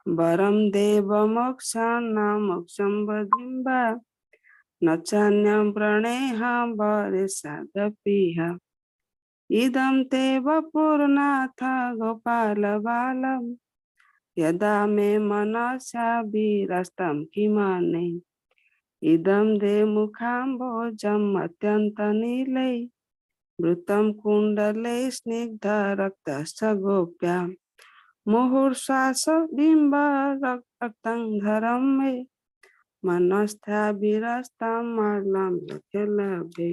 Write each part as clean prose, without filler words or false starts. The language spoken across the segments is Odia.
वरं देव मोक्षाणां मोक्षं बधिं वा न चान्यं प्रणेह वरेशादपिह। इदं ते वपुर्नाथ गोपालबालं यदा मे मनसा विरस्तं किमाने। इदं दे मुखाम्बोजम् अत्यन्तनीलै वृतं कुण्डलै स्निग्धरक्तश्च गोप्यां मुहुर्श्वास बिम्बरक्तं धरं मे मनस्थाभिरस्तं मर्णं लभे।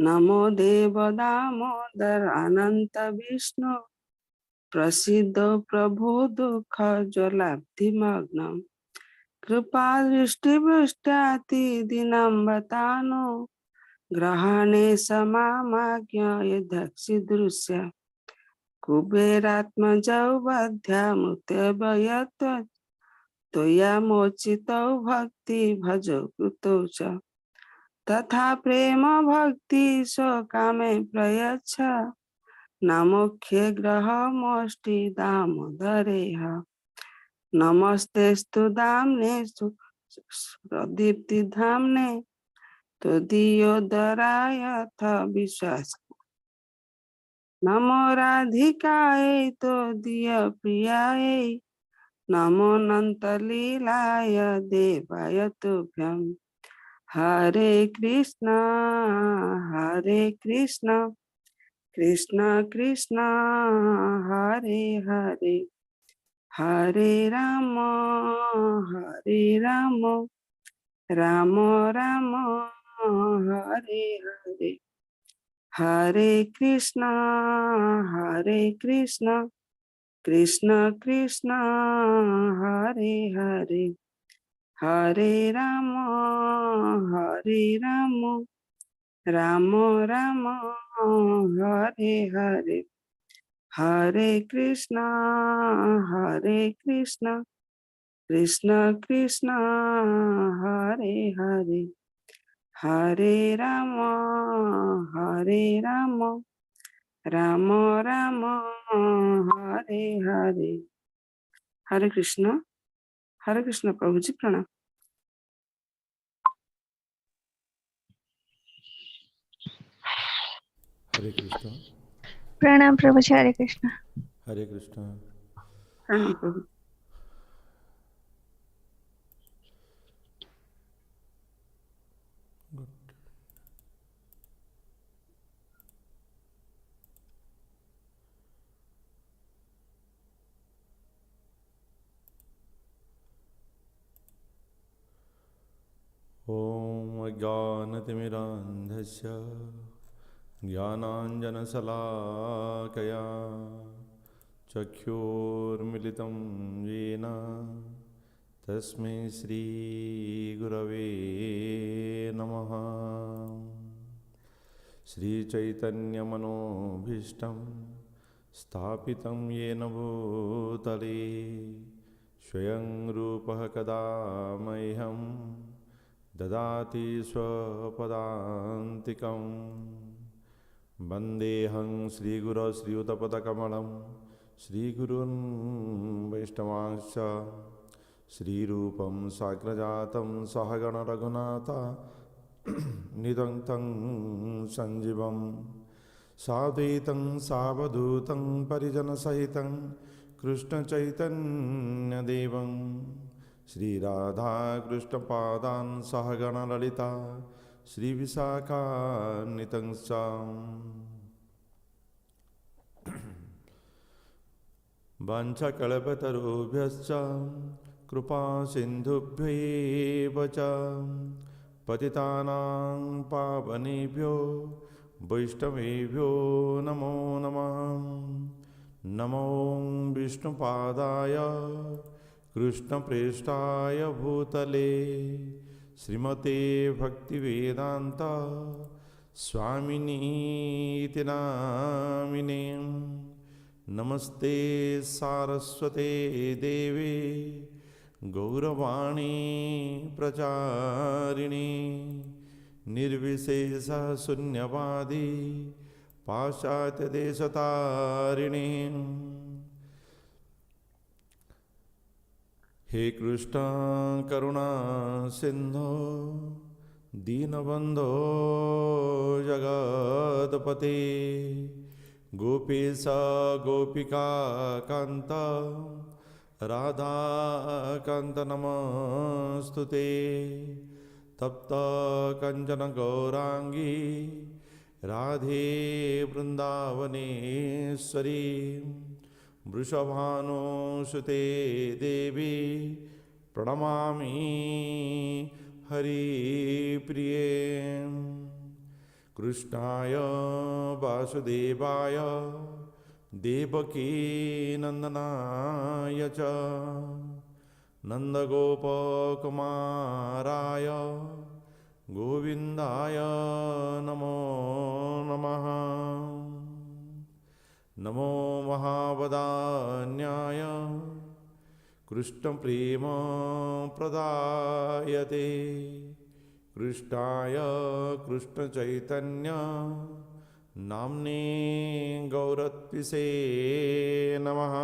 नमो देव दामोदर अनंत विष्णु प्रसिद्ध प्रभु दुःख जलाब्धिमग्नम कृपा दृष्टि वृष्ट्याति दिनम्बतानो ग्रहणे समामाज्ञ दृश्य कुबेरात्मजौ बध्यामुत्यवयत् त्वया मोचितौ भक्ति भजौ कृतौ च तथा प्रेम भक्ति स्वकामे प्रयच्छ नमोख्ये ग्रह मोष्टि दामोदरेह। नमस्तेस्तु दाम्ने प्रदीप्ति धाम्ने त्वदीयोदरायथ विश्वास। नमो राधिकायै त्वदीय प्रियायै नमो अनन्तलीलाय देवाय तुभ्यं। हरे कृष्ण हरे कृष्ण कृष्ण कृष्ण हरे हरे हरे राम हरे राम राम राम हरे हरे। हरे कृष्ण हरे कृष्ण कृष्ण कृष्ण हरे हरे हरे राम हरे राम राम राम हरे हरे। हरे कृष्ण हरे कृष्ण कृष्ण कृष्ण हरे हरे हरे राम हरे राम राम राम हरे हरे। हरे कृष्ण हरे कृष्ण प्रभुजी प्रणाम। Hare Krishna. ପ୍ରଣାମ ପ୍ରଭୁଜୀ, ହରେ କୃଷ୍ଣ। Hare Krishna. ପ୍ରଣାମ ପ୍ରଭୁ। Good. ॐ अज्ञानतिमिरान्धस्य ज्ञानाञ्जनशलाकया चक्षुर्मिलितं येन तस्मै श्रीगुरवे नमः। श्रीचैतन्यमनोभीष्टं स्थापितं येन भूतले स्वयं रूपः कदा मह्यं ददाति स्वपदान्तिकं। वन्देऽहं श्रीगुरौ श्रीयुतपदकमलं श्रीगुरून् वैष्णवांश्च श्रीरूपं साग्रजातं सहगणरघुनाथ निदं तं सञ्जीवं साद्वैतं सावधूतं परिजनसहितं कृष्णचैतन्यदेवं श्रीराधाकृष्णपादान् सहगणललिता श्रीविशाखान्वितं च। वाञ्छाकल्पतरुभ्यश्च कृपासिन्धुभ्यैव च पतितानां पावनेभ्यो वैष्णवेभ्यो नमो नमः। नमो विष्णुपादाय कृष्णप्रेष्ठाय भूतले श्रीमते भक्तिवेदान्त स्वामिनीति नामिने। नमस्ते सारस्वते देवे गौरवाणी प्रचारिणे निर्विशेष शून्यवादी पाश्चात्यदेशतारिणे। हे कृष्ण करुणा सिन्धो दीनबन्धो जगत्पते, गोपेश गोपिका कान्त राधाकान्त नमस्तुते। तप्त कञ्चन गौराङ्गी राधे वृन्दावनेश्वरी, वृषभानुसुते देवी प्रणमामि हरिप्रिये। कृष्णाय वासुदेवाय देवकी नन्दनाय च नन्दगोपकुमाराय गोविन्दाय नमो नमः। नमो महावदान्याय कृष्णप्रेम प्रदायते, कृष्णाय कृष्णचैतन्य नाम्ने गौरत्विषे नमः।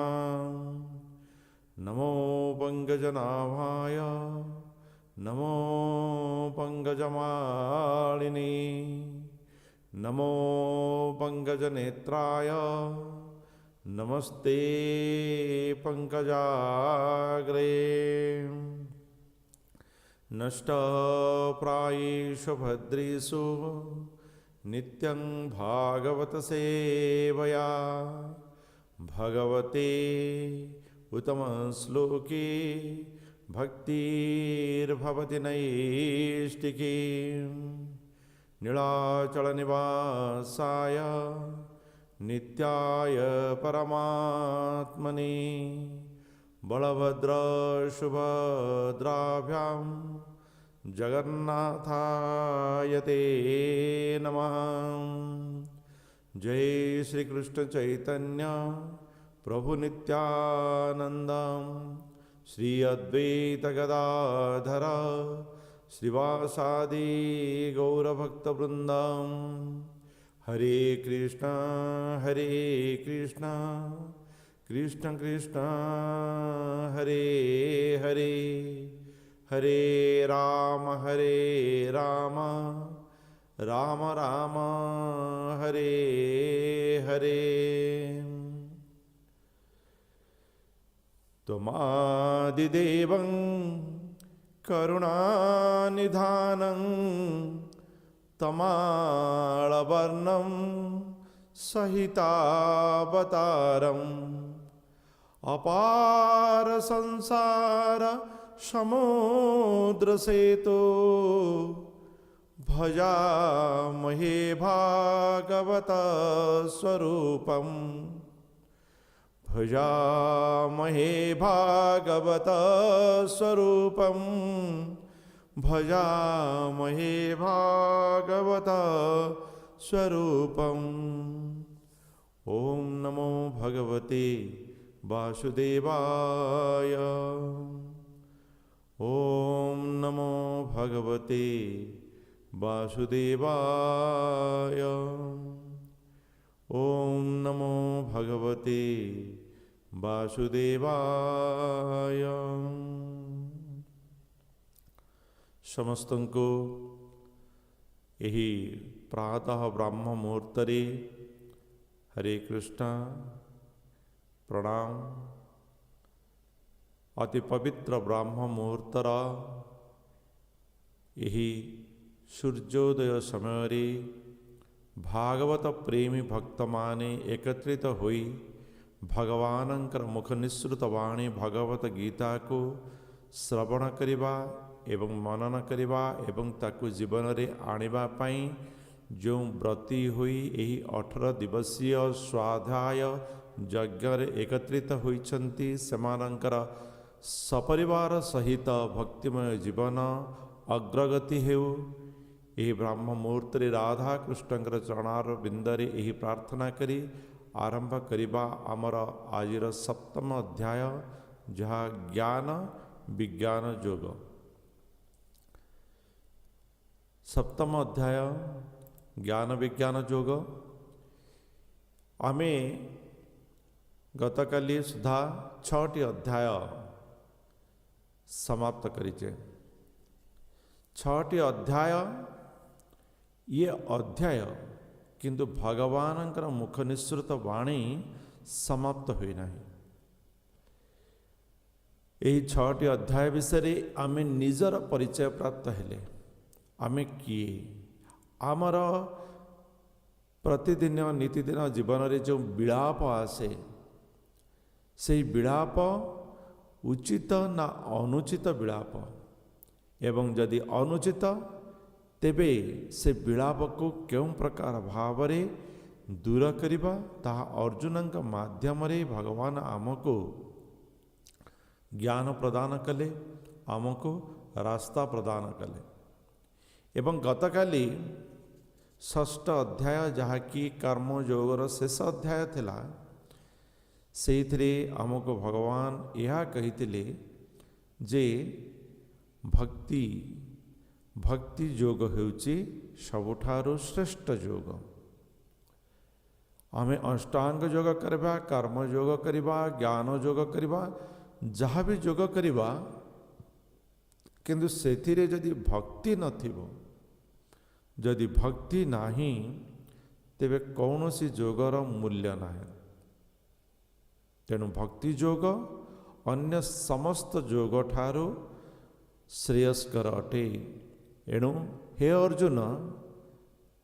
नमो पङ्कजनाभाय नमो पङ्कजमालिने, नमो पङ्कजनेत्राय नमस्ते पङ्कजाग्रे। नष्टप्रायेषु भद्रेषु नित्यं भागवत सेवया, भगवते उत्तमश्लोके भक्तिर्भवति नैष्टिकी। नीलाचलनिवासाय नित्याय परमात्मने बलभद्र सुभद्राभ्यां जगन्नाथाय ते नमः। जय श्री कृष्ण चैतन्य प्रभु नित्यानंद श्री अद्वैत गदाधर श्रीवासादि गौरभक्तवृंद। हरे कृष्ण हरे कृष्ण कृष्ण कृष्ण हरे हरे, हरे राम हरे राम राम राम हरे हरे। त्वमादिदेवं करुणानिधानं तमाळवर्णं सहितावतारम् अपार संसार समुद्रसेतु भजामहे भागवत स्वरूपम्, भजामहे भागवत स्वरूपम्, भजामहे भागवत स्वरूपम्। ॐ नमो भगवते वासुदेवाय। ॐ नमो भगवते वासुदेवाय। ॐ नमो भगवते वासुदेवाय। ସମସ୍ତଙ୍କୁ ଏହି ପ୍ରାତଃ ବ୍ରାହ୍ମ ମୁହୂର୍ତ୍ତରେ ହରେ କୃଷ୍ଣ ପ୍ରଣାମ। ଅତି ପବିତ୍ର ବ୍ରାହ୍ମ ମୁହୂର୍ତ୍ତର ଏହି ସୂର୍ଯ୍ୟୋଦୟ ସମୟରେ ଭାଗବତ ପ୍ରେମୀ ଭକ୍ତମାନେ ଏକତ୍ରିତ ହୋଇ ଭଗବାନଙ୍କର ମୁଖ ନିଃସୃତ ବାଣୀ ଭଗବତ ଗୀତାକୁ ଶ୍ରବଣ କରିବା ଏବଂ ମନନ କରିବା ଏବଂ ତାକୁ ଜୀବନରେ ଆଣିବା ପାଇଁ ଯେଉଁ ବ୍ରତୀ ହୋଇ ଏହି 18 ଦିବସୀୟ ସ୍ୱାଧ୍ୟାୟ ଯଜ୍ଞରେ ଏକତ୍ରିତ ହୋଇଛନ୍ତି, ସେମାନଙ୍କର ସପରିବାର ସହିତ ଭକ୍ତିମୟ ଜୀବନ ଅଗ୍ରଗତି ହେଉ। ଏହି ବ୍ରାହ୍ମ ମୁହୂର୍ତ୍ତରେ ରାଧାକୃଷ୍ଣଙ୍କର ଚରଣାର ବିନ୍ଦରେ ଏହି ପ୍ରାର୍ଥନା କରି ଆରମ୍ଭ କରିବା ଆମର ଆଜିର ସପ୍ତମ ଅଧ୍ୟାୟ, ଯାହା ଜ୍ଞାନ ବିଜ୍ଞାନ ଯୋଗ। ସପ୍ତମ ଅଧ୍ୟାୟ ଜ୍ଞାନ ବିଜ୍ଞାନ ଯୋଗ। ଆମେ ଗତକାଲି ସୁଦ୍ଧା 6ଟି ଅଧ୍ୟାୟ ସମାପ୍ତ କରିଛେ। ଛଅଟି ଅଧ୍ୟାୟ, ଇଏ ଅଧ୍ୟାୟ, କିନ୍ତୁ ଭଗବାନଙ୍କର ମୁଖ ନିଃସୃତ ବାଣୀ ସମାପ୍ତ ହୋଇନାହିଁ। ଏହି ଛଅଟି ଅଧ୍ୟାୟ ବିଷୟରେ ଆମେ ନିଜର ପରିଚୟ ପ୍ରାପ୍ତ ହେଲେ, ଆମେ କିଏ, ଆମର ପ୍ରତିଦିନ ନୀତିଦିନ ଜୀବନରେ ଯେଉଁ ବିଳାପ ଆସେ, ସେହି ବିଳାପ ଉଚିତ ନା ଅନୁଚିତ ବିଳାପ, ଏବଂ ଯଦି ଅନୁଚିତ ତେବେ ସେ ବିଳାପକୁ କେଉଁ ପ୍ରକାର ଭାବରେ ଦୂର କରିବା, ତାହା ଅର୍ଜୁନଙ୍କ ମାଧ୍ୟମରେ ଭଗବାନ ଆମକୁ ଜ୍ଞାନ ପ୍ରଦାନ କଲେ, ଆମକୁ ରାସ୍ତା ପ୍ରଦାନ କଲେ। ଏବଂ ଗତକାଲି ଷଷ୍ଠ ଅଧ୍ୟାୟ, ଯାହାକି କର୍ମଯୋଗର ଶେଷ ଅଧ୍ୟାୟ ଥିଲା, ସେଇଥିରେ ଆମକୁ ଭଗବାନ ଏହା କହିଥିଲେ ଯେ ଭକ୍ତି ଯୋଗ ହେଉଛି ସବୁଠାରୁ ଶ୍ରେଷ୍ଠ ଯୋଗ। ଆମେ ଅଷ୍ଟାଙ୍ଗ ଯୋଗ କରିବା, କର୍ମ ଯୋଗ କରିବା, ଜ୍ଞାନ ଯୋଗ କରିବା, ଯାହା ବି ଯୋଗ କରିବା, କିନ୍ତୁ ସେଥିରେ ଯଦି ଭକ୍ତି ନଥିବ, ଯଦି ଭକ୍ତି ନାହିଁ, ତେବେ କୌଣସି ଯୋଗର ମୂଲ୍ୟ ନାହିଁ। ତେଣୁ ଭକ୍ତି ଯୋଗ ଅନ୍ୟ ସମସ୍ତ ଯୋଗଠାରୁ ଶ୍ରେୟସ୍କର ଅଟେ। ଏଣୁ ହେ ଅର୍ଜୁନ,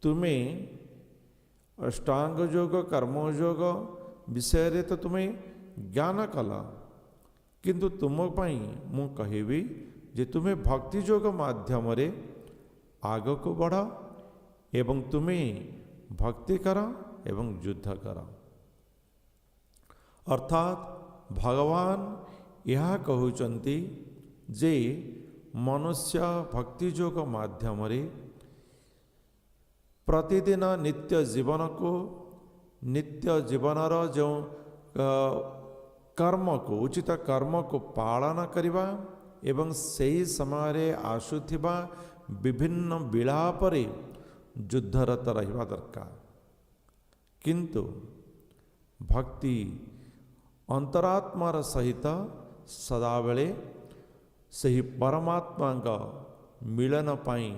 ତୁମେ ଅଷ୍ଟାଙ୍ଗ ଯୋଗ, କର୍ମଯୋଗ ବିଷୟରେ ତ ତୁମେ ଜ୍ଞାନ କଲ, କିନ୍ତୁ ତୁମ ପାଇଁ ମୁଁ କହିବି ଯେ ତୁମେ ଭକ୍ତି ଯୋଗ ମାଧ୍ୟମରେ ଆଗକୁ ବଢ଼ ଏବଂ ତୁମେ ଭକ୍ତି କର ଏବଂ ଯୁଦ୍ଧ କର। ଅର୍ଥାତ୍ ଭଗବାନ ଏହା କହୁଛନ୍ତି ଯେ ମନୁଷ୍ୟ ଭକ୍ତିଯୋଗ ମାଧ୍ୟମରେ ପ୍ରତିଦିନ ନିତ୍ୟ ଜୀବନକୁ, ନିତ୍ୟ ଜୀବନର ଯେଉଁ କର୍ମକୁ, ଉଚିତ କର୍ମକୁ ପାଳନ କରିବା ଏବଂ ସେହି ସମୟରେ ଆସୁଥିବା ବିଭିନ୍ନ ବିଳାପରେ ଯୁଦ୍ଧରତ ରହିବା ଦରକାର। କିନ୍ତୁ ଭକ୍ତି ଅନ୍ତରାତ୍ମାର ସହିତ ସଦାବେଳେ ସେହି ପରମାତ୍ମାଙ୍କ ମିଳନ ପାଇଁ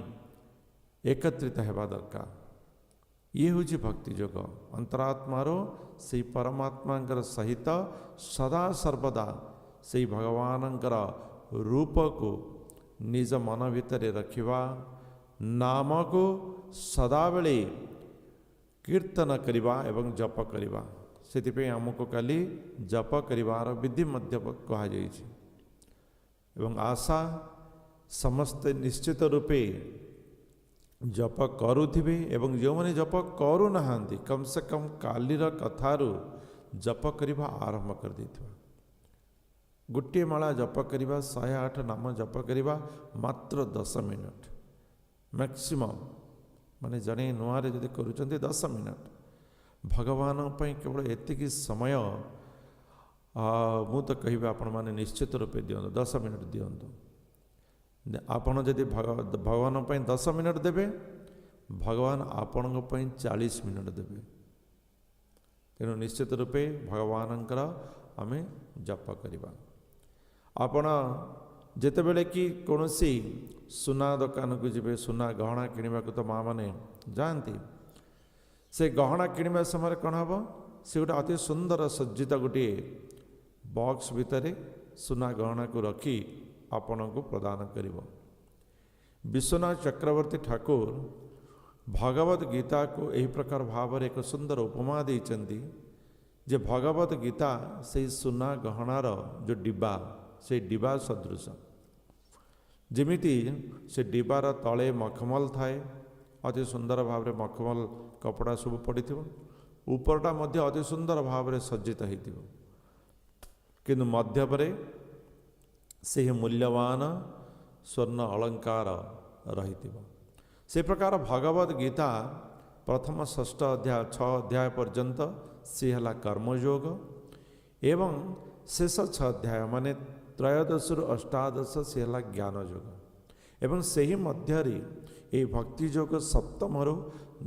ଏକତ୍ରିତ ହେବା ଦରକାର। ଇଏ ହେଉଛି ଭକ୍ତି ଯୋଗ। ଅନ୍ତରାତ୍ମାର ସେଇ ପରମାତ୍ମାଙ୍କର ସହିତ ସଦା ସର୍ବଦା ସେଇ ଭଗବାନଙ୍କର ରୂପକୁ ନିଜ ମନ ଭିତରେ ରଖିବା, ନାମକୁ ସଦାବେଳେ କୀର୍ତ୍ତନ କରିବା ଏବଂ ଜପ କରିବା। ସେଥିପାଇଁ ଆମକୁ କାଲି ଜପ କରିବାର ବିଧି ମଧ୍ୟ କୁହାଯାଇଛି ଏବଂ ଆଶା ସମସ୍ତେ ନିଶ୍ଚିତ ରୂପେ ଜପ କରୁଥିବେ ଏବଂ ଯେଉଁମାନେ ଜପ କରୁନାହାନ୍ତି, କମ୍ ସେ କମ୍ କାଲିର କଥାରୁ ଜପ କରିବା ଆରମ୍ଭ କରିଦେଇଥିବା। ଗୋଟିଏ ମାଳା ଜପ କରିବା, 108 ନାମ ଜପ କରିବା ମାତ୍ର 10 ମିନିଟ୍ ମ୍ୟାକ୍ସିମମ୍, ମାନେ ଜଣେ ନୂଆରେ ଯଦି କରୁଛନ୍ତି 10 ମିନିଟ୍। ଭଗବାନଙ୍କ ପାଇଁ କେବଳ ଏତିକି ସମୟ, ମୁଁ ତ କହିବି ଆପଣମାନେ ନିଶ୍ଚିତ ରୂପେ ଦିଅନ୍ତୁ, 10 ମିନିଟ୍ ଦିଅନ୍ତୁ। ଆପଣ ଯଦି ଭଗବାନଙ୍କ ପାଇଁ 10 ମିନିଟ୍ ଦେବେ, ଭଗବାନ ଆପଣଙ୍କ ପାଇଁ 40 ମିନିଟ୍ ଦେବେ। ତେଣୁ ନିଶ୍ଚିତ ରୂପେ ଭଗବାନଙ୍କର ଆମେ ଜପ କରିବା। ଆପଣ ଯେତେବେଳେ କି କୌଣସି ସୁନା ଦୋକାନକୁ ଯିବେ, ସୁନା ଗହଣା କିଣିବାକୁ ତ ମାଆମାନେ ଯାଆନ୍ତି, ସେ ଗହଣା କିଣିବା ସମୟରେ କ'ଣ ହେବ, ସେ ଗୋଟେ ଅତି ସୁନ୍ଦର ସଜ୍ଜିତ ଗୋଟିଏ ବକ୍ସ ଭିତରେ ସୁନା ଗହଣାକୁ ରଖି ଆପଣଙ୍କୁ ପ୍ରଦାନ କରିବ। ବିଶ୍ୱନାଥ ଚକ୍ରବର୍ତ୍ତୀ ଠାକୁର ଭଗବତ ଗୀତାକୁ ଏହି ପ୍ରକାର ଭାବରେ ଏକ ସୁନ୍ଦର ଉପମା ଦେଇଛନ୍ତି ଯେ ଭଗବତ ଗୀତା ସେଇ ସୁନା ଗହଣାର ଯେଉଁ ଡିବା, ସେଇ ଡିବା ସଦୃଶ। ଯେମିତି ସେ ଡିବାର ତଳେ ମଖମଲ ଥାଏ, ଅତି ସୁନ୍ଦର ଭାବରେ ମଖମଲ କପଡ଼ା ସବୁ ପଡ଼ିଥିବ, ଉପରଟା ମଧ୍ୟ ଅତି ସୁନ୍ଦର ଭାବରେ ସଜ୍ଜିତ ହେଇଥିବ, କିନ୍ତୁ ମଧ୍ୟରେ ସେହି ମୂଲ୍ୟବାନ ସ୍ୱର୍ଣ୍ଣ ଅଳଙ୍କାର ରହିଥିବ। ସେ ପ୍ରକାର ଭଗବତ ଗୀତା ପ୍ରଥମ ଷଷ୍ଠ ଅଧ୍ୟାୟ 6 ଅଧ୍ୟାୟ ପର୍ଯ୍ୟନ୍ତ ସିଏ ହେଲା କର୍ମଯୋଗ, ଏବଂ ଶେଷ 6 ଅଧ୍ୟାୟ ମାନେ ତ୍ରୟୋଦଶରୁ ଅଷ୍ଟାଦଶ ସିଏ ହେଲା ଜ୍ଞାନଯୋଗ। ଏବଂ ସେହି ମଧ୍ୟରେ ଏହି ଭକ୍ତିଯୋଗ ସପ୍ତମରୁ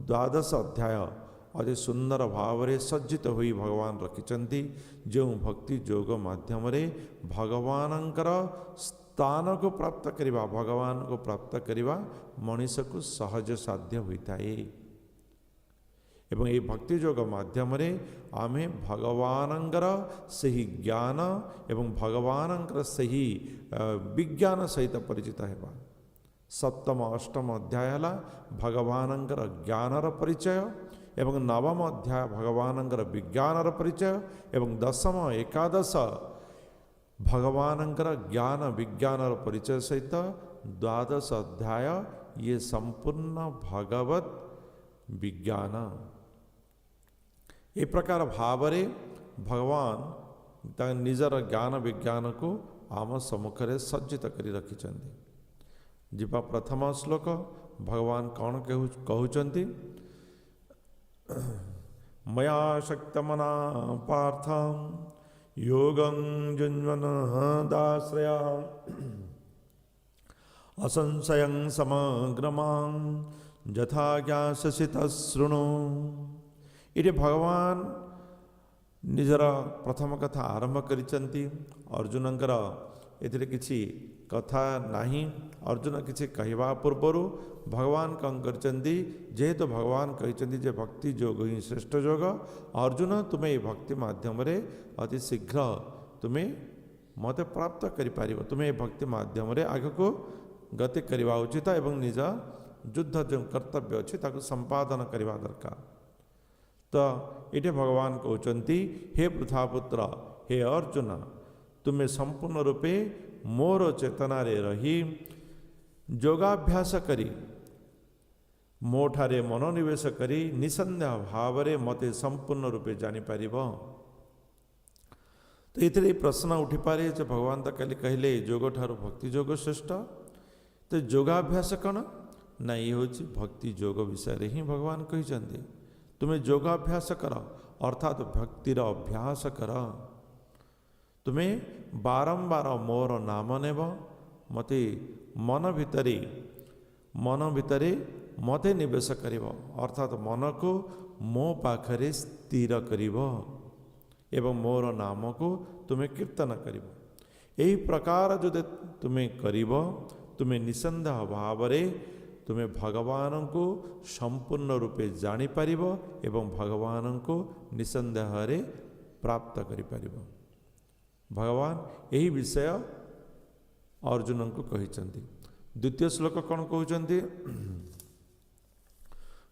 ଦ୍ୱାଦଶ ଅଧ୍ୟାୟ ଅତି ସୁନ୍ଦର ଭାବରେ ସଜ୍ଜିତ ହୋଇ ଭଗବାନ ରଖିଛନ୍ତି, ଯେଉଁ ଭକ୍ତି ଯୋଗ ମାଧ୍ୟମରେ ଭଗବାନଙ୍କର ସ୍ଥାନକୁ ପ୍ରାପ୍ତ କରିବା, ଭଗବାନଙ୍କୁ ପ୍ରାପ୍ତ କରିବା ମଣିଷକୁ ସହଜ ସାଧ୍ୟ ହୋଇଥାଏ। ଏବଂ ଏହି ଭକ୍ତି ଯୋଗ ମାଧ୍ୟମରେ ଆମେ ଭଗବାନଙ୍କର ସେହି ଜ୍ଞାନ ଏବଂ ଭଗବାନଙ୍କର ସେହି ବିଜ୍ଞାନ ସହିତ ପରିଚିତ ହେବା। ସପ୍ତମ ଅଷ୍ଟମ ଅଧ୍ୟାୟ ହେଲା ଭଗବାନଙ୍କର ଜ୍ଞାନର ପରିଚୟ ଏବଂ ନବମ ଅଧ୍ୟାୟ ଭଗବାନଙ୍କର ବିଜ୍ଞାନର ପରିଚୟ ଏବଂ ଦଶମ ଏକାଦଶ ଭଗବାନଙ୍କର ଜ୍ଞାନ ବିଜ୍ଞାନର ପରିଚୟ ସହିତ ଦ୍ୱାଦଶ ଅଧ୍ୟାୟ ଇଏ ସମ୍ପୂର୍ଣ୍ଣ ଭଗବତ ବିଜ୍ଞାନ। ଏ ପ୍ରକାର ଭାବରେ ଭଗବାନ ତାଙ୍କ ନିଜର ଜ୍ଞାନ ବିଜ୍ଞାନକୁ ଆମ ସମ୍ମୁଖରେ ସଜ୍ଜିତ କରି ରଖିଛନ୍ତି। ଯିବା ପ୍ରଥମ ଶ୍ଲୋକ, ଭଗବାନ କ'ଣ କହୁଛନ୍ତି? ମୟା ଶକ୍ତମନା ପାର୍ଥ ଯୋଗଂ ଯୁଞ୍ଜନ ଦାଶ୍ରୟ ଅସଂଶୟଂ ସମଗ୍ରମାଂ ଯଥା ଜ୍ଞାସ୍ୟସି ତତ୍ଶୃଣୁ। ଏଠି ଭଗବାନ ନିଜର ପ୍ରଥମ କଥା ଆରମ୍ଭ କରିଛନ୍ତି। ଅର୍ଜୁନଙ୍କର ଏଥିରେ କିଛି କଥା ନାହିଁ। ଅର୍ଜୁନ କିଛି କହିବା ପୂର୍ବରୁ ଭଗବାନ କ'ଣ କରିଛନ୍ତି? ଯେହେତୁ ଭଗବାନ କହିଛନ୍ତି ଯେ ଭକ୍ତି ଯୋଗ ହିଁ ଶ୍ରେଷ୍ଠ ଯୋଗ, ଅର୍ଜୁନ, ତୁମେ ଏହି ଭକ୍ତି ମାଧ୍ୟମରେ ଅତି ଶୀଘ୍ର ତୁମେ ମୋତେ ପ୍ରାପ୍ତ କରିପାରିବ। ତୁମେ ଏ ଭକ୍ତି ମାଧ୍ୟମରେ ଆଗକୁ ଗତି କରିବା ଉଚିତ ଏବଂ ନିଜ ଯୁଦ୍ଧ ଯେଉଁ କର୍ତ୍ତବ୍ୟ ଅଛି, ତାକୁ ସମ୍ପାଦନ କରିବା ଦରକାର। ତ ଏଠି ଭଗବାନ କହୁଛନ୍ତି, ହେ ପୃଥାପୁତ୍ର, ହେ ଅର୍ଜୁନ, ତୁମେ ସମ୍ପୂର୍ଣ୍ଣ ରୂପେ ମୋର ଚେତନାରେ ରହି ଯୋଗାଭ୍ୟାସ କରି, ମୋ ଠାରେ ମନୋନିବେଶ କରି ନିଃସନ୍ଦେହ ଭାବରେ ମୋତେ ସମ୍ପୂର୍ଣ୍ଣ ରୂପେ ଜାଣିପାରିବ। ତ ଏଥିରେ ପ୍ରଶ୍ନ ଉଠିପାରେ ଯେ ଭଗବାନ ତ କାଲି କହିଲେ ଯୋଗ ଠାରୁ ଭକ୍ତି ଯୋଗ ଶ୍ରେଷ୍ଠ, ତ ଯୋଗାଭ୍ୟାସ କ'ଣ? ନା, ଇଏ ହେଉଛି ଭକ୍ତି ଯୋଗ ବିଷୟରେ ହିଁ ଭଗବାନ କହିଛନ୍ତି। ତୁମେ ଯୋଗାଭ୍ୟାସ କର, ଅର୍ଥାତ୍ ଭକ୍ତିର ଅଭ୍ୟାସ କର। ତୁମେ ବାରମ୍ବାର ମୋର ନାମ ନେବ, ମୋତେ ମନ ଭିତରେ ମୋତେ ନିବେଶ କରିବ, ଅର୍ଥାତ୍ ମନକୁ ମୋ ପାଖରେ ସ୍ଥିର କରିବ ଏବଂ ମୋର ନାମକୁ ତୁମେ କୀର୍ତ୍ତନ କରିବ। ଏହି ପ୍ରକାର ଯଦି ତୁମେ କରିବ, ତୁମେ ନିଃସନ୍ଦେହ ଭାବରେ ତୁମେ ଭଗବାନଙ୍କୁ ସମ୍ପୂର୍ଣ୍ଣ ରୂପେ ଜାଣିପାରିବ ଏବଂ ଭଗବାନଙ୍କୁ ନିଃସନ୍ଦେହରେ ପ୍ରାପ୍ତ କରିପାରିବ। ଭଗବାନ ଏହି ବିଷୟ ଅର୍ଜୁନଙ୍କୁ କହିଛନ୍ତି। ଦ୍ୱିତୀୟ ଶ୍ଲୋକ କ'ଣ କହୁଛନ୍ତି?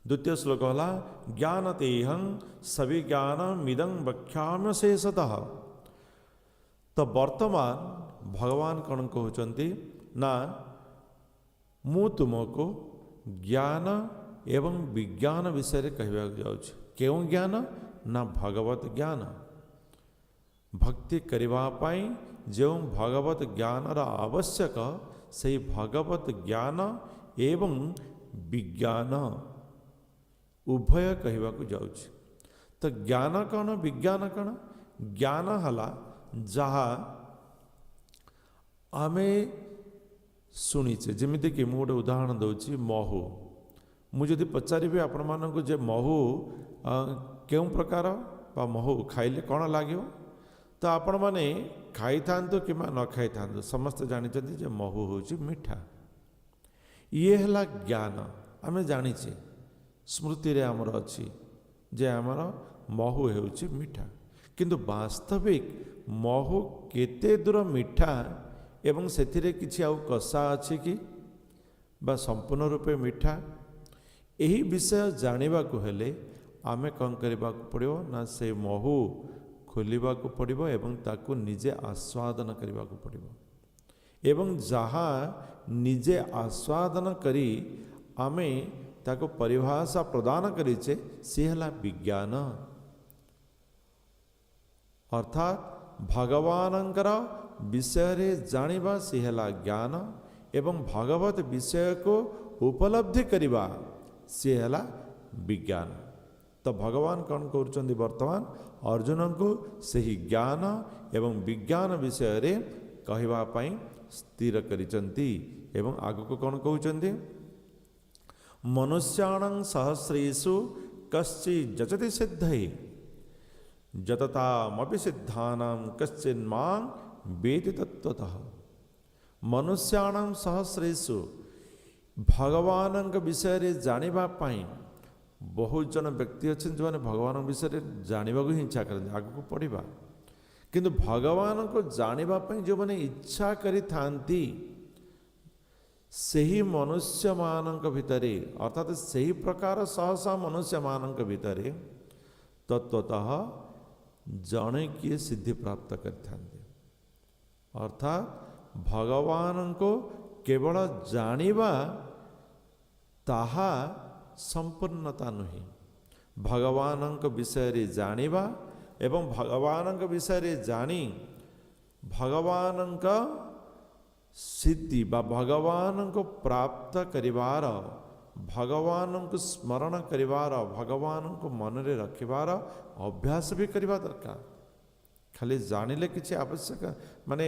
ଦ୍ୱିତୀୟ ଶ୍ଲୋକ ହେଲା, ଜ୍ଞାନ ତେହଂ ସବିଜ୍ଞାନମିଦଂ ବକ୍ଷ୍ୟାମ୍ୟଶେଷତଃ। ତ ବର୍ତ୍ତମାନ ଭଗବାନ କ'ଣ କହୁଛନ୍ତି ନା, ମୁଁ ତୁମକୁ ଜ୍ଞାନ ଏବଂ ବିଜ୍ଞାନ ବିଷୟରେ କହିବାକୁ ଯାଉଛି। କେଉଁ ଜ୍ଞାନ? ନା, ଭଗବତ ଜ୍ଞାନ। ଭକ୍ତି କରିବା ପାଇଁ ଯେଉଁ ଭଗବତ ଜ୍ଞାନର ଆବଶ୍ୟକ, ସେଇ ଭଗବତ ଜ୍ଞାନ ଏବଂ ବିଜ୍ଞାନ ଉଭୟ କହିବାକୁ ଯାଉଛି। ତ ଜ୍ଞାନ କ'ଣ, ବିଜ୍ଞାନ କ'ଣ? ଜ୍ଞାନ ହେଲା ଯାହା ଆମେ ଶୁଣିଛେ। ଯେମିତିକି ମୁଁ ଗୋଟେ ଉଦାହରଣ ଦେଉଛି, ମହୁ। ମୁଁ ଯଦି ପଚାରିବି ଆପଣମାନଙ୍କୁ ଯେ ମହୁ କେଉଁ ପ୍ରକାର ବା ମହୁ ଖାଇଲେ କ'ଣ ଲାଗିବ, ତ ଆପଣମାନେ ଖାଇଥାନ୍ତୁ କିମ୍ବା ନ ଖାଇଥାନ୍ତୁ, ସମସ୍ତେ ଜାଣିଛନ୍ତି ଯେ ମହୁ ହେଉଛି ମିଠା। ଇଏ ହେଲା ଜ୍ଞାନ। ଆମେ ଜାଣିଛେ, ସ୍ମୃତିରେ ଆମର ଅଛି ଯେ ଆମର ମହୁ ହେଉଛି ମିଠା। କିନ୍ତୁ ବାସ୍ତବିକ ମହୁ କେତେ ଦୂର ମିଠା ଏବଂ ସେଥିରେ କିଛି ଆଉ କଷା ଅଛି କି ବା ସମ୍ପୂର୍ଣ୍ଣ ରୂପେ ମିଠା, ଏହି ବିଷୟ ଜାଣିବାକୁ ହେଲେ ଆମେ କ'ଣ କରିବାକୁ ପଡ଼ିବ? ନା, ସେ ମହୁ ଖୋଲିବାକୁ ପଡ଼ିବ ଏବଂ ତାକୁ ନିଜେ ଆସ୍ୱାଦନ କରିବାକୁ ପଡ଼ିବ। ଏବଂ ଯାହା ନିଜେ ଆସ୍ୱାଦନ କରି ଆମେ ତାକୁ ପରିଭାଷା ପ୍ରଦାନ କରିଛେ, ସିଏ ହେଲା ବିଜ୍ଞାନ। ଅର୍ଥାତ୍ ଭଗବାନଙ୍କର ବିଷୟରେ ଜାଣିବା, ସିଏ ହେଲା ଜ୍ଞାନ ଏବଂ ଭଗବତ ବିଷୟକୁ ଉପଲବ୍ଧି କରିବା, ସିଏ ହେଲା ବିଜ୍ଞାନ। ତ ଭଗବାନ କ'ଣ କରୁଛନ୍ତି? ବର୍ତ୍ତମାନ ଅର୍ଜୁନଙ୍କୁ ସେହି ଜ୍ଞାନ ଏବଂ ବିଜ୍ଞାନ ବିଷୟରେ କହିବା ପାଇଁ ସ୍ଥିର କରିଛନ୍ତି ଏବଂ ଆଗକୁ କ'ଣ କହୁଛନ୍ତି? ମନୁଷ୍ୟାଣାଂ ସହସ୍ରେଷୁ କଶ୍ଚି ଯଚତି ସିଦ୍ଧଇ ଯତତାମପି ସିଦ୍ଧାନାಂ କଶ୍ଚିନ୍ ମାଂ ବେତି ତତ୍ତ୍ୱତଃ। ମନୁଷ୍ୟାଣାಂ ସହସ୍ରେଷୁ, ଭଗବାନଙ୍କ ବିଷୟରେ ଜାଣିବା ପାଇଁ ବହୁତ ଜଣ ବ୍ୟକ୍ତି ଅଛନ୍ତି ଯେଉଁମାନେ ଭଗବାନଙ୍କ ବିଷୟରେ ଜାଣିବାକୁ ହିଁ ଇଚ୍ଛା କରନ୍ତି, ଆଗକୁ ପଢ଼ିବା। କିନ୍ତୁ ଭଗବାନଙ୍କୁ ଜାଣିବା ପାଇଁ ଯେଉଁମାନେ ଇଚ୍ଛା କରିଥାନ୍ତି ସେହି ମନୁଷ୍ୟମାନଙ୍କ ଭିତରେ, ଅର୍ଥାତ୍ ସେହି ପ୍ରକାର ଶହ ଶହ ମନୁଷ୍ୟମାନଙ୍କ ଭିତରେ ତତ୍ତ୍ୱତଃ ଜଣେ କିଏ ସିଦ୍ଧି ପ୍ରାପ୍ତ କରିଥାନ୍ତି। ଅର୍ଥାତ୍ ଭଗବାନଙ୍କୁ କେବଳ ଜାଣିବା ତାହା ସମ୍ପୂର୍ଣ୍ଣତା ନୁହେଁ, ଭଗବାନଙ୍କ ବିଷୟରେ ଜାଣିବା ଏବଂ ଭଗବାନଙ୍କ ବିଷୟରେ ଜାଣି ଭଗବାନଙ୍କ ସିଦ୍ଧି ବା ଭଗବାନଙ୍କୁ ପ୍ରାପ୍ତ କରିବାର, ଭଗବାନଙ୍କୁ ସ୍ମରଣ କରିବାର, ଭଗବାନଙ୍କୁ ମନରେ ରଖିବାର ଅଭ୍ୟାସ ବି କରିବା ଦରକାର। ଖାଲି ଜାଣିଲେ କିଛି ଆବଶ୍ୟକ ମାନେ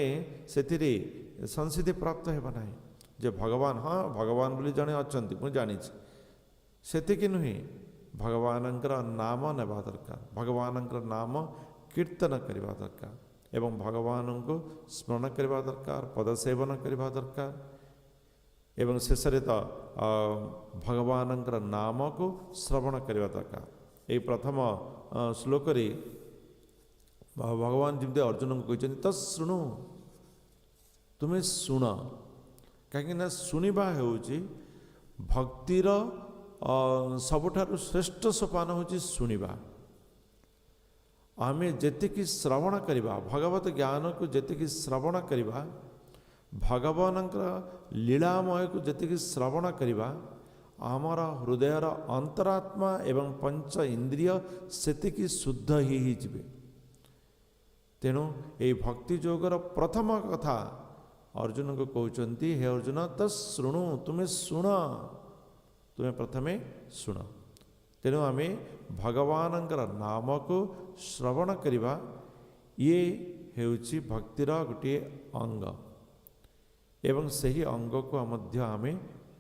ସେଥିରେ ସଂସିଦ୍ଧି ପ୍ରାପ୍ତ ହେବ ନାହିଁ ଯେ ଭଗବାନ, ହଁ ଭଗବାନ ବୋଲି ଜଣେ ଅଛନ୍ତି ମୁଁ ଜାଣିଛି, ସେତିକି ନୁହେଁ, ଭଗବାନଙ୍କର ନାମ ନେବା ଦରକାର, ଭଗବାନଙ୍କର ନାମ କୀର୍ତ୍ତନ କରିବା ଦରକାର ଏବଂ ଭଗବାନଙ୍କୁ ସ୍ମରଣ କରିବା ଦରକାର, ପଦ ସେବନ କରିବା ଦରକାର ଏବଂ ଶେଷରେ ତ ଭଗବାନଙ୍କର ନାମକୁ ଶ୍ରବଣ କରିବା ଦରକାର। ଏହି ପ୍ରଥମ ଶ୍ଲୋକରେ ଭଗବାନ ଯେମିତି ଅର୍ଜୁନଙ୍କୁ କହିଛନ୍ତି ତ ଶୁଣୁ, ତୁମେ ଶୁଣ, କାହିଁକିନା ଶୁଣିବା ହେଉଛି ଭକ୍ତିର ସବୁଠାରୁ ଶ୍ରେଷ୍ଠ ସୋପାନ ହେଉଛି ଶୁଣିବା। ଆମେ ଯେତିକି ଶ୍ରବଣ କରିବା, ଭଗବତ ଜ୍ଞାନକୁ ଯେତିକି ଶ୍ରବଣ କରିବା, ଭଗବାନଙ୍କର ଲୀଳାମୟକୁ ଯେତିକି ଶ୍ରବଣ କରିବା, ଆମର ହୃଦୟର ଅନ୍ତରାତ୍ମା ଏବଂ ପଞ୍ଚ ଇନ୍ଦ୍ରିୟ ସେତିକି ଶୁଦ୍ଧ ହେଇଯିବେ। ତେଣୁ ଏହି ଭକ୍ତି ଯୋଗର ପ୍ରଥମ କଥା ଅର୍ଜୁନଙ୍କୁ କହୁଛନ୍ତି, ହେ ଅର୍ଜୁନ ତ ଶୁଣୁ, ତୁମେ ଶୁଣ, ତୁମେ ପ୍ରଥମେ ଶୁଣ। ତେଣୁ ଆମେ ଭଗବାନଙ୍କର ନାମକୁ ଶ୍ରବଣ କରିବା, ଇଏ ହେଉଛି ଭକ୍ତିର ଗୋଟିଏ ଅଙ୍ଗ ଏବଂ ସେହି ଅଙ୍ଗକୁ ମଧ୍ୟ ଆମେ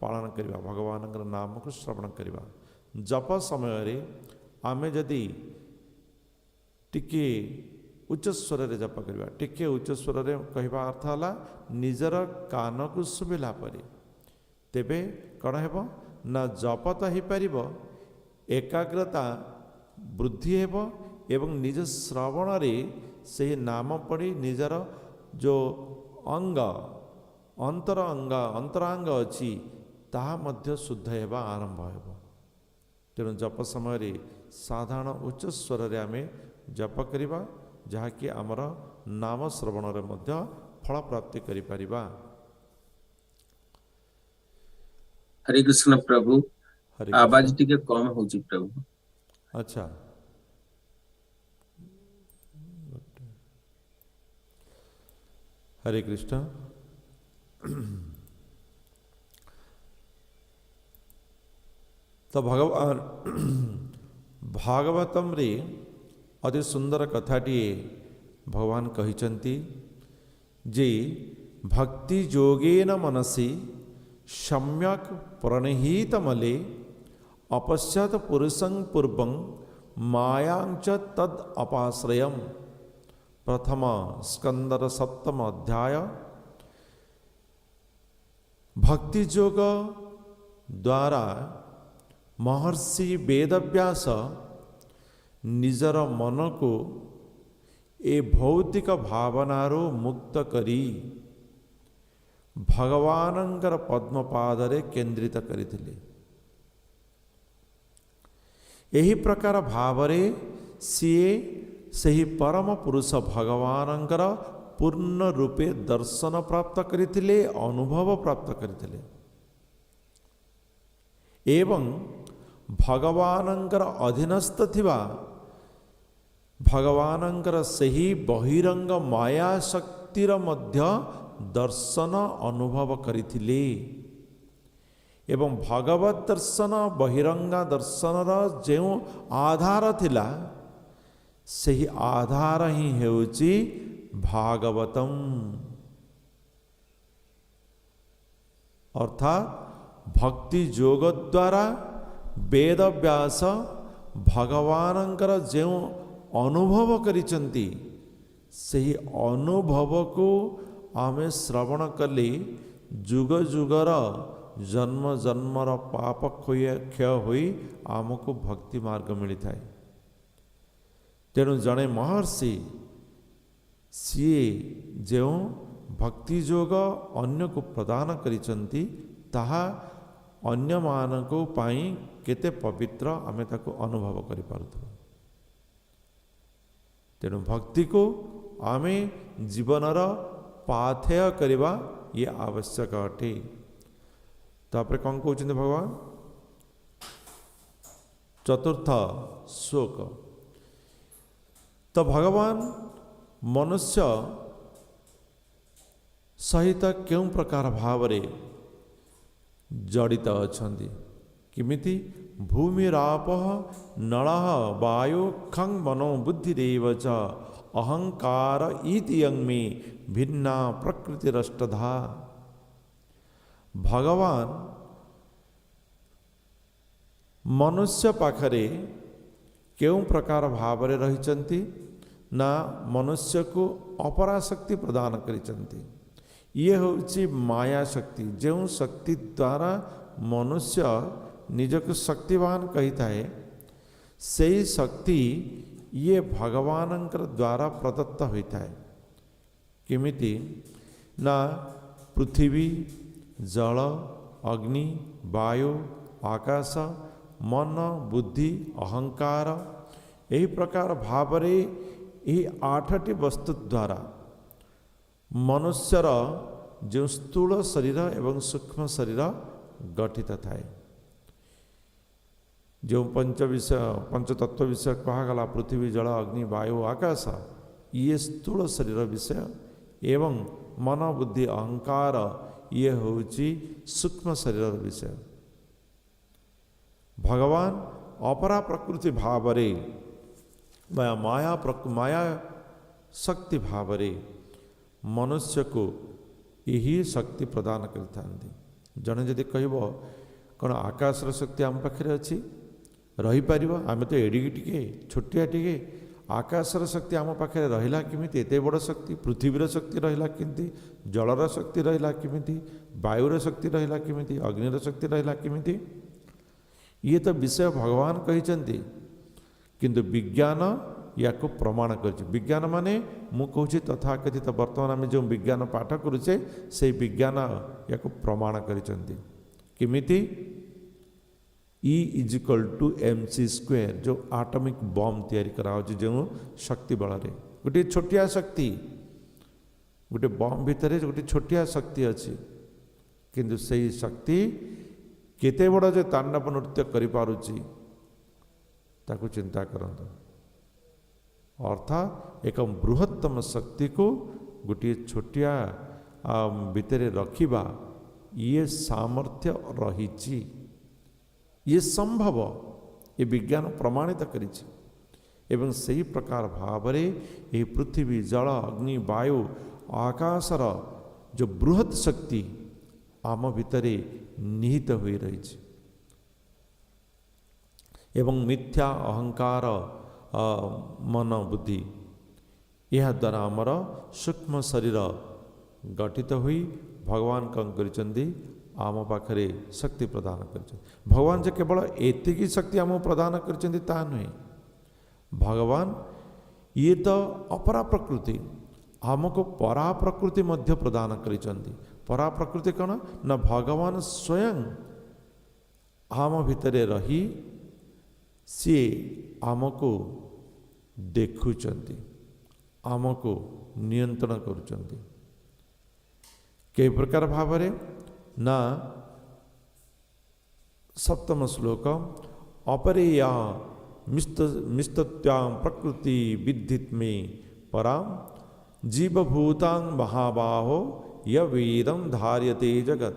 ପାଳନ କରିବା, ଭଗବାନଙ୍କର ନାମକୁ ଶ୍ରବଣ କରିବା। ଜପ ସମୟରେ ଆମେ ଯଦି ଟିକିଏ ଉଚ୍ଚ ସ୍ୱରରେ ଜପ କରିବା, ଟିକିଏ ଉଚ୍ଚ ସ୍ୱରରେ କହିବା ଅର୍ଥ ହେଲା ନିଜର କାନକୁ ଶୁଭିଲା ପରି, ତେବେ କ'ଣ ହେବ ନା ଜପ ତ ହେଇପାରିବ, ଏକାଗ୍ରତା ବୃଦ୍ଧି ହେବ ଏବଂ ନିଜ ଶ୍ରବଣରେ ସେହି ନାମ ପଢ଼ି ନିଜର ଯେଉଁ ଅଙ୍ଗ ଅନ୍ତରଙ୍ଗ ଅନ୍ତରାଙ୍ଗ ଅଛି ତାହା ମଧ୍ୟ ଶୁଦ୍ଧ ହେବା ଆରମ୍ଭ ହେବ। ତେଣୁ ଜପ ସମୟରେ ସାଧାରଣ ଉଚ୍ଚ ସ୍ୱରରେ ଆମେ ଜପ କରିବା, ଯାହାକି ଆମର ନାମ ଶ୍ରବଣରେ ମଧ୍ୟ ଫଳ ପ୍ରାପ୍ତି କରିପାରିବା। ହରେ କୃଷ୍ଣ ପ୍ରଭୁ, ଆବାଜ ଟିକେ କମ ହଉଛି ପ୍ରଭୁ। ଆଚ୍ଛା, ହରେ କୃଷ୍ଣ। ତ ଭଗବାନ ଭାଗବତମରେ ଅତି ସୁନ୍ଦର କଥାଟିଏ ଭଗବାନ କହିଛନ୍ତି ଯେ ଭକ୍ତି ଯୋଗେନ ମନସି ସମ୍ୟକ୍ ପ୍ରଣିହିତମଲେ ଅପଶ୍ୟତ ପୁରୁଷଂ ପୂର୍ବଂ ମାୟାଞ୍ଚ ତଦ୍ ଅପାଶ୍ରୟମ୍। ପ୍ରଥମ ସ୍କନ୍ଦର ସପ୍ତମ ଅଧ୍ୟାୟ। ଭକ୍ତି ଯୋଗ ଦ୍ୱାରା ମହର୍ଷି ବେଦବ୍ୟାସ ନିଜର ମନକୁ ଏ ଭୌତିକ ଭାବନାରୁ ମୁକ୍ତ କରି ଭଗବାନଙ୍କର ପଦ୍ମପାଦରେ କେନ୍ଦ୍ରିତ କରିଥିଲେ। ଏହି ପ୍ରକାର ଭାବରେ ସିଏ ସେହି ପରମ ପୁରୁଷ ଭଗବାନଙ୍କର ପୂର୍ଣ୍ଣ ରୂପେ ଦର୍ଶନ ପ୍ରାପ୍ତ କରିଥିଲେ, ଅନୁଭବ ପ୍ରାପ୍ତ କରିଥିଲେ ଏବଂ ଭଗବାନଙ୍କର ଅଧୀନସ୍ଥ ଥିବା ଭଗବାନଙ୍କର ସେହି ବହିରଙ୍ଗ ମାୟା ଶକ୍ତିର ମଧ୍ୟ ଦର୍ଶନ ଅନୁଭବ କରିଥିଲେ ଏବଂ ଭଗବତ ଦର୍ଶନ ବହିରଙ୍ଗ ଦର୍ଶନର ଯେଉଁ ଆଧାର ଥିଲା ସେହି ଆଧାର ହିଁ ହେଉଛି ଭାଗବତମ। ଅର୍ଥାତ୍ ଭକ୍ତି ଯୋଗ ଦ୍ୱାରା ବେଦବ୍ୟାସ ଭଗବାନଙ୍କର ଯେଉଁ ଅନୁଭବ କରିଛନ୍ତି, ସେହି ଅନୁଭବକୁ ଆମେ ଶ୍ରବଣ କଲେ ଯୁଗ ଯୁଗର ଜନ୍ମ ଜନ୍ମର ପାପ କ୍ଷୟ ହୋଇ ଆମକୁ ଭକ୍ତି ମାର୍ଗ ମିଳିଥାଏ। ତେଣୁ ଜଣେ ମହର୍ଷି ସିଏ ଯେଉଁ ଭକ୍ତି ଯୋଗ ଅନ୍ୟକୁ ପ୍ରଦାନ କରିଛନ୍ତି, ତାହା ଅନ୍ୟମାନଙ୍କ ପାଇଁ କେତେ ପବିତ୍ର ଆମେ ତାକୁ ଅନୁଭବ କରିପାରୁଥିବା। ତେଣୁ ଭକ୍ତିକୁ ଆମେ ଜୀବନର ପାଥେୟ କରିବା ଇଏ ଆବଶ୍ୟକ ଅଟେ। ତାପରେ କ'ଣ କହୁଛନ୍ତି ଭଗବାନ? ଚତୁର୍ଥ ଶ୍ଲୋକ। ତ ଭଗବାନ ମନୁଷ୍ୟ ସହିତ କେଉଁ ପ୍ରକାର ଭାବରେ ଜଡ଼ିତ ଅଛନ୍ତି? କେମିତି? ଭୂମିରାପଃ ନଳଃ ବାୟୁ ଖଂ ମନୋ ବୁଦ୍ଧିରେବ ଚ ଅହଙ୍କାର ଇତି ୟଂ ମେ ଭିନ୍ନା ପ୍ରକୃତିରଷ୍ଟଧା। ଭଗବାନ ମନୁଷ୍ୟ ପାଖରେ କେଉଁ ପ୍ରକାର ଭାବରେ ରହିଛନ୍ତି ନା ମନୁଷ୍ୟକୁ ଅପରାଶକ୍ତି ପ୍ରଦାନ କରିଛନ୍ତି। ଇଏ ହେଉଛି ମାୟା ଶକ୍ତି, ଯେଉଁ ଶକ୍ତି ଦ୍ୱାରା ମନୁଷ୍ୟ ନିଜକୁ ଶକ୍ତିବାନ କହିଥାଏ, ସେଇ ଶକ୍ତି ଇଏ ଭଗବାନଙ୍କର ଦ୍ୱାରା ପ୍ରଦତ୍ତ ହୋଇଥାଏ। କେମିତି ନା ପୃଥିବୀ, ଜଳ, ଅଗ୍ନି, ବାୟୁ, ଆକାଶ, ମନ, ବୁଦ୍ଧି, ଅହଙ୍କାର, ଏହି ପ୍ରକାର ଭାବରେ ଏହି 8ଟି ବସ୍ତୁ ଦ୍ୱାରା ମନୁଷ୍ୟର ଯେଉଁ ସ୍ଥୂଳ ଶରୀର ଏବଂ ସୂକ୍ଷ୍ମ ଶରୀର ଗଠିତ ଥାଏ। ଯେଉଁ ପଞ୍ଚ ବିଷୟ, ପଞ୍ଚତତ୍ଵ ବିଷୟ କୁହାଗଲା, ପୃଥିବୀ, ଜଳ, ଅଗ୍ନି, ବାୟୁ, ଆକାଶ, ଇଏ ସ୍ଥୂଳ ଶରୀର ବିଷୟ, ଏବଂ ମନ, ବୁଦ୍ଧି, ଅହଙ୍କାର ଇଏ ହେଉଛି ସୂକ୍ଷ୍ମ ଶରୀରର ବିଷୟ। ଭଗବାନ ଅପରା ପ୍ରକୃତି ଭାବରେ ବା ମାୟା ଶକ୍ତି ଭାବରେ ମନୁଷ୍ୟକୁ ଏହି ଶକ୍ତି ପ୍ରଦାନ କରିଥାନ୍ତି। ଜଣେ ଯଦି କହିବ କ'ଣ ଆକାଶର ଶକ୍ତି ଆମ ପାଖରେ ଅଛି, ରହିପାରିବ? ଆମେ ତ ଏଡ଼ିକି ଟିକେ ଛୋଟିଆ ଟିକେ, ଆକାଶର ଶକ୍ତି ଆମ ପାଖରେ ରହିଲା କେମିତି? ଏତେ ବଡ଼ ଶକ୍ତି। ପୃଥିବୀର ଶକ୍ତି ରହିଲା କେମିତି? ଜଳର ଶକ୍ତି ରହିଲା କେମିତି? ବାୟୁର ଶକ୍ତି ରହିଲା କେମିତି? ଅଗ୍ନିର ଶକ୍ତି ରହିଲା କେମିତି? ଇଏ ତ ବିଷୟ ଭଗବାନ କହିଛନ୍ତି, କିନ୍ତୁ ବିଜ୍ଞାନ ୟାକୁ ପ୍ରମାଣ କରିଛି। ବିଜ୍ଞାନ ମାନେ ମୁଁ କହୁଛି ତଥାକଥିତ ବର୍ତ୍ତମାନ ଆମେ ଯେଉଁ ବିଜ୍ଞାନ ପାଠ କରୁଛେ, ସେଇ ବିଜ୍ଞାନ ୟାକୁ ପ୍ରମାଣ କରିଛନ୍ତି। କେମିତି? E is equal to M C square, ଯେଉଁ ଆଟମିକ୍ ବମ୍ ତିଆରି କରାହେଉଛି ଯେଉଁ ଶକ୍ତି ବଳରେ, ଗୋଟିଏ ଛୋଟିଆ ଶକ୍ତି, ଗୋଟିଏ ବମ୍ ଭିତରେ ଗୋଟିଏ ଛୋଟିଆ ଶକ୍ତି ଅଛି, କିନ୍ତୁ ସେଇ ଶକ୍ତି କେତେ ବଡ଼ ଯେ ତାଣ୍ଡବ ନୃତ୍ୟ କରିପାରୁଛି ତାକୁ ଚିନ୍ତା କରନ୍ତୁ। ଅର୍ଥାତ୍ ଏକ ବୃହତ୍ତମ ଶକ୍ତିକୁ ଗୋଟିଏ ଛୋଟିଆ ଭିତରେ ରଖିବା ଇଏ ସାମର୍ଥ୍ୟ ରହିଛି, ଇଏ ସମ୍ଭବ, ଏ ବିଜ୍ଞାନ ପ୍ରମାଣିତ କରିଛି। ଏବଂ ସେହି ପ୍ରକାର ଭାବରେ ଏହି ପୃଥିବୀ, ଜଳ, ଅଗ୍ନି, ବାୟୁ, ଆକାଶର ଯେଉଁ ବୃହତ୍ ଶକ୍ତି ଆମ ଭିତରେ ନିହିତ ହୋଇ ରହିଛି, ଏବଂ ମିଥ୍ୟା ଅହଙ୍କାର, ମନ, ବୁଦ୍ଧି, ଏହାଦ୍ୱାରା ଆମର ସୂକ୍ଷ୍ମ ଶରୀର ଗଠିତ ହୋଇ ଭଗବାନ କ'ଣ କରିଛନ୍ତି? ଆମ ପାଖରେ ଶକ୍ତି ପ୍ରଦାନ କରିଛନ୍ତି। ଭଗବାନ ଯେ କେବଳ ଏତିକି ଶକ୍ତି ଆମକୁ ପ୍ରଦାନ କରିଛନ୍ତି ତାହା ନୁହେଁ, ଭଗବାନ ଇଏ ତ ଅପରା ପ୍ରକୃତି, ଆମକୁ ପରାପ୍ରକୃତି ମଧ୍ୟ ପ୍ରଦାନ କରିଛନ୍ତି। ପରାପ୍ରକୃତି କ'ଣ ନା ଭଗବାନ ସ୍ୱୟଂ ଆମ ଭିତରେ ରହି ସିଏ ଆମକୁ ଦେଖୁଛନ୍ତି, ଆମକୁ ନିୟନ୍ତ୍ରଣ କରୁଛନ୍ତି। କେଉଁ ପ୍ରକାର ଭାବରେ ନା ସପ୍ତମ ଶ୍ଲୋକ, ଅପରେୟା ମିସ୍ତତ୍ୟାಂ ପ୍ରକୃତି ବିଦ୍ଧିତ ମେ ପରାಂ ଜୀବଭୂତାଂ ମହାବାହୋ ୟବେଦಂ ଧାର୍ୟତେ ଜଗତ।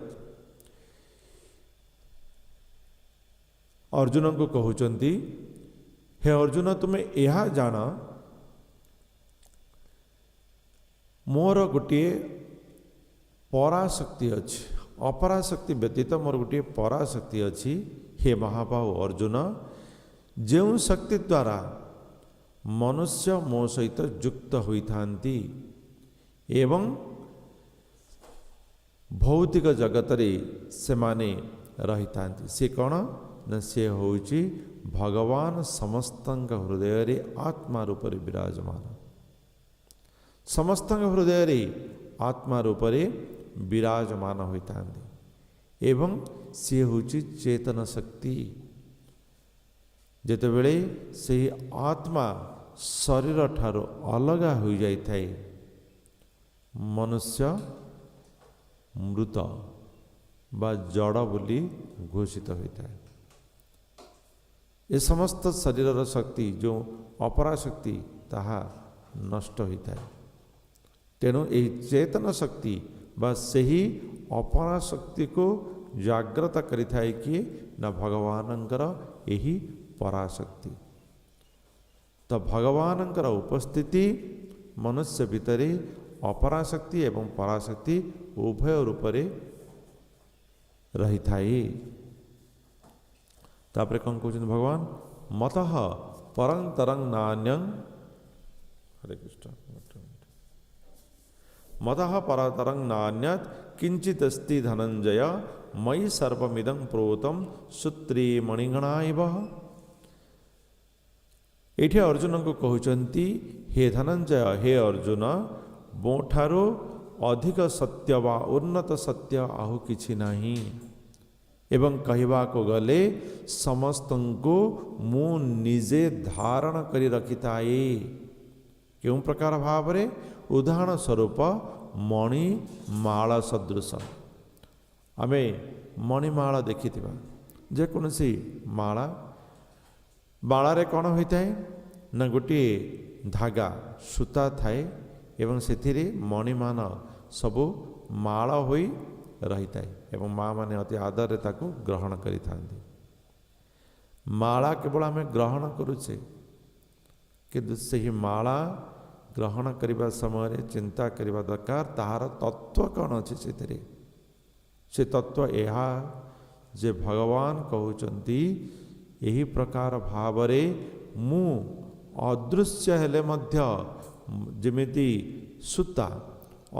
ଅର୍ଜୁନଙ୍କୁ କହୁଛନ୍ତି, ହେ ଅର୍ଜୁନ, ତୁମେ ଏହା ଜାଣ, ମୋର ଗୋଟିଏ ପରାଶକ୍ତି ଅଛି, ଅପରାଶକ୍ତି ବ୍ୟତୀତ ମୋର ଗୋଟିଏ ପରାଶକ୍ତି ଅଛି। ହେ ମହାବାହୁ ଅର୍ଜୁନ, ଯେଉଁ ଶକ୍ତି ଦ୍ୱାରା ମନୁଷ୍ୟ ମୋ ସହିତ ଯୁକ୍ତ ହୋଇଥାନ୍ତି ଏବଂ ଭୌତିକ ଜଗତରେ ସେମାନେ ରହିଥାନ୍ତି। ସେ କ'ଣ ନା ସେ ହେଉଛି ଭଗବାନ ସମସ୍ତଙ୍କ ହୃଦୟରେ ଆତ୍ମା ରୂପରେ ବିରାଜମାନ। ସମସ୍ତଙ୍କ ହୃଦୟରେ ଆତ୍ମା ରୂପରେ ବିରାଜମାନ ହୋଇଥାନ୍ତି ଏବଂ ସିଏ ହେଉଛି ଚେତନ ଶକ୍ତି। ଯେତେବେଳେ ସେହି ଆତ୍ମା ଶରୀର ଠାରୁ ଅଲଗା ହୋଇଯାଇଥାଏ, ମନୁଷ୍ୟ ମୃତ ବା ଜଡ଼ ବୋଲି ଘୋଷିତ ହୋଇଥାଏ। ଏ ସମସ୍ତ ଶରୀରର ଶକ୍ତି ଯେଉଁ ଅପରାଶକ୍ତି ତାହା ନଷ୍ଟ ହୋଇଥାଏ। ତେଣୁ ଏହି ଚେତନ ଶକ୍ତି ବା ସେହି ଅପରାଶକ୍ତିକୁ ଜାଗ୍ରତ କରିଥାଏ କିଏ ନା ଭଗବାନଙ୍କର ଏହି ପରାଶକ୍ତି। ତ ଭଗବାନଙ୍କର ଉପସ୍ଥିତି ମନୁଷ୍ୟ ଭିତରେ ଅପରାଶକ୍ତି ଏବଂ ପରାଶକ୍ତି ଉଭୟ ରୂପରେ ରହିଥାଏ। ତାପରେ କ'ଣ କହୁଛନ୍ତି ଭଗବାନ? ମତଃ ପରଂ ତରଂ ନାନ୍ୟଂ। ହରେ କୃଷ୍ଣ। ମତଃ ପରତରଂ ନାନ୍ୟତ୍ କିଞ୍ଚିତ୍ ଅସ୍ତି ଧନଞ୍ଜୟ ମୟି ସର୍ବମିଦଂ ପ୍ରୋତଂ ସୂତ୍ରେ ମଣିଗଣା ଇବ। ଏଇଠି ଅର୍ଜୁନଙ୍କୁ କହୁଛନ୍ତି, ହେ ଧନଞ୍ଜୟ, ହେ ଅର୍ଜୁନ, ମୋ ଠାରୁ ଅଧିକ ସତ୍ୟ ବା ଉନ୍ନତ ସତ୍ୟ ଆଉ କିଛି ନାହିଁ। ଏବଂ କହିବାକୁ ଗଲେ ସମସ୍ତଙ୍କୁ ମୁଁ ନିଜେ ଧାରଣ କରି ରଖିଥାଏ। କେଉଁ ପ୍ରକାର ଭାବରେ? ଉଦାହରଣ ସ୍ୱରୂପ ମଣିମାଳ ସଦୃଶ। ଆମେ ମଣିମାଳ ଦେଖିଥିବା, ଯେକୌଣସି ମାଳା, ମାଳାରେ କ'ଣ ହୋଇଥାଏ ନା ଗୋଟିଏ ଧାଗା ସୂତା ଥାଏ ଏବଂ ସେଥିରେ ମଣିମାନ ସବୁ ମାଳ ହୋଇ ରହିଥାଏ ଏବଂ ମା' ମାନେ ଅତି ଆଦରରେ ତାକୁ ଗ୍ରହଣ କରିଥାନ୍ତି। ମାଳା କେବଳ ଆମେ ଗ୍ରହଣ କରୁଛେ, କିନ୍ତୁ ସେହି ମାଳା ଗ୍ରହଣ କରିବା ସମୟରେ ଚିନ୍ତା କରିବା ଦରକାର ତାହାର ତତ୍ତ୍ୱ କ'ଣ ଅଛି ସେଥିରେ। ସେ ତତ୍ତ୍ୱ ଏହା ଯେ ଭଗବାନ କହୁଛନ୍ତି ଏହି ପ୍ରକାର ଭାବରେ ମୁଁ ଅଦୃଶ୍ୟ ହେଲେ ମଧ୍ୟ, ଯେମିତି ସୂତା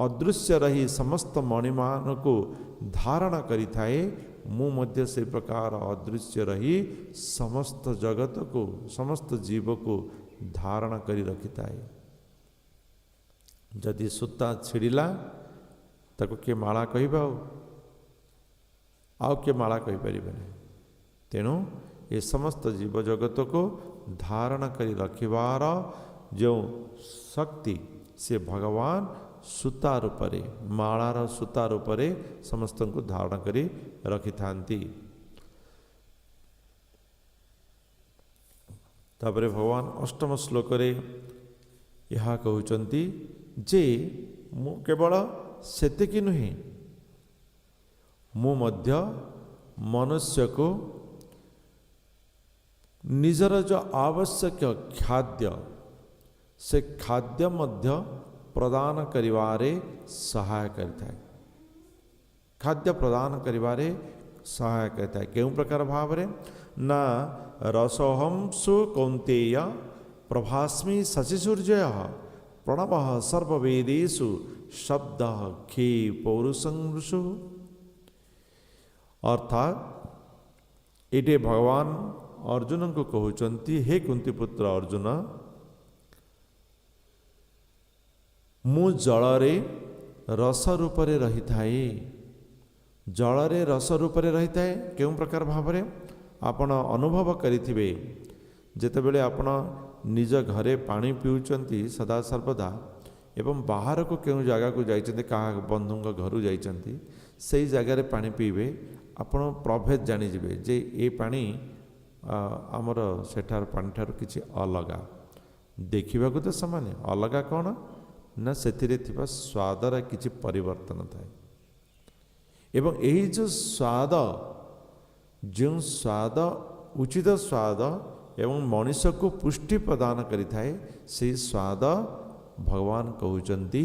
ଅଦୃଶ୍ୟ ରହି ସମସ୍ତ ମଣିମାନଙ୍କୁ ଧାରଣ କରିଥାଏ, ମୁଁ ମଧ୍ୟ ସେଇ ପ୍ରକାର ଅଦୃଶ୍ୟ ରହି ସମସ୍ତ ଜଗତକୁ, ସମସ୍ତ ଜୀବକୁ ଧାରଣ କରି ରଖିଥାଏ। ଯଦି ସୂତା ଛିଡ଼ିଲା ତାକୁ କିଏ ମାଳା କହିବ? ଆଉ କିଏ ମାଳା କହିପାରିବେ ନାହିଁ। ତେଣୁ ଏ ସମସ୍ତ ଜୀବଜଗତକୁ ଧାରଣ କରି ରଖିବାର ଯେଉଁ ଶକ୍ତି, ସେ ଭଗବାନ ସୂତା ରୂପରେ, ମାଳାର ସୂତା ରୂପରେ ସମସ୍ତଙ୍କୁ ଧାରଣ କରି ରଖିଥାନ୍ତି। ତାପରେ ଭଗବାନ ଅଷ୍ଟମ ଶ୍ଲୋକରେ ଏହା କହୁଛନ୍ତି ଯେ ମୁଁ କେବଳ ସେତିକି ନୁହେଁ, ମୁଁ ମଧ୍ୟ ମନୁଷ୍ୟକୁ ନିଜର ଯେଉଁ ଆବଶ୍ୟକ ଖାଦ୍ୟ, ସେ ଖାଦ୍ୟ ମଧ୍ୟ ପ୍ରଦାନ କରିବାରେ ସହାୟ କରିଥାଏ। ଖାଦ୍ୟ ପ୍ରଦାନ କରିବାରେ ସହାୟ କରିଥାଏ। କେଉଁ ପ୍ରକାର ଭାବରେ? ନା ରସୋହଂସୁ କୌନ୍ତେୟ ପ୍ରଭାସ୍ମି ଶଶିସୂର୍ଯ୍ୟ ପ୍ରଣବ ସର୍ବବେଦେଷୁ ଶବ୍ଦ ଖେ ପୌରୁଷଂ ଋଷୁ। ଅର୍ଥାତ୍ ଏଠି ଭଗବାନ ଅର୍ଜୁନଙ୍କୁ କହୁଛନ୍ତି, ହେ କୁନ୍ତିପୁତ୍ର ଅର୍ଜୁନ, ମୁଁ ଜଳରେ ରସ ରୂପରେ ରହିଥାଏ। ଜଳରେ ରସ ରୂପରେ ରହିଥାଏ କେଉଁ ପ୍ରକାର ଭାବରେ? ଆପଣ ଅନୁଭବ କରିଥିବେ, ଯେତେବେଳେ ଆପଣ ନିଜ ଘରେ ପାଣି ପିଉଛନ୍ତି ସଦାସର୍ବଦା ଏବଂ ବାହାରକୁ କେଉଁ ଜାଗାକୁ ଯାଇଛନ୍ତି, କାହା ବନ୍ଧୁଙ୍କ ଘରୁ ଯାଇଛନ୍ତି, ସେଇ ଜାଗାରେ ପାଣି ପିଇବେ, ଆପଣ ପ୍ରଭେଦ ଜାଣିଯିବେ ଯେ ଏ ପାଣି ଆମର ସେଠାର ପାଣିଠାରୁ କିଛି ଅଲଗା। ଦେଖିବାକୁ ତ ସମାନ, ଅଲଗା କ'ଣ ନା ସେଥିରେ ଥିବା ସ୍ୱାଦର କିଛି ପରିବର୍ତ୍ତନ ଥାଏ। ଏବଂ ଏହି ଯେଉଁ ସ୍ୱାଦ, ଯେଉଁ ସ୍ୱାଦ ଉଚିତ ସ୍ୱାଦ ଏବଂ ମଣିଷକୁ ପୁଷ୍ଟି ପ୍ରଦାନ କରିଥାଏ, ସେଇ ସ୍ୱାଦ ଭଗବାନ କହୁଛନ୍ତି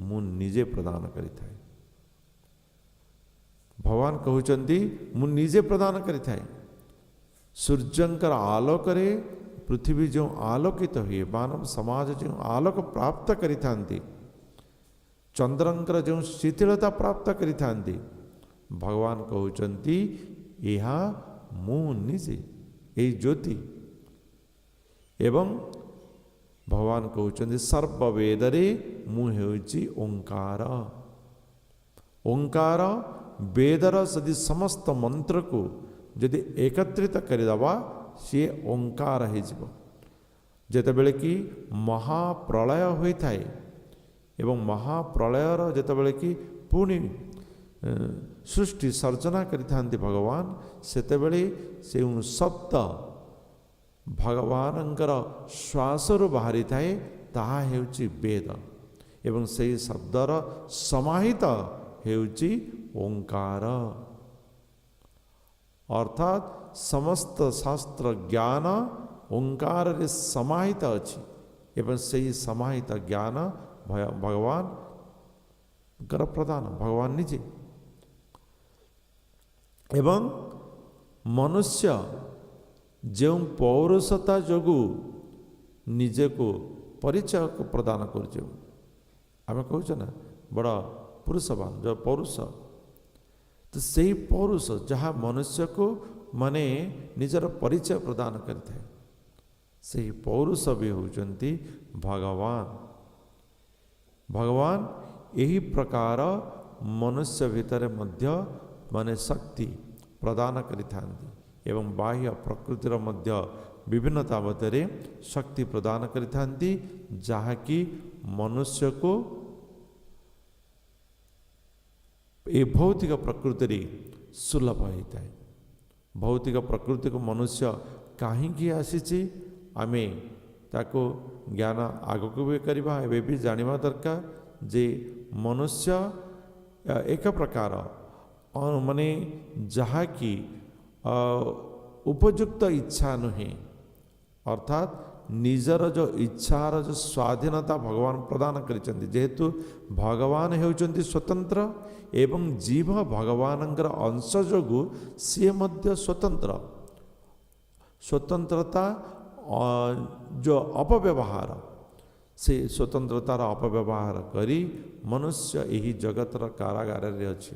ମୁଁ ନିଜେ ପ୍ରଦାନ କରିଥାଏ। ଭଗବାନ କହୁଛନ୍ତି ମୁଁ ନିଜେ ପ୍ରଦାନ କରିଥାଏ। ସୂର୍ଯ୍ୟଙ୍କର ଆଲୋକରେ ପୃଥିବୀ ଯେଉଁ ଆଲୋକିତ ହୁଏ, ମାନବ ସମାଜ ଯେଉଁ ଆଲୋକ ପ୍ରାପ୍ତ କରିଥାନ୍ତି, ଚନ୍ଦ୍ରଙ୍କର ଯେଉଁ ଶିଥିଳତା ପ୍ରାପ୍ତ କରିଥାନ୍ତି, ଭଗବାନ କହୁଛନ୍ତି ଏହା ମୁଁ ନିଜେ ଏଇ ଜ୍ୟୋତି। ଏବଂ ଭଗବାନ କହୁଛନ୍ତି ସର୍ବବେଦରେ ମୁଁ ହେଉଛି ଓଙ୍କାର। ଓଙ୍କାର ବେଦର ଯଦି ସମସ୍ତ ମନ୍ତ୍ରକୁ ଯଦି ଏକତ୍ରିତ କରିଦେବା, ସିଏ ଓଙ୍କାର ହେଇଯିବ। ଯେତେବେଳେ କି ମହାପ୍ରଳୟ ହୋଇଥାଏ ଏବଂ ମହାପ୍ରଳୟର ଯେତେବେଳେ କି ପୁଣି ସୃଷ୍ଟି ସର୍ଜନା କରିଥାନ୍ତି ଭଗବାନ, ସେତେବେଳେ ଯେଉଁ ଶବ୍ଦ ଭଗବାନଙ୍କର ଶ୍ୱାସରୁ ବାହାରିଥାଏ ତାହା ହେଉଛି ବେଦ, ଏବଂ ସେହି ଶବ୍ଦର ସମାହିତ ହେଉଛି ଓଙ୍କାର। ଅର୍ଥାତ୍ ସମସ୍ତ ଶାସ୍ତ୍ର ଜ୍ଞାନ ଓଙ୍କାରରେ ସମାହିତ ଅଛି, ଏବଂ ସେହି ସମାହିତ ଜ୍ଞାନ ଭଗବାନଙ୍କର ପ୍ରଦାନ, ଭଗବାନ ନିଜେ। ଏବଂ ମନୁଷ୍ୟ ଯେଉଁ ପୌରୁଷତା ଯୋଗୁଁ ନିଜକୁ ପରିଚୟ ପ୍ରଦାନ କରୁଛୁ, ଆମେ କହୁଛୁ ନା ବଡ଼ ପୁରୁଷବାନ, ଯେଉଁ ପୌରୁଷ, ତ ସେଇ ପୌରୁଷ ଯାହା ମନୁଷ୍ୟକୁ ମାନେ ନିଜର ପରିଚୟ ପ୍ରଦାନ କରିଥାଏ, ସେହି ପୌରୁଷ ବି ହେଉଛନ୍ତି ଭଗବାନ। ଭଗବାନ ଏହି ପ୍ରକାର ମନୁଷ୍ୟ ଭିତରେ ମଧ୍ୟ ମାନେ ଶକ୍ତି ପ୍ରଦାନ କରିଥାନ୍ତି ଏବଂ ବାହ୍ୟ ପ୍ରକୃତିର ମଧ୍ୟ ବିଭିନ୍ନତା ମଧ୍ୟରେ ଶକ୍ତି ପ୍ରଦାନ କରିଥାନ୍ତି, ଯାହାକି ମନୁଷ୍ୟକୁ ଏ ଭୌତିକ ପ୍ରକୃତିରେ ସୁଲଭ ହୋଇଥାଏ। ଭୌତିକ ପ୍ରକୃତିକୁ ମନୁଷ୍ୟ କାହିଁକି ଆସିଛି ଆମେ ତାକୁ ଜ୍ଞାନ ଆଗକୁ ବି କରିବା, ଏବେ ବି ଜାଣିବା ଦରକାର ଯେ ମନୁଷ୍ୟ ଏକ ପ୍ରକାର ମାନେ ଯାହାକି ଉପଯୁକ୍ତ ଇଚ୍ଛା ନୁହେଁ, ଅର୍ଥାତ୍ ନିଜର ଯେଉଁ ଇଚ୍ଛାର ଯେଉଁ ସ୍ୱାଧୀନତା ଭଗବାନ ପ୍ରଦାନ କରିଛନ୍ତି, ଯେହେତୁ ଭଗବାନ ହେଉଛନ୍ତି ସ୍ୱତନ୍ତ୍ର ଏବଂ ଜୀବ ଭଗବାନଙ୍କର ଅଂଶ ଯୋଗୁଁ ସିଏ ମଧ୍ୟ ସ୍ୱତନ୍ତ୍ର। ସ୍ୱତନ୍ତ୍ରତା ଯେଉଁ ଅପବ୍ୟବହାର, ସେ ସ୍ୱତନ୍ତ୍ରତାର ଅପବ୍ୟବହାର କରି ମନୁଷ୍ୟ ଏହି ଜଗତର କାରାଗାରରେ ଅଛି,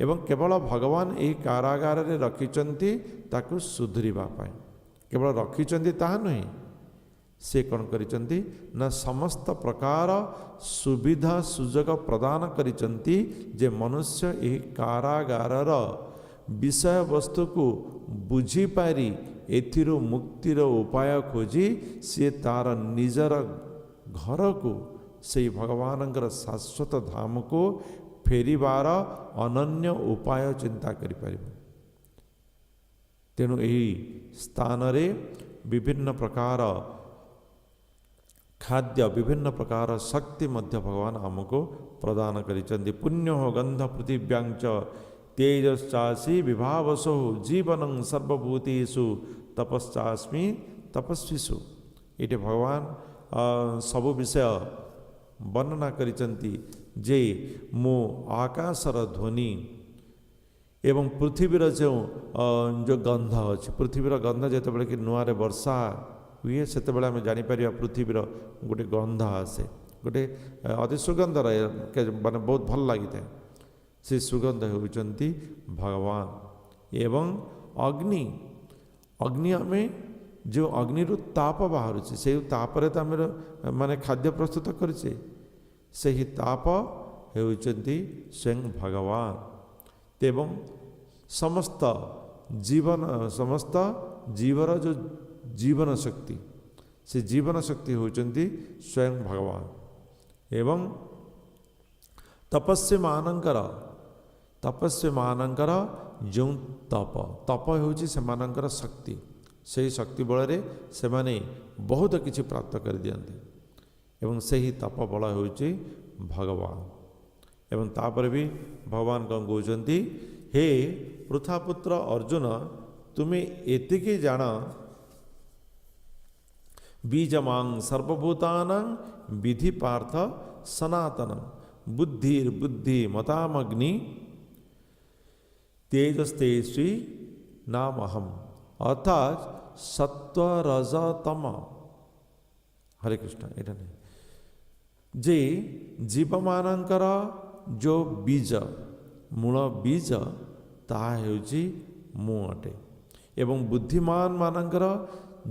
ଏବଂ କେବଳ ଭଗବାନ ଏହି କାରାଗାରରେ ରଖିଛନ୍ତି ତାକୁ ସୁଧୁରିବା ପାଇଁ। କେବଳ ରଖିଛନ୍ତି ତାହା ନୁହେଁ, ସେ କ'ଣ କରିଛନ୍ତି ନା ସମସ୍ତ ପ୍ରକାର ସୁବିଧା ସୁଯୋଗ ପ୍ରଦାନ କରିଛନ୍ତି ଯେ ମନୁଷ୍ୟ ଏହି କାରାଗାରର ବିଷୟବସ୍ତୁକୁ ବୁଝିପାରି ଏଥିରୁ ମୁକ୍ତିର ଉପାୟ ଖୋଜି ସିଏ ତାର ନିଜର ଘରକୁ, ସେଇ ଭଗବାନଙ୍କର ଶାଶ୍ୱତ ଧାମକୁ ଫେରିବାର ଅନନ୍ୟ ଉପାୟ ଚିନ୍ତା କରିପାରିବ। ତେଣୁ ଏହି ସ୍ଥାନରେ ବିଭିନ୍ନ ପ୍ରକାର ଖାଦ୍ୟ, ବିଭିନ୍ନ ପ୍ରକାର ଶକ୍ତି ମଧ୍ୟ ଭଗବାନ ଆମକୁ ପ୍ରଦାନ କରିଛନ୍ତି। ପୁଣ୍ୟ ଗନ୍ଧ ପୃଥିବ୍ୟାଞ୍ଚ ତେଜଶ୍ଚାସି ବିଭାବସୁ ଜୀବନଂ ସର୍ବଭୂତେଷୁ ତପଶ୍ଚାସ୍ମି ତପସ୍ୱୀଷୁ। ଏଇଠି ଭଗବାନ ସବୁ ବିଷୟ ବର୍ଣ୍ଣନା କରିଛନ୍ତି ଯେ ମୁଁ ଆକାଶର ଧ୍ୱନି ଏବଂ ପୃଥିବୀର ଯେଉଁ ଯେଉଁ ଗନ୍ଧ ଅଛି, ପୃଥିବୀର ଗନ୍ଧ ଯେତେବେଳେ କି ନୂଆରେ ବର୍ଷା ହୁଏ ସେତେବେଳେ ଆମେ ଜାଣିପାରିବା ପୃଥିବୀର ଗୋଟେ ଗନ୍ଧ ଆସେ, ଗୋଟେ ଅତି ସୁଗନ୍ଧ ରହେ, ମାନେ ବହୁତ ଭଲ ଲାଗିଥାଏ। ସେ ସୁଗନ୍ଧ ହେଉଛନ୍ତି ଭଗବାନ। ଏବଂ ଅଗ୍ନି, ଅଗ୍ନି ଆମେ ଯେଉଁ ଅଗ୍ନିରୁ ତାପ ବାହାରୁଛି, ସେଇ ତାପରେ ତ ଆମେ ମାନେ ଖାଦ୍ୟ ପ୍ରସ୍ତୁତ କରୁଛେ, ସେହି ତାପ ହେଉଛନ୍ତି ସ୍ୱୟଂ ଭଗବାନ। ଏବଂ ସମସ୍ତ ଜୀବନ, ସମସ୍ତ ଜୀବର ଯେଉଁ ଜୀବନ ଶକ୍ତି, ସେ ଜୀବନ ଶକ୍ତି ହେଉଛନ୍ତି ସ୍ୱୟଂ ଭଗବାନ। ଏବଂ ତପସ୍ୱୀମାନଙ୍କର ଯେଉଁ ତପ, ତପ ହେଉଛି ସେମାନଙ୍କର ଶକ୍ତି, ସେହି ଶକ୍ତି ବଳରେ ସେମାନେ ବହୁତ କିଛି ପ୍ରାପ୍ତ କରିଦିଅନ୍ତି, ଏବଂ ସେହି ତପ ବଳ ହେଉଛି ଭଗବାନ। ଏବଂ ତାପରେ ବି ଭଗବାନ କ'ଣ କହୁଛନ୍ତି, ହେ ପୃଥାପୁତ୍ର ଅର୍ଜୁନ, ତୁମେ ଏତିକି ଜାଣ, ବୀଜମାଂ ସର୍ବଭୂତାନାଂ ବିଧି ପାର୍ଥ ସନାତନ ବୁଦ୍ଧିର୍ବୁଦ୍ଧି ମତାମଗ୍ନି ତେଜସ୍ତେସ୍ୱୀ ନାମହମ୍। ଅର୍ଥାତ୍ ସତ୍ୱ ରଜ ତମ। ହରେ କୃଷ୍ଣ। ଏଇଟା ନାହିଁ ଯେ ଜୀବମାନଙ୍କର ଯେଉଁ ବୀଜ, ମୂଳ ବୀଜ, ତାହା ହେଉଛି ମୁଁ ଅଟେ। ଏବଂ ବୁଦ୍ଧିମାନ ମାନଙ୍କର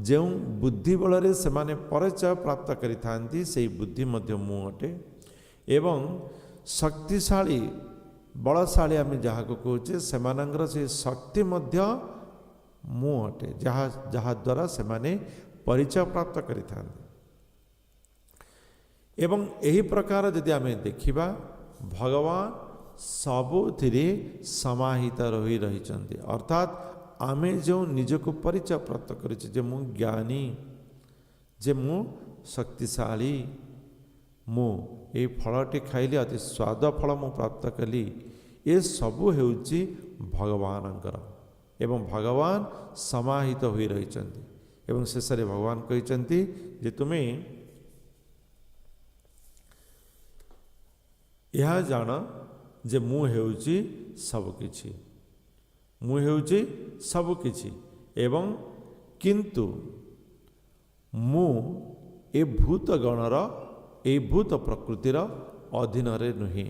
ଯେଉଁ ବୁଦ୍ଧି ବଳରେ ସେମାନେ ପରିଚୟ ପ୍ରାପ୍ତ କରିଥାନ୍ତି, ସେଇ ବୁଦ୍ଧି ମଧ୍ୟ ମୁଁ ଅଟେ। ଏବଂ ଶକ୍ତିଶାଳୀ, ବଳଶାଳୀ ଆମେ ଯାହାକୁ କହୁଛେ, ସେମାନଙ୍କର ସେ ଶକ୍ତି ମଧ୍ୟ ମୁଁ ଅଟେ, ଯାହାଦ୍ୱାରା ସେମାନେ ପରିଚୟ ପ୍ରାପ୍ତ କରିଥାନ୍ତି। ଏବଂ ଏହି ପ୍ରକାର ଯଦି ଆମେ ଦେଖିବା, ଭଗବାନ ସବୁଥିରେ ସମାହିତ ରହି ରହିଛନ୍ତି। ଅର୍ଥାତ୍ ଆମେ ଯେଉଁ ନିଜକୁ ପରିଚୟ ପ୍ରାପ୍ତ କରିଛେ ଯେ ମୁଁ ଜ୍ଞାନୀ, ଯେ ମୁଁ ଶକ୍ତିଶାଳୀ, ମୁଁ ଏଇ ଫଳଟି ଖାଇଲି, ଅତି ସ୍ୱାଦ ଫଳ ମୁଁ ପ୍ରାପ୍ତ କଲି, ଏସବୁ ହେଉଛି ଭଗବାନଙ୍କର ଏବଂ ଭଗବାନ ସମାହିତ ହୋଇ ରହିଛନ୍ତି। ଏବଂ ଶେଷରେ ଭଗବାନ କହିଛନ୍ତି ଯେ ତୁମେ ଏହା ଜାଣ ଯେ ମୁଁ ହେଉଛି ସବୁକିଛି, ମୁଁ ହେଉଛି ସବୁକିଛି। ଏବଂ କିନ୍ତୁ ମୁଁ ଏ ଭୂତଗଣର, ଏଇ ଭୂତ ପ୍ରକୃତିର ଅଧୀନରେ ନୁହେଁ।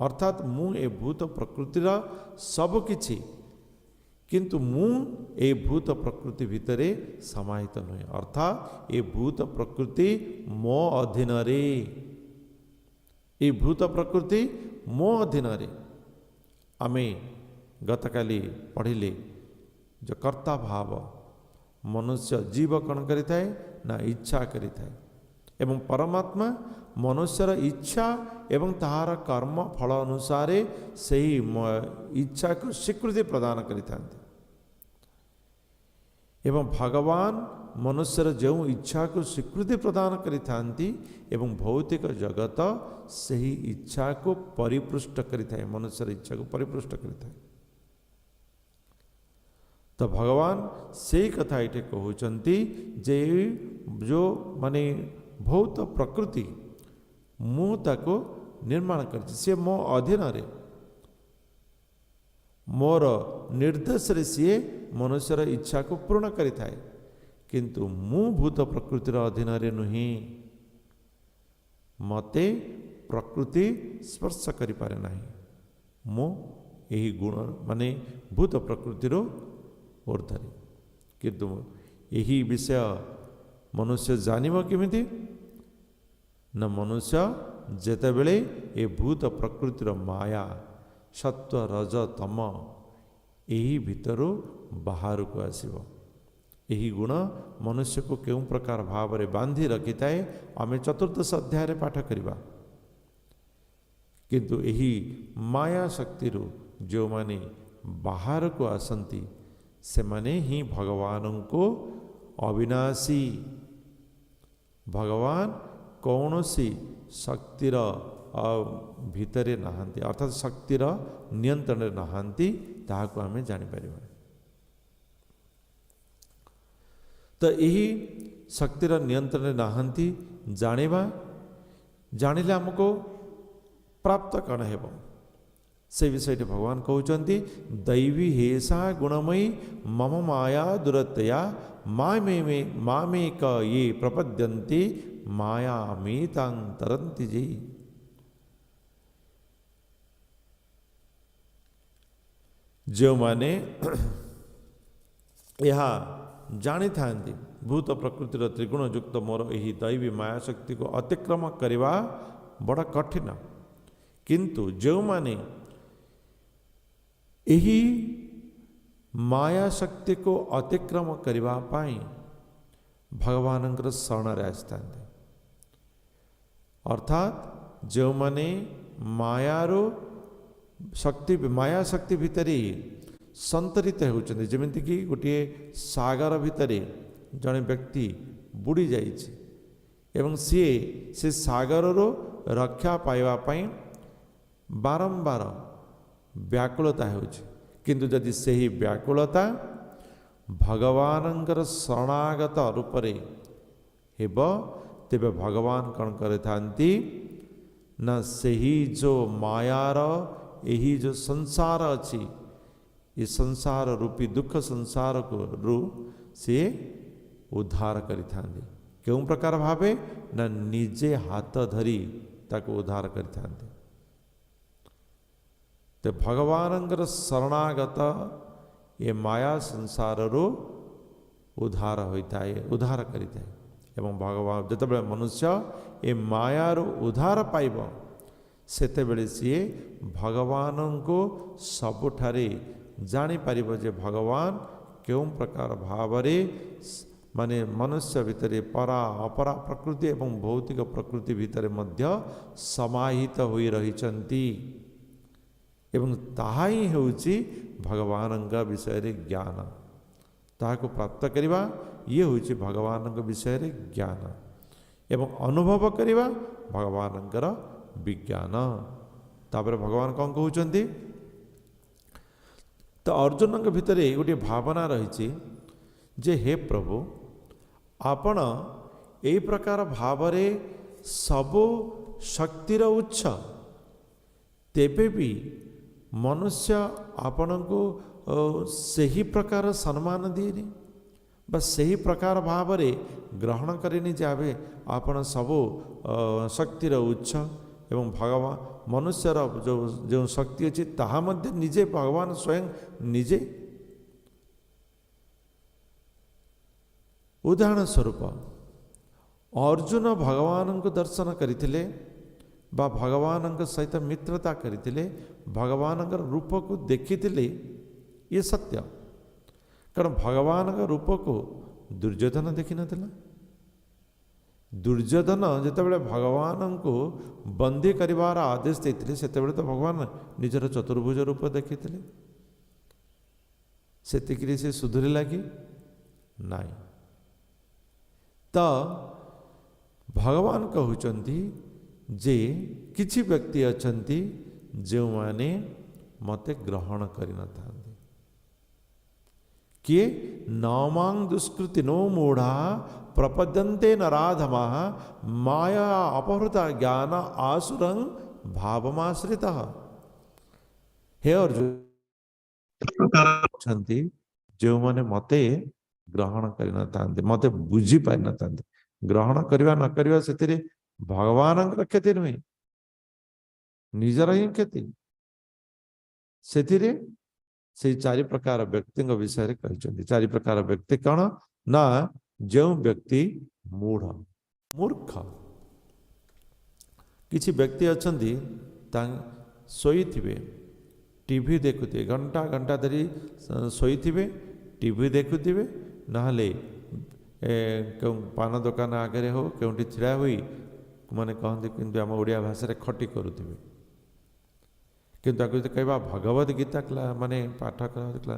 ଅର୍ଥାତ୍ ମୁଁ ଏ ଭୂତ ପ୍ରକୃତିର ସବୁକିଛି, କିନ୍ତୁ ମୁଁ ଏଇ ଭୂତ ପ୍ରକୃତି ଭିତରେ ସମାହିତ ନୁହେଁ। ଅର୍ଥାତ୍ ଏ ଭୂତ ପ୍ରକୃତି ମୋ ଅଧୀନରେ, ଏଇ ଭୂତ ପ୍ରକୃତି ମୋ ଅଧୀନରେ। ଆମେ ଗତକାଲି ପଢ଼ିଲେ ଯେ କର୍ତ୍ତା ଭାବ, ମନୁଷ୍ୟ ଜୀବ କ'ଣ କରିଥାଏ ନା ଇଚ୍ଛା କରିଥାଏ, ଏବଂ ପରମାତ୍ମା ମନୁଷ୍ୟର ଇଚ୍ଛା ଏବଂ ତାହାର କର୍ମ ଫଳ ଅନୁସାରେ ସେହି ଇଚ୍ଛାକୁ ସ୍ୱୀକୃତି ପ୍ରଦାନ କରିଥାନ୍ତି। ଏବଂ ଭଗବାନ ମନୁଷ୍ୟର ଯେଉଁ ଇଚ୍ଛାକୁ ସ୍ୱୀକୃତି ପ୍ରଦାନ କରିଥାନ୍ତି ଏବଂ ଭୌତିକ ଜଗତ ସେହି ଇଚ୍ଛାକୁ ପରିପୃଷ୍ଟ କରିଥାଏ, ମନୁଷ୍ୟର ଇଚ୍ଛାକୁ ପରିପୃଷ୍ଟ କରିଥାଏ। ତ ଭଗବାନ ସେଇ କଥା ଏଇଠି କହୁଛନ୍ତି ଯେ ଯେଉଁ ମାନେ ଭୌତ ପ୍ରକୃତି ମୁଁ ତାକୁ ନିର୍ମାଣ କରିଛି, ସିଏ ମୋ ଅଧୀନରେ, ମୋର ନିର୍ଦ୍ଦେଶରେ ସିଏ ମନୁଷ୍ୟର ଇଚ୍ଛାକୁ ପୂରଣ କରିଥାଏ, କିନ୍ତୁ ମୁଁ ଭୂତ ପ୍ରକୃତିର ଅଧୀନରେ ନୁହେଁ। ମୋତେ ପ୍ରକୃତି ସ୍ପର୍ଶ କରିପାରେ ନାହିଁ, ମୁଁ ଏହି ଗୁଣ ମାନେ ଭୂତ ପ୍ରକୃତିରୁ ଉର୍ଦ୍ଧ୍ୱରେ। କିନ୍ତୁ ଏହି ବିଷୟ ମନୁଷ୍ୟ ଜାଣିବ କେମିତି? ନା ମନୁଷ୍ୟ ଯେତେବେଳେ ଏ ଭୂତ ପ୍ରକୃତିର ମାୟା ସତ୍ୱ ରଜ ତମ ଏହି ଭିତରୁ ବାହାରକୁ ଆସିବ। ଏହି ଗୁଣ ମନୁଷ୍ୟକୁ କେଉଁ ପ୍ରକାର ଭାବରେ ବାନ୍ଧି ରଖିଥାଏ ଆମେ ଚତୁର୍ଦ୍ଦଶ ଅଧ୍ୟାୟରେ ପାଠ କରିବା। କିନ୍ତୁ ଏହି ମାୟା ଶକ୍ତିରୁ ଯେଉଁମାନେ ବାହାରକୁ ଆସନ୍ତି ସେମାନେ ହିଁ ଭଗବାନଙ୍କୁ ଅବିନାଶୀ, ଭଗବାନ କୌଣସି ଶକ୍ତିର ଭିତରେ ନାହାନ୍ତି, ଅର୍ଥାତ୍ ଶକ୍ତିର ନିୟନ୍ତ୍ରଣରେ ନାହାନ୍ତି, ତାହାକୁ ଆମେ ଜାଣିପାରିବା। ତ ଏହି ଶକ୍ତିର ନିୟନ୍ତ୍ରଣରେ ନାହାନ୍ତି ଜାଣିବା, ଜାଣିଲେ ଆମକୁ ପ୍ରାପ୍ତ କ'ଣ ହେବ ସେ ବିଷୟଟି ଭଗବାନ କହୁଛନ୍ତି। ଦୈବୀ ହେଷା ଗୁଣମୟୀ ମମ ମାୟା ଦୁରତୟା ମାମେକ ୟେ ପ୍ରପଦ୍ୟନ୍ତି ମାୟାମେତାଂ ତରନ୍ତି ଯେ। ଯେଉଁମାନେ ଏହା ଜାଣିଥାନ୍ତି ଭୂତ ପ୍ରକୃତିର ତ୍ରିଗୁଣଯୁକ୍ତ ମୋର ଏହି ଦୈବୀ ମାୟାଶକ୍ତିକୁ ଅତିକ୍ରମ କରିବା ବଡ଼ କଠିନ, କିନ୍ତୁ ଯେଉଁମାନେ ଏହି ମାୟାଶକ୍ତିକୁ ଅତିକ୍ରମ କରିବା ପାଇଁ ଭଗବାନଙ୍କର ଶରଣରେ ଆସିଥାନ୍ତି, ଅର୍ଥାତ୍ ଯେଉଁମାନେ ମାୟାରୁ ଶକ୍ତି ମାୟାଶକ୍ତି ଭିତରେ ସନ୍ତରିତ ହେଉଛନ୍ତି, ଯେମିତିକି ଗୋଟିଏ ସାଗର ଭିତରେ ଜଣେ ବ୍ୟକ୍ତି ବୁଡ଼ି ଯାଇଛି ଏବଂ ସିଏ ସେ ସାଗରରୁ ରକ୍ଷା ପାଇବା ପାଇଁ ବାରମ୍ବାର ବ୍ୟାକୁଳତା ହେଉଛି, କିନ୍ତୁ ଯଦି ସେହି ବ୍ୟାକୁଳତା ଭଗବାନଙ୍କର ଶରଣାଗତ ରୂପରେ ହେବ, ତେବେ ଭଗବାନ କ'ଣ କରିଥାନ୍ତି ନା ସେହି ଯେଉଁ ମାୟାର ଏହି ଯେଉଁ ସଂସାର ଅଛି ଏ ସଂସାର ରୂପୀ ଦୁଃଖ ସଂସାରକୁ ରୁ ସିଏ ଉଦ୍ଧାର କରିଥାନ୍ତି। କେଉଁ ପ୍ରକାର ଭାବେ ନା ନିଜେ ହାତ ଧରି ତାକୁ ଉଦ୍ଧାର କରିଥାନ୍ତି। ତ ଭଗବାନଙ୍କର ଶରଣାଗତ ଏ ମାୟା ସଂସାରରୁ ଉଦ୍ଧାର ହୋଇଥାଏ, ଉଦ୍ଧାର କରିଥାଏ। ଏବଂ ଭଗବାନ ଯେତେବେଳେ ମନୁଷ୍ୟ ଏ ମାୟାରୁ ଉଦ୍ଧାର ପାଇବ, ସେତେବେଳେ ସିଏ ଭଗବାନଙ୍କୁ ସବୁଠାରେ ଜାଣିପାରିବ ଯେ ଭଗବାନ କେଉଁ ପ୍ରକାର ଭାବରେ ମାନେ ମନୁଷ୍ୟ ଭିତରେ ପରା ଅପରା ପ୍ରକୃତି ଏବଂ ଭୌତିକ ପ୍ରକୃତି ଭିତରେ ମଧ୍ୟ ସମାହିତ ହୋଇ ରହିଛନ୍ତି, ଏବଂ ତାହା ହିଁ ହେଉଛି ଭଗବାନଙ୍କ ବିଷୟରେ ଜ୍ଞାନ। ତାହାକୁ ପ୍ରାପ୍ତ କରିବା ଇଏ ହେଉଛି ଭଗବାନଙ୍କ ବିଷୟରେ ଜ୍ଞାନ, ଏବଂ ଅନୁଭବ କରିବା ଭଗବାନଙ୍କର ବିଜ୍ଞାନ। ତାପରେ ଭଗବାନ କ'ଣ କହୁଛନ୍ତି? ତ ଅର୍ଜୁନଙ୍କ ଭିତରେ ଗୋଟିଏ ଭାବନା ରହିଛି ଯେ ହେ ପ୍ରଭୁ, ଆପଣ ଏଇ ପ୍ରକାର ଭାବରେ ସବୁ ଶକ୍ତିର ଉତ୍ସ, ତେବେ ବି ମନୁଷ୍ୟ ଆପଣଙ୍କୁ ସେହି ପ୍ରକାର ସମ୍ମାନ ଦିଏନି ବା ସେହି ପ୍ରକାର ଭାବରେ ଗ୍ରହଣ କରେନି ଯେ ଆବେ ଆପଣ ସବୁ ଶକ୍ତିର ଉତ୍ସ, ଏବଂ ଭଗବାନ ମନୁଷ୍ୟର ଯେଉଁ ଶକ୍ତି ଅଛି ତାହା ମଧ୍ୟ ନିଜେ ଭଗବାନ ସ୍ୱୟଂ ନିଜେ। ଉଦାହରଣ ସ୍ୱରୂପ ଅର୍ଜୁନ ଭଗବାନଙ୍କୁ ଦର୍ଶନ କରିଥିଲେ ବା ଭଗବାନଙ୍କ ସହିତ ମିତ୍ରତା କରିଥିଲେ, ଭଗବାନଙ୍କର ରୂପକୁ ଦେଖିଥିଲେ, ଇଏ ସତ୍ୟ। କାରଣ ଭଗବାନଙ୍କ ରୂପକୁ ଦୁର୍ଯ୍ୟୋଧନ ଦେଖିନଥିଲା। ଦୁର୍ଯ୍ୟୋଧନ ଯେତେବେଳେ ଭଗବାନଙ୍କୁ ବନ୍ଦୀ କରିବାର ଆଦେଶ ଦେଇଥିଲେ, ସେତେବେଳେ ତ ଭଗବାନ ନିଜର ଚତୁର୍ଭୁଜ ରୂପ ଦେଖିଥିଲେ। ସେତିକିରେ ସେ ସୁଧୁରିଲା କି ନାଇଁ? ତ ଭଗବାନ କହୁଛନ୍ତି ଯେ କିଛି ବ୍ୟକ୍ତି ଅଛନ୍ତି ଯେଉଁମାନେ ମୋତେ ଗ୍ରହଣ କରିନଥାନ୍ତି। କିଏ? ନମାଂ ଦୁଷ୍କୃତିନୋ ମୂଢ଼ା ପ୍ରପଦ୍ୟନ୍ତେ ନରାଧମାଃ ମାୟା ଅପହୃତ ଜ୍ଞାନ ଆସୁରଂ ଭାବମାଶ୍ରିତଃ। ହେ ଅର୍ଜୁନ, ଅଛନ୍ତି ଯେଉଁମାନେ ମୋତେ ଗ୍ରହଣ କରିନଥାନ୍ତି, ମୋତେ ବୁଝି ପାରିନଥାନ୍ତି। ଗ୍ରହଣ କରିବା ନ କରିବା ସେଥିରେ ଭଗବାନଙ୍କର କ୍ଷତି ନୁହେଁ, ନିଜର ହିଁ କ୍ଷତି। ସେଥିରେ ସେଇ ଚାରି ପ୍ରକାର ବ୍ୟକ୍ତିଙ୍କ ବିଷୟରେ କହିଛନ୍ତି। ଚାରି ପ୍ରକାର ବ୍ୟକ୍ତି କ'ଣ ନା ଯେଉଁ ବ୍ୟକ୍ତି ମୂଢ଼, ମୂର୍ଖ। କିଛି ବ୍ୟକ୍ତି ଅଛନ୍ତି ଶୋଇଥିବେ, ଟିଭି ଦେଖୁଥିବେ, ଘଣ୍ଟା ଘଣ୍ଟା ଧରି ଶୋଇଥିବେ, ଟିଭି ଦେଖୁଥିବେ, ନହେଲେ କେଉଁ ପାନ ଦୋକାନ ଆଗରେ ହଉ କେଉଁଠି ଛିଡ଼ା ହୋଇ ମାନେ କହନ୍ତି, କିନ୍ତୁ ଆମ ଓଡ଼ିଆ ଭାଷାରେ ଖଟି କରୁଥିବେ। କିନ୍ତୁ ତାକୁ ଯଦି କହିବା ଭଗବତ ଗୀତା ମାନେ ପାଠ କ୍ଲା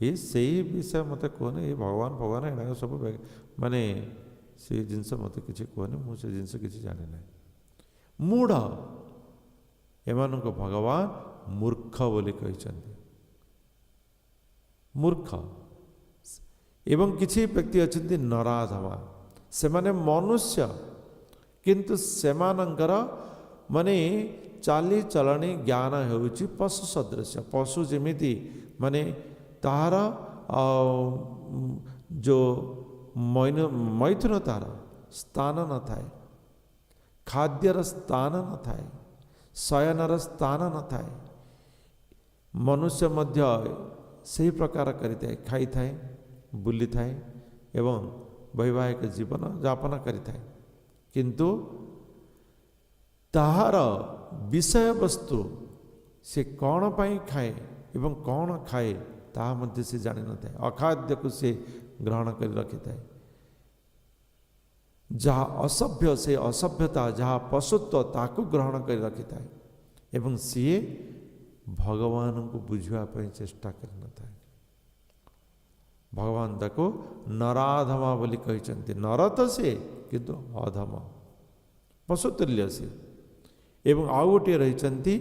ଏ ସେଇ ବିଷୟ ମୋତେ କୁହନି, ଏ ଭଗବାନ ଭଗବାନ ଏଗୁଡ଼ାକ ସବୁ ମାନେ ସେ ଜିନିଷ ମୋତେ କିଛି କୁହନି, ମୁଁ ସେ ଜିନିଷ କିଛି ଜାଣେ ନାହିଁ। ମୂଢ଼, ଏମାନଙ୍କୁ ଭଗବାନ ମୂର୍ଖ ବୋଲି କହିଛନ୍ତି, ମୂର୍ଖ। ଏବଂ କିଛି ବ୍ୟକ୍ତି ଅଛନ୍ତି ନରାଧମା, ସେମାନେ ମନୁଷ୍ୟ କିନ୍ତୁ ସେମାନଙ୍କର ମାନେ ଚାଲିଚଳଣି ଜ୍ଞାନ ହେଉଛି ପଶୁ ସଦୃଶ୍ୟ। ପଶୁ ଯେମିତି ମାନେ ତାହାର ଯେଉଁ ମୈଥୁନ ତାର ସ୍ଥାନ ନଥାଏ, ଖାଦ୍ୟର ସ୍ଥାନ ନଥାଏ, ଶୟନର ସ୍ଥାନ ନଥାଏ। ମନୁଷ୍ୟ ମଧ୍ୟ ସେହି ପ୍ରକାର କରିଥାଏ, ଖାଇଥାଏ, ବୁଲିଥାଏ ଏବଂ ବୈବାହିକ ଜୀବନ ଯାପନ କରିଥାଏ, କିନ୍ତୁ ତାହାର ବିଷୟବସ୍ତୁ ସେ କ'ଣ ପାଇଁ ଖାଏ ଏବଂ କ'ଣ ଖାଏ ତାହା ମଧ୍ୟ ସେ ଜାଣିନଥାଏ। ଅଖାଦ୍ୟକୁ ସେ ଗ୍ରହଣ କରି ରଖିଥାଏ। ଯାହା ଅସଭ୍ୟ ସେ ଅସଭ୍ୟତା, ଯାହା ପଶୁତ୍ୱ ତାକୁ ଗ୍ରହଣ କରି ରଖିଥାଏ ଏବଂ ସିଏ ଭଗବାନଙ୍କୁ ବୁଝିବା ପାଇଁ ଚେଷ୍ଟା କରିନଥାଏ। ଭଗବାନ ତାକୁ ନରାଧମା ବୋଲି କହିଛନ୍ତି। ନର ତ ସିଏ କିନ୍ତୁ ଅଧମ, ପଶୁତୁଲ୍ୟ ସିଏ। ଏବଂ ଆଉ ଗୋଟିଏ ରହିଛନ୍ତି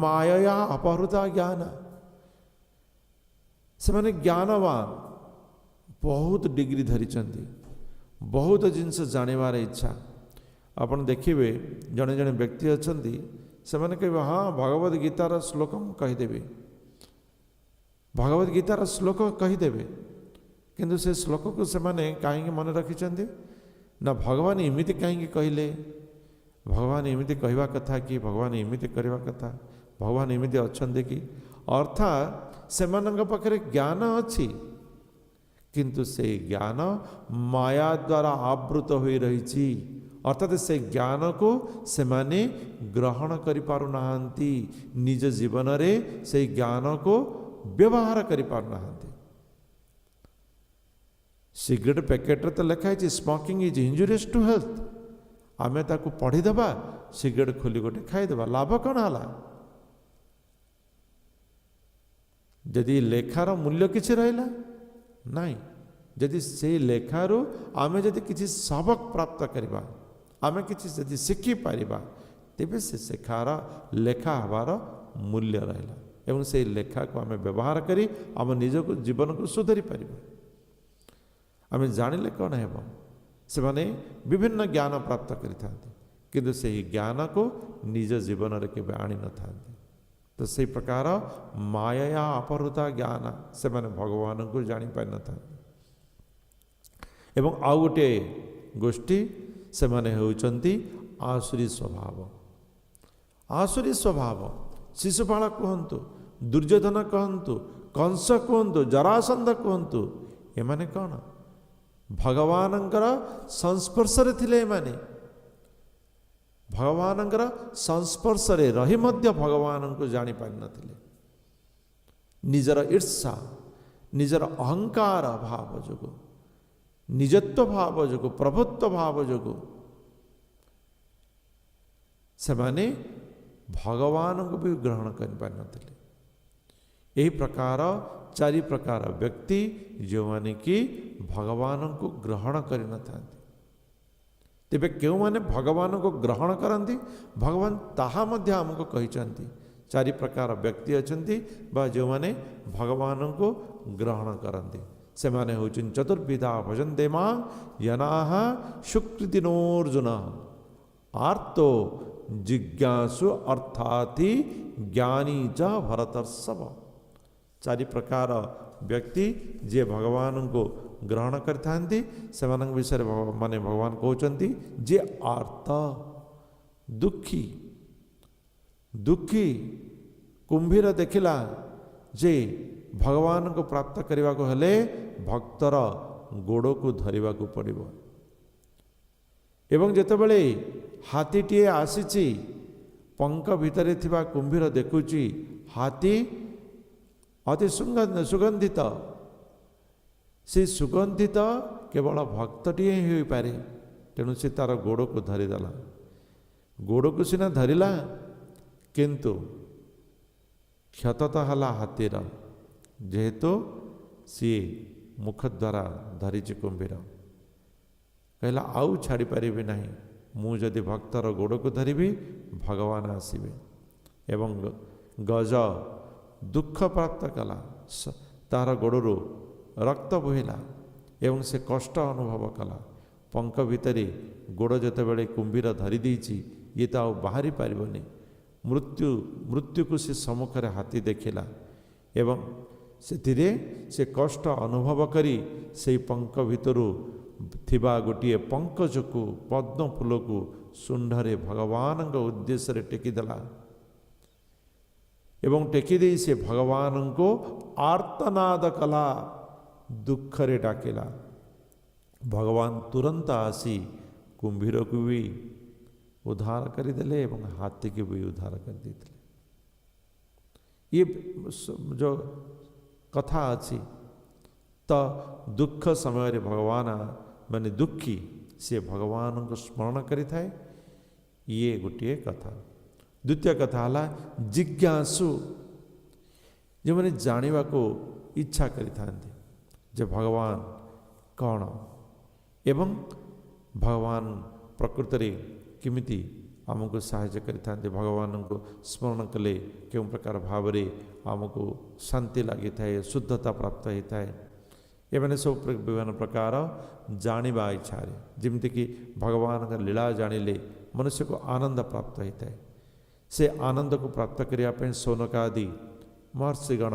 ମାୟା ଅପହୃତ ଜ୍ଞାନ। ସେମାନେ ଜ୍ଞାନବାନ, ବହୁତ ଡିଗ୍ରୀ ଧରିଛନ୍ତି, ବହୁତ ଜିନିଷ ଜାଣିବାର ଇଚ୍ଛା। ଆପଣ ଦେଖିବେ ଜଣେ ଜଣେ ବ୍ୟକ୍ତି ଅଛନ୍ତି, ସେମାନେ କହିବେ ହଁ ଭଗବତ ଗୀତାର ଶ୍ଲୋକ ମୁଁ କହିଦେବି, ଭଗବତ ଗୀତାର ଶ୍ଲୋକ କହିଦେବେ, କିନ୍ତୁ ସେ ଶ୍ଲୋକକୁ ସେମାନେ କାହିଁକି ମନେ ରଖିଛନ୍ତି ନା ଭଗବାନ ଏମିତି କାହିଁକି କହିଲେ, ଭଗବାନ ଏମିତି କହିବା କଥା କି, ଭଗବାନ ଏମିତି କରିବା କଥା, ଭଗବାନ ଏମିତି ଅଛନ୍ତି କି? ଅର୍ଥାତ୍ ସେମାନଙ୍କ ପାଖରେ ଜ୍ଞାନ ଅଛି, କିନ୍ତୁ ସେଇ ଜ୍ଞାନ ମାୟା ଦ୍ୱାରା ଆବୃତ ହୋଇ ରହିଛି। ଅର୍ଥାତ୍ ସେ ଜ୍ଞାନକୁ ସେମାନେ ଗ୍ରହଣ କରିପାରୁନାହାନ୍ତି, ନିଜ ଜୀବନରେ ସେଇ ଜ୍ଞାନକୁ ବ୍ୟବହାର କରିପାରୁନାହାନ୍ତି। ସିଗାରେଟ୍ ପ୍ୟାକେଟ୍ରେ ତ ଲେଖା ହେଇଛି smoking is injurious to health. ଆମେ ତାକୁ ପଢ଼ିଦେବା, ସିଗାରେଟ୍ ଖୋଲି ଗୋଟେ ଖାଇଦେବା, ଲାଭ କ'ଣ ହେଲା? ଯଦି ଲେଖାର ମୂଲ୍ୟ କିଛି ରହିଲା ନାହିଁ। ଯଦି ସେଇ ଲେଖାରୁ ଆମେ ଯଦି କିଛି ସବକ ପ୍ରାପ୍ତ କରିବା, ଆମେ କିଛି ଯଦି ଶିଖିପାରିବା, ତେବେ ସେ ଶିକ୍ଷାର ଲେଖା ହେବାର ମୂଲ୍ୟ ରହିଲା ଏବଂ ସେଇ ଲେଖାକୁ ଆମେ ବ୍ୟବହାର କରି ଆମ ନିଜକୁ ଜୀବନକୁ ସୁଧାରି ପାରିବା। ଆମେ ଜାଣିଲେ କ'ଣ ହେବ? ସେମାନେ ବିଭିନ୍ନ ଜ୍ଞାନ ପ୍ରାପ୍ତ କରିଥାନ୍ତି, କିନ୍ତୁ ସେହି ଜ୍ଞାନକୁ ନିଜ ଜୀବନରେ କେବେ ଆଣିନଥାନ୍ତି। ତ ସେଇ ପ୍ରକାର ମାୟା ଅପହୃତା ଜ୍ଞାନ, ସେମାନେ ଭଗବାନଙ୍କୁ ଜାଣିପାରିନଥାନ୍ତି। ଏବଂ ଆଉ ଗୋଟିଏ ଗୋଷ୍ଠୀ, ସେମାନେ ହେଉଛନ୍ତି ଆସୁରୀ ସ୍ୱଭାବ। ଆସୁରୀ ସ୍ୱଭାବ ଶିଶୁପାଳ କୁହନ୍ତୁ, ଦୁର୍ଯ୍ୟୋଧନ କୁହନ୍ତୁ, କଂସ କୁହନ୍ତୁ, ଜରାସନ୍ଧ କୁହନ୍ତୁ, ଏମାନେ କ'ଣ ଭଗବାନଙ୍କର ସଂସ୍ପର୍ଶରେ ଥିଲେ। ଏମାନେ ଭଗବାନଙ୍କର ସଂସ୍ପର୍ଶରେ ରହି ମଧ୍ୟ ଭଗବାନଙ୍କୁ ଜାଣିପାରିନଥିଲେ। ନିଜର ଈର୍ଷା, ନିଜର ଅହଙ୍କାର ଭାବ ଯୋଗୁଁ, ନିଜତ୍ୱ ଭାବ ଯୋଗୁଁ, ପ୍ରଭୁତ୍ୱ ଭାବ ଯୋଗୁଁ ସେମାନେ ଭଗବାନଙ୍କୁ ବି ଗ୍ରହଣ କରିପାରିନଥିଲେ। ଏହି ପ୍ରକାର ଚାରି ପ୍ରକାର ବ୍ୟକ୍ତି ଯେଉଁମାନେ କି ଭଗବାନଙ୍କୁ ଗ୍ରହଣ କରିନଥାନ୍ତି। ତେବେ କେଉଁମାନେ ଭଗବାନଙ୍କୁ ଗ୍ରହଣ କରନ୍ତି, ଭଗବାନ ତାହା ମଧ୍ୟ ଆମକୁ କହିଛନ୍ତି। ଚାରି ପ୍ରକାର ବ୍ୟକ୍ତି ଅଛନ୍ତି ବା ଯେଉଁମାନେ ଭଗବାନଙ୍କୁ ଗ୍ରହଣ କରନ୍ତି, ସେମାନେ ହେଉଛନ୍ତି ଚତୁର୍ବିଧା ଭଜନ୍ତେ ମା ୟନାହ ସୁକୃତିନୋର୍ଜୁନ ଆର୍ତ୍ତୋ ଜିଜ୍ଞାସୁ ଅର୍ଥାଥି ଜ୍ଞାନୀ ଚ ଭରତର୍ଷଭ। ଚାରି ପ୍ରକାର ବ୍ୟକ୍ତି ଯିଏ ଭଗବାନଙ୍କୁ ଗ୍ରହଣ କରିଥାନ୍ତି, ସେମାନଙ୍କ ବିଷୟରେ ମାନେ ଭଗବାନ କହୁଛନ୍ତି ଯିଏ ଆର୍ତ୍ତ, ଦୁଃଖୀ। ଦୁଃଖୀ କୁମ୍ଭୀର ଦେଖିଲା ଯେ ଭଗବାନଙ୍କୁ ପ୍ରାପ୍ତ କରିବାକୁ ହେଲେ ଭକ୍ତର ଗୋଡ଼କୁ ଧରିବାକୁ ପଡ଼ିବ, ଏବଂ ଯେତେବେଳେ ହାତୀଟିଏ ଆସିଛି, ପଙ୍କ ଭିତରେ ଥିବା କୁମ୍ଭୀର ଦେଖୁଛି ହାତୀ ଅତି ସୁଗନ୍ଧିତ। ସେ ସୁଗନ୍ଧିତ କେବଳ ଭକ୍ତଟିଏ ହିଁ ହୋଇପାରେ, ତେଣୁ ସେ ତାର ଗୋଡ଼କୁ ଧରିଦେଲା। ଗୋଡ଼କୁ ସିନା ଧରିଲା, କିନ୍ତୁ କ୍ଷତ ତ ହେଲା ହାତୀର, ଯେହେତୁ ସିଏ ମୁଖ ଦ୍ୱାରା ଧରିଛି। କୁମ୍ଭୀର କହିଲା ଆଉ ଛାଡ଼ିପାରିବି ନାହିଁ, ମୁଁ ଯଦି ଭକ୍ତର ଗୋଡ଼କୁ ଧରିବି ଭଗବାନ ଆସିବେ। ଏବଂ ଗଜ ଦୁଃଖ ପ୍ରାପ୍ତ କଲା, ତାର ଗୋଡ଼ରୁ ରକ୍ତ ବୋହିଲା ଏବଂ ସେ କଷ୍ଟ ଅନୁଭବ କଲା। ପଙ୍କ ଭିତରେ ଗୋଡ଼ ଯେତେବେଳେ କୁମ୍ଭୀର ଧରି ଦେଇଛି, ଇଏ ତ ଆଉ ବାହାରି ପାରିବନି। ମୃତ୍ୟୁକୁ ସେ ସମ୍ମୁଖରେ ହାତୀ ଦେଖିଲା ଏବଂ ସେଥିରେ ସେ କଷ୍ଟ ଅନୁଭବ କରି ସେଇ ପଙ୍କ ଭିତରୁ ଥିବା ଗୋଟିଏ ପଙ୍କଜକୁ, ପଦ୍ମ ଫୁଲକୁ ଶୁଣ୍ଢରେ ଭଗବାନଙ୍କ ଉଦ୍ଦେଶ୍ୟରେ ଟେକିଦେଲା ଏବଂ ଟେକିଦେଇ ସେ ଭଗବାନଙ୍କୁ ଆର୍ତ୍ତନାଦ କଲା, ଦୁଃଖରେ ଡାକିଲା। ଭଗବାନ ତୁରନ୍ତ ଆସି କୁମ୍ଭୀରକୁ ବି ଉଦ୍ଧାର କରିଦେଲେ ଏବଂ ହାତୀକୁ ବି ଉଦ୍ଧାର କରିଦେଇଥିଲେ। ଇଏ ଯେଉଁ କଥା ଅଛି ତ ଦୁଃଖ ସମୟରେ ଭଗବାନ ମାନେ ଦୁଃଖୀ ସିଏ ଭଗବାନଙ୍କୁ ସ୍ମରଣ କରିଥାଏ, ଇଏ ଗୋଟିଏ କଥା। ଦ୍ୱିତୀୟ କଥା ହେଲା ଜିଜ୍ଞାସୁ, ଯେଉଁମାନେ ଜାଣିବାକୁ ଇଚ୍ଛା କରିଥାନ୍ତି ଯେ ଭଗବାନ କ'ଣ ଏବଂ ଭଗବାନ ପ୍ରକୃତରେ କେମିତି ଆମକୁ ସାହାଯ୍ୟ କରିଥାନ୍ତି, ଭଗବାନଙ୍କୁ ସ୍ମରଣ କଲେ କେଉଁ ପ୍ରକାର ଭାବରେ ଆମକୁ ଶାନ୍ତି ଲାଗିଥାଏ, ଶୁଦ୍ଧତା ପ୍ରାପ୍ତ ହୋଇଥାଏ। ଏମାନେ ସବୁ ବିଭିନ୍ନ ପ୍ରକାର ଜାଣିବା ଇଚ୍ଛାରେ, ଯେମିତିକି ଭଗବାନଙ୍କ ଲୀଳା ଜାଣିଲେ ମନୁଷ୍ୟକୁ ଆନନ୍ଦ ପ୍ରାପ୍ତ ହୋଇଥାଏ। ସେ ଆନନ୍ଦକୁ ପ୍ରାପ୍ତ କରିବା ପାଇଁ ସୌନକାଦି ମହର୍ଷିଗଣ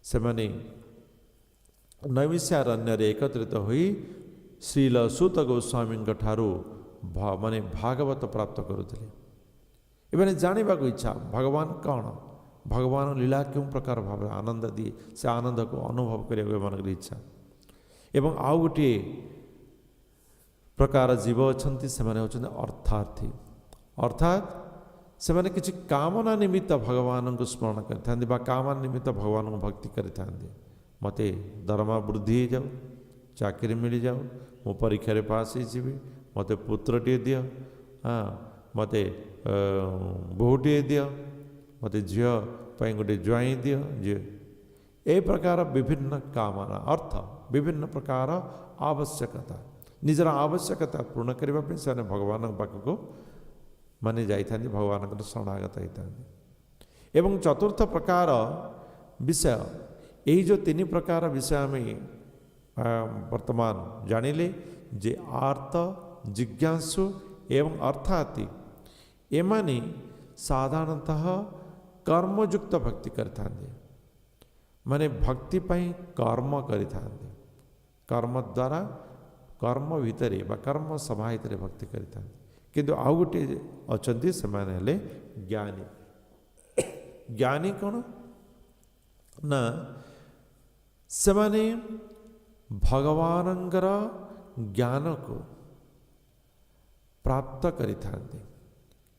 ସେମାନେ ନୈମିଷାରଣ୍ୟରେ ଏକତ୍ରିତ ହୋଇ ଶ୍ରୀଲ ସୁତ ଗୋସ୍ୱାମୀଙ୍କ ଠାରୁ ମାନେ ଭାଗବତ ପ୍ରାପ୍ତ କରୁଥିଲେ। ଏମାନେ ଜାଣିବାକୁ ଇଚ୍ଛା ଭଗବାନ କ'ଣ, ଭଗବାନ ଲୀଳା କେଉଁ ପ୍ରକାର ଭାବରେ ଆନନ୍ଦ ଦିଏ, ସେ ଆନନ୍ଦକୁ ଅନୁଭବ କରିବାକୁ ଏମାନଙ୍କର ଇଚ୍ଛା। ଏବଂ ଆଉ ଗୋଟିଏ ପ୍ରକାର ଜୀବ ଅଛନ୍ତି, ସେମାନେ ହେଉଛନ୍ତି ଅର୍ଥାର୍ଥୀ। ଅର୍ଥାତ୍ ସେମାନେ କିଛି କାମନା ନିମିତ୍ତ ଭଗବାନଙ୍କୁ ସ୍ମରଣ କରିଥାନ୍ତି ବା କାମନା ନିମିତ୍ତ ଭଗବାନଙ୍କୁ ଭକ୍ତି କରିଥାନ୍ତି। ମୋତେ ଦରମା ବୃଦ୍ଧି ହେଇଯାଉ, ଚାକିରି ମିଳିଯାଉ, ମୁଁ ପରୀକ୍ଷାରେ ପାସ୍ ହେଇଯିବି, ମୋତେ ପୁତ୍ରଟିଏ ଦିଅ, ହଁ ମୋତେ ବୋହୂଟିଏ ଦିଅ, ମୋତେ ଝିଅ ପାଇଁ ଗୋଟେ ଜ୍ୱାଇଁ ଦିଅ, ଝିଅ, ଏ ପ୍ରକାର ବିଭିନ୍ନ କାମନା, ଅର୍ଥ ବିଭିନ୍ନ ପ୍ରକାର ଆବଶ୍ୟକତା, ନିଜର ଆବଶ୍ୟକତା ପୂର୍ଣ୍ଣ କରିବା ପାଇଁ ସେମାନେ ଭଗବାନଙ୍କ ପାଖକୁ ମାନେ ଯାଇଥାନ୍ତି, ଭଗବାନଙ୍କର ଶରଣାଗତ ହେଇଥାନ୍ତି। ଏବଂ ଚତୁର୍ଥ ପ୍ରକାର ବିଷୟ, ଏଇ ଯେଉଁ ତିନି ପ୍ରକାର ବିଷୟ ଆମେ ବର୍ତ୍ତମାନ ଜାଣିଲେ ଯେ ଆର୍ତ, ଜିଜ୍ଞାସୁ ଏବଂ ଅର୍ଥାର୍ଥୀ, ଏମାନେ ସାଧାରଣତଃ କର୍ମଯୁକ୍ତ ଭକ୍ତି କରିଥାନ୍ତି, ମାନେ ଭକ୍ତି ପାଇଁ କର୍ମ କରିଥାନ୍ତି, କର୍ମ ଦ୍ୱାରା କର୍ମ ଭିତରେ ବା କର୍ମ ସମାହିତରେ ଭକ୍ତି କରିଥାନ୍ତି। କିନ୍ତୁ ଆଉ ଗୋଟିଏ ଅଛନ୍ତି, ସେମାନେ ହେଲେ ଜ୍ଞାନୀ। ଜ୍ଞାନୀ କ'ଣ ନା ସେମାନେ ଭଗବାନଙ୍କର ଜ୍ଞାନକୁ ପ୍ରାପ୍ତ କରିଥାନ୍ତି,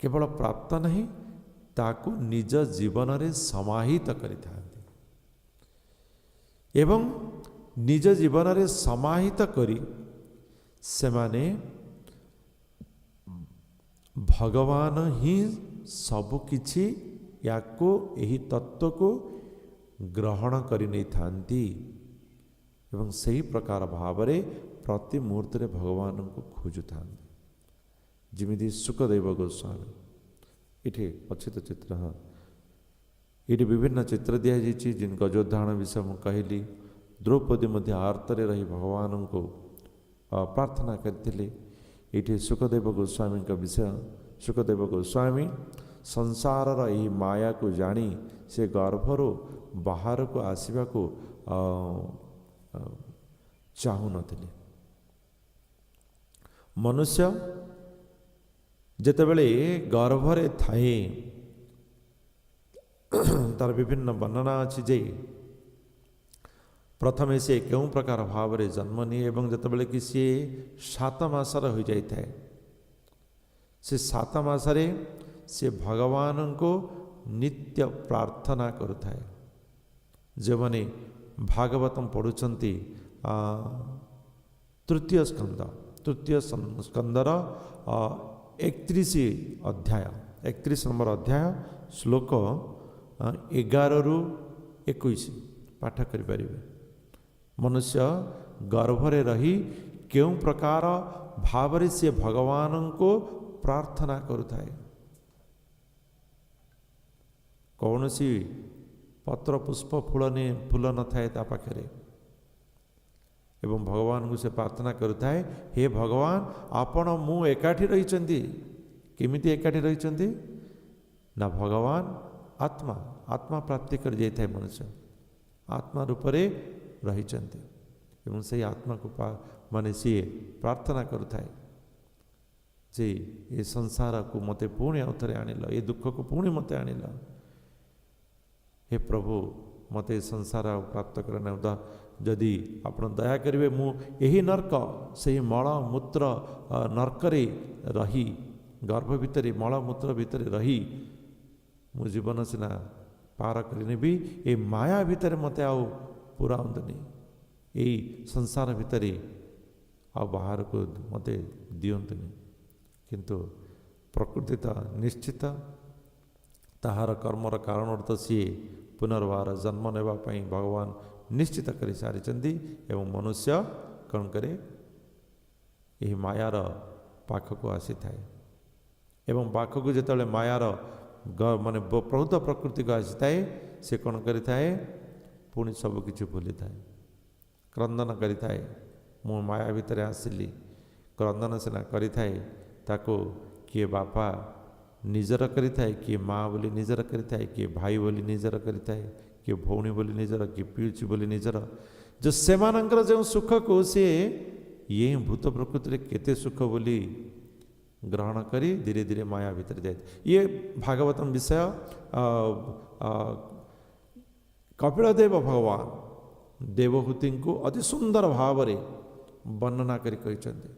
କେବଳ ପ୍ରାପ୍ତ ନାହିଁ, ତାକୁ ନିଜ ଜୀବନରେ ସମାହିତ କରିଥାନ୍ତି ଏବଂ ନିଜ ଜୀବନରେ ସମାହିତ କରି ସେମାନେ ଭଗବାନ ହିଁ ସବୁକିଛି ୟାକୁ ଏହି ତତ୍ତ୍ୱକୁ ଗ୍ରହଣ କରି ନେଇଥାନ୍ତି ଏବଂ ସେହି ପ୍ରକାର ଭାବରେ ପ୍ରତି ମୁହୂର୍ତ୍ତରେ ଭଗବାନଙ୍କୁ ଖୋଜୁଥାନ୍ତି। ଯେମିତି ଶୁକଦେବ ଗୋସ୍ୱାମୀ, ଏଠି ଅଛି ତ ଚିତ୍ର, ହଁ ଏଠି ବିଭିନ୍ନ ଚିତ୍ର ଦିଆଯାଇଛି। ଯେମିତି ଗଜୋଦ୍ଧାରଣ ବିଷୟ ମୁଁ କହିଲି, ଦ୍ରୌପଦୀ ମଧ୍ୟ ଆର୍ତ୍ତରେ ରହି ଭଗବାନଙ୍କୁ ପ୍ରାର୍ଥନା କରିଥିଲେ। ଏଇଠି ଶୁକଦେବ ଗୋସ୍ୱାମୀଙ୍କ ବିଷୟ, ଶୁକଦେବ ଗୋସ୍ୱାମୀ ସଂସାରର ଏହି ମାୟାକୁ ଜାଣି ସେ ଗର୍ଭରୁ ବାହାରକୁ ଆସିବାକୁ ଚାହୁଁନଥିଲେ। ମନୁଷ୍ୟ ଯେତେବେଳେ ଗର୍ଭରେ ଥାଏ, ତାର ବିଭିନ୍ନ ବର୍ଣ୍ଣନା ଅଛି ଯେ ପ୍ରଥମେ ସେ କେଉଁ ପ୍ରକାର ଭାବରେ ଜନ୍ମ ନିଏ ଏବଂ ଯେତେବେଳେ କି ସିଏ 7 ମାସର ହୋଇଯାଇଥାଏ, ସେ 7 ମାସରେ ସେ ଭଗବାନଙ୍କୁ ନିତ୍ୟ ପ୍ରାର୍ଥନା କରୁଥାଏ। ଯେଉଁମାନେ ଭାଗବତମ ପଢ଼ୁଛନ୍ତି, ତୃତୀୟ ସ୍କନ୍ଦ, ତୃତୀୟ ସ୍କନ୍ଦର 31 ଅଧ୍ୟାୟ, 31 ନମ୍ବର ଅଧ୍ୟାୟ ଶ୍ଲୋକ 11ରୁ 21 ପାଠ କରିପାରିବେ। ମନୁଷ୍ୟ ଗର୍ଭରେ ରହି କେଉଁ ପ୍ରକାର ଭାବରେ ସିଏ ଭଗବାନଙ୍କୁ ପ୍ରାର୍ଥନା କରୁଥାଏ। କୌଣସି ପତ୍ର ପୁଷ୍ପ ଫୁଲ ଫୁଲ ନଥାଏ ତା ପାଖରେ ଏବଂ ଭଗବାନଙ୍କୁ ସେ ପ୍ରାର୍ଥନା କରୁଥାଏ, ହେ ଭଗବାନ ଆପଣ ମୁଁ ଏକାଠି ରହିଛନ୍ତି। କେମିତି ଏକାଠି ରହିଛନ୍ତି ନା ଭଗବାନ ଆତ୍ମା, ଆତ୍ମା ପ୍ରାପ୍ତି କରିଯାଇଥାଏ ମନୁଷ୍ୟ, ଆତ୍ମା ରୂପରେ ରହିଛନ୍ତି ଏବଂ ସେଇ ଆତ୍ମାକୁ ମାନେ ସିଏ ପ୍ରାର୍ଥନା କରୁଥାଏ ଯେ ଏ ସଂସାରକୁ ମୋତେ ପୁଣି ଆଉ ଥରେ ଆଣିଲ, ଏ ଦୁଃଖକୁ ପୁଣି ମୋତେ ଆଣିଲ, ହେ ପ୍ରଭୁ ମୋତେ ଏ ସଂସାର ଆଉ ପ୍ରାପ୍ତ କର ନାହିଁ, ଯଦି ଆପଣ ଦୟା କରିବେ ମୁଁ ଏହି ନର୍କ, ସେହି ମଳମୂତ୍ର ନର୍କରେ ରହି, ଗର୍ଭ ଭିତରେ ମଳମୂତ୍ର ଭିତରେ ରହି ମୁଁ ଜୀବନ ସିନା ପାର କରିନେବି, ଏ ମାୟା ଭିତରେ ମୋତେ ଆଉ ପୁରାନ୍ତନି, ଏଇ ସଂସାର ଭିତରେ ଆଉ ବାହାରକୁ ମୋତେ ଦିଅନ୍ତୁନି। କିନ୍ତୁ ପ୍ରକୃତି ତ ନିଶ୍ଚିତ ତାହାର କର୍ମର କାରଣରୁ ତ ସିଏ ପୁନର୍ବାର ଜନ୍ମ ନେବା ପାଇଁ ଭଗବାନ ନିଶ୍ଚିତ କରିସାରିଛନ୍ତି ଏବଂ ମନୁଷ୍ୟ କ'ଣ କରେ, ଏହି ମାୟାର ପାଖକୁ ଆସିଥାଏ ଏବଂ ପାଖକୁ ଯେତେବେଳେ ମାୟାର ମାନେ ପ୍ରଭୃତ ପ୍ରକୃତିକୁ ଆସିଥାଏ, ସେ କ'ଣ କରିଥାଏ, ପୁଣି ସବୁକିଛି ଭୁଲିଥାଏ, କ୍ରନ୍ଦନ କରିଥାଏ। ମୁଁ ମାୟା ଭିତରେ ଆସିଲି, କ୍ରନ୍ଦନ ସିନା କରିଥାଏ, ତାକୁ କିଏ ବାପା ନିଜର କରିଥାଏ, କିଏ ମା ବୋଲି ନିଜର କରିଥାଏ, କିଏ ଭାଇ ବୋଲି ନିଜର କରିଥାଏ, କିଏ ଭଉଣୀ ବୋଲି ନିଜର, କିଏ ପିଉଚି ବୋଲି ନିଜର, ଯେଉଁ ସେମାନଙ୍କର ଯେଉଁ ସୁଖକୁ ସିଏ ଇଏ ଭୂତ ପ୍ରକୃତିରେ କେତେ ସୁଖ ବୋଲି ଗ୍ରହଣ କରି ଧୀରେ ଧୀରେ ମାୟା ଭିତରେ ଯାଏ। ଇଏ ଭାଗବତମ ବିଷୟ। କପିଳଦେବ ଭଗବାନ ଦେବହୂତିଙ୍କୁ ଅତି ସୁନ୍ଦର ଭାବରେ ବର୍ଣ୍ଣନା କରି କହିଛନ୍ତି,